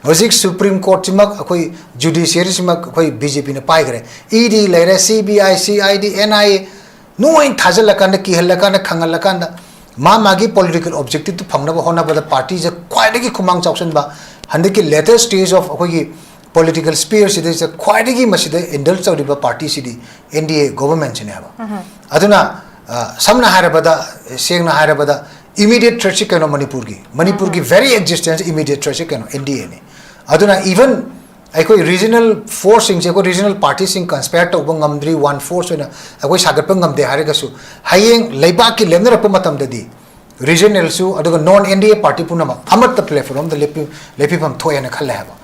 ꯍꯧꯖꯤꯛ ꯁꯨꯄ꯭ꯔꯤꯝ ꯀꯣꯔꯠꯁꯤꯃꯛ ꯑꯩꯈꯣꯏ ꯖꯨꯗꯤꯁꯤꯌꯔꯤꯁꯤꯃꯛ ꯑꯩꯈꯣꯏ ꯕꯤ ꯖꯦ ꯄꯤꯅ ꯄꯥꯏꯈ꯭ꯔꯦ꯫ ꯏ ꯗꯤ ꯂꯩꯔꯦ, C B I, C I D, and I A, ꯅꯣꯏ ꯊꯥꯖꯤꯜꯂꯀꯥꯟꯗ, ꯀꯤꯍꯜꯂꯀꯥꯟꯗ, ꯈꯪꯍꯜꯂꯀꯥꯟꯗ ꯃꯥ ꯃꯥꯒꯤ ꯄꯣꯂꯤꯇꯤꯀꯦꯜ ꯑꯣꯕꯖꯦꯛꯇꯤꯞꯇꯨ ꯐꯪꯅꯕ ꯍꯣꯠꯅꯕꯗ ꯄꯥꯔꯇꯤꯁꯦ ꯈ꯭ꯋꯥꯏꯗꯒꯤ ꯈꯨꯃꯥꯡ ꯆꯥꯎꯁꯤꯟꯕ, ꯍꯟꯗꯛꯀꯤ ꯂꯦꯇꯦꯁ ꯁ꯭ꯇꯦꯖ ꯑꯣꯐ ꯑꯩꯈꯣꯏꯒꯤ ꯄꯣꯂꯤꯇꯤꯀꯦꯜ ꯁ꯭ꯄꯤꯌꯔꯁꯤꯗꯩꯁꯤꯗ ꯈ꯭ꯋꯥꯏꯗꯒꯤ ꯃꯁꯤꯗ ꯏꯟꯗꯜꯖ ꯇꯧꯔꯤꯕ ꯄꯥꯔꯇꯤꯁꯤꯗꯤ ꯑꯦꯟ ꯗꯤ ꯑꯦ ꯒꯣꯕꯔꯃꯦꯟꯁꯤꯅꯦ ꯍꯥꯏꯕ꯫ ꯑꯗꯨꯅ, ꯑ, ꯁꯝꯅ ꯍꯥꯏꯔꯕꯗ, ꯁꯦꯡꯅ ꯍꯥꯏꯔꯕꯗ, ꯏꯃꯤꯗꯤꯌꯦꯠ ꯊ꯭ꯔꯦꯠꯁꯤ ꯀꯩꯅꯣ ꯃꯅꯤꯄꯨꯔꯒꯤ? ꯃꯅꯤꯄꯨꯔꯒꯤ ꯚꯦꯔꯤ ꯑꯦꯛꯖꯤꯁꯇꯦꯟꯁ, ꯏꯃꯤꯗꯤꯌꯦꯠ ꯊ꯭ꯔꯦꯠꯁꯤ ꯀꯩꯅꯣ? ꯑꯦꯟ ꯗꯤ ꯑꯦꯅꯤ꯫ ꯑꯗꯨꯅ ꯏꯚꯟ ꯑꯩꯈꯣꯏ ꯔꯤꯖꯅꯦꯜ ꯐꯣꯔꯁꯁꯤꯡꯁꯦ, ꯑꯩꯈꯣꯏ ꯔꯤꯖꯅꯦꯜ ꯄꯥꯔꯇꯤꯁꯤꯡ ꯀꯟꯁꯄꯥꯌꯔ ꯇꯧꯕ ꯉꯝꯗ꯭ꯔꯤ, ꯋꯥꯟ ꯐꯣꯔꯁ ꯑꯣꯏꯅ ꯑꯩꯈꯣꯏ ꯁꯥꯒꯠꯄ ꯉꯝꯗꯦ ꯍꯥꯏꯔꯒꯁꯨ, ꯍꯌꯦꯡ ꯂꯩꯕꯥꯛꯀꯤ ꯂꯦꯞꯅꯔꯛꯄ ꯃꯇꯝꯗꯗꯤ ꯔꯤꯖꯅꯦꯜꯁꯨ ꯑꯗꯨꯒ ꯅꯣꯟ ꯑꯦꯟ ꯗꯤ ꯑꯦ ꯄꯥꯔꯇꯤ ꯄꯨꯝꯅꯃꯛ ꯑꯃꯠꯇ ꯄ꯭ꯂꯦꯠꯐꯣꯔꯝ ꯑꯃꯗ ꯂꯦꯞꯄꯤ-, ꯂꯦꯞꯄꯤꯐꯝ ꯊꯣꯛꯑꯦꯅ ꯈꯜꯂꯦ ꯍꯥꯏꯕ꯫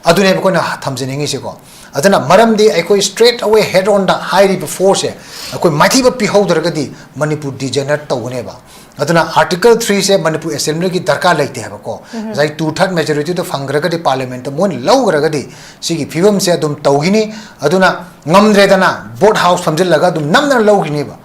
ꯑꯗꯨꯅꯦꯕ ꯑꯩꯈꯣꯏꯅ ꯊꯝꯖꯅꯤꯡꯉꯤꯁꯦꯀꯣ꯫ ꯑꯗꯨꯅ ꯃꯔꯝꯗꯤ ꯑꯩꯈꯣꯏ ꯁ꯭ꯇ꯭ꯔꯦꯠ ꯑꯋꯦ ꯍꯦꯗ ꯑꯣꯟꯗ ꯍꯥꯏꯔꯤꯕ ꯐꯣꯔꯁꯁꯦ ꯑꯩꯈꯣꯏ ꯃꯥꯏꯊꯤꯕ ꯄꯤꯍꯧꯗ꯭ꯔꯒꯗꯤ ꯃꯅꯤꯄꯨꯔ ꯗꯤꯖꯦꯅꯔꯦꯠ ꯇꯧꯒꯅꯦꯕ꯫ ꯑꯗꯨꯅ ꯑꯥꯔꯇꯤꯀꯜ ꯊ꯭ꯔꯤꯁꯦ ꯃꯅꯤꯄꯨꯔ ꯑꯦꯁꯦꯝꯕ꯭ꯂꯤꯒꯤ ꯗꯔꯀꯥꯔ ꯂꯩꯇꯦ ꯍꯥꯏꯕꯀꯣ꯫ ꯉꯁꯥꯏ ꯇꯨ ꯊꯥꯔꯠ ꯃꯦꯖꯣꯔꯤꯇꯤꯗꯣ ꯐꯪꯈ꯭ꯔꯒꯗꯤ, ꯄꯥꯔꯂꯤꯌꯥꯃꯦꯟꯠꯇ ꯃꯣꯏꯅ ꯂꯧꯈ꯭ꯔꯒꯗꯤ, ꯁꯤꯒꯤ ꯐꯤꯕꯝꯁꯦ ꯑꯗꯨꯝ ꯇꯧꯈꯤꯅꯤ꯫ ꯑꯗꯨꯅ ꯉꯝꯗ꯭ꯔꯦꯗꯅ, ꯕꯣꯠ ꯍꯥꯎꯁ ꯐꯝꯖꯤꯜꯂꯒ ꯑꯗꯨꯝ ꯅꯝꯗꯅ ꯂꯧꯈꯤꯅꯦꯕ꯫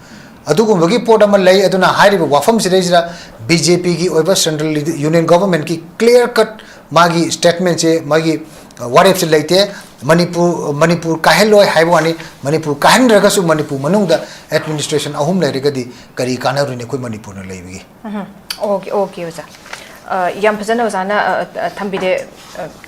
ꯑꯗꯨꯒꯨꯝꯕꯒꯤ ꯄꯣꯠ ꯑꯃ ꯂꯩ꯫ ꯑꯗꯨꯅ ꯍꯥꯏꯔꯤꯕ ꯋꯥꯐꯝꯁꯤꯗꯩꯁꯤꯗ ꯕꯤ ꯖꯦ ꯄꯤꯒꯤ ꯑꯣꯏꯕ ꯁꯦꯟꯇ꯭ꯔꯦꯜ ꯂꯤꯗ-, ꯌꯨꯅꯤꯌꯟ ꯒꯣꯕꯔꯃꯦꯟꯠꯀꯤ ꯀ꯭ꯂꯤꯌꯥꯔ ꯀꯠ ꯃꯥꯒꯤ ꯁ꯭ꯇꯦꯠꯃꯦꯟꯠꯁꯦ, ꯃꯥꯒꯤ, ꯑ, ꯋꯥꯔꯦꯞꯁꯦ ꯂꯩꯇꯦ꯫ ꯃꯅꯤꯄꯨꯔ, ꯃꯅꯤꯄꯨꯔ ꯀꯥꯏꯍꯜꯂꯣꯏ ꯍꯥꯏꯕ ꯋꯥꯅꯤ꯫ ꯃꯅꯤꯄꯨꯔ ꯀꯥꯏꯍꯟꯗ꯭ꯔꯒꯁꯨ ꯃꯅꯤꯄꯨꯔ ꯃꯅꯨꯡꯗ ꯑꯦꯗꯃꯤꯅꯤꯁꯇ꯭ꯔꯦꯁꯟ ꯑꯍꯨꯝ ꯂꯩꯔꯒꯗꯤ ꯀꯔꯤ ꯀꯥꯟꯅꯔꯨꯅꯤ ꯑꯩꯈꯣꯏ ꯃꯅꯤꯄꯨꯔꯅ ꯂꯩꯕꯒꯤ? ꯎꯝ, ꯑꯣꯀꯦ, ꯑꯣꯀꯦ, ꯑꯣꯖꯥ꯫ ꯑ, ꯌꯥꯝ ꯐꯖꯅ ꯑꯣꯖꯥꯅ, ꯑ, ꯑ, ꯊꯝꯕꯤꯔꯦ꯫ ꯑ,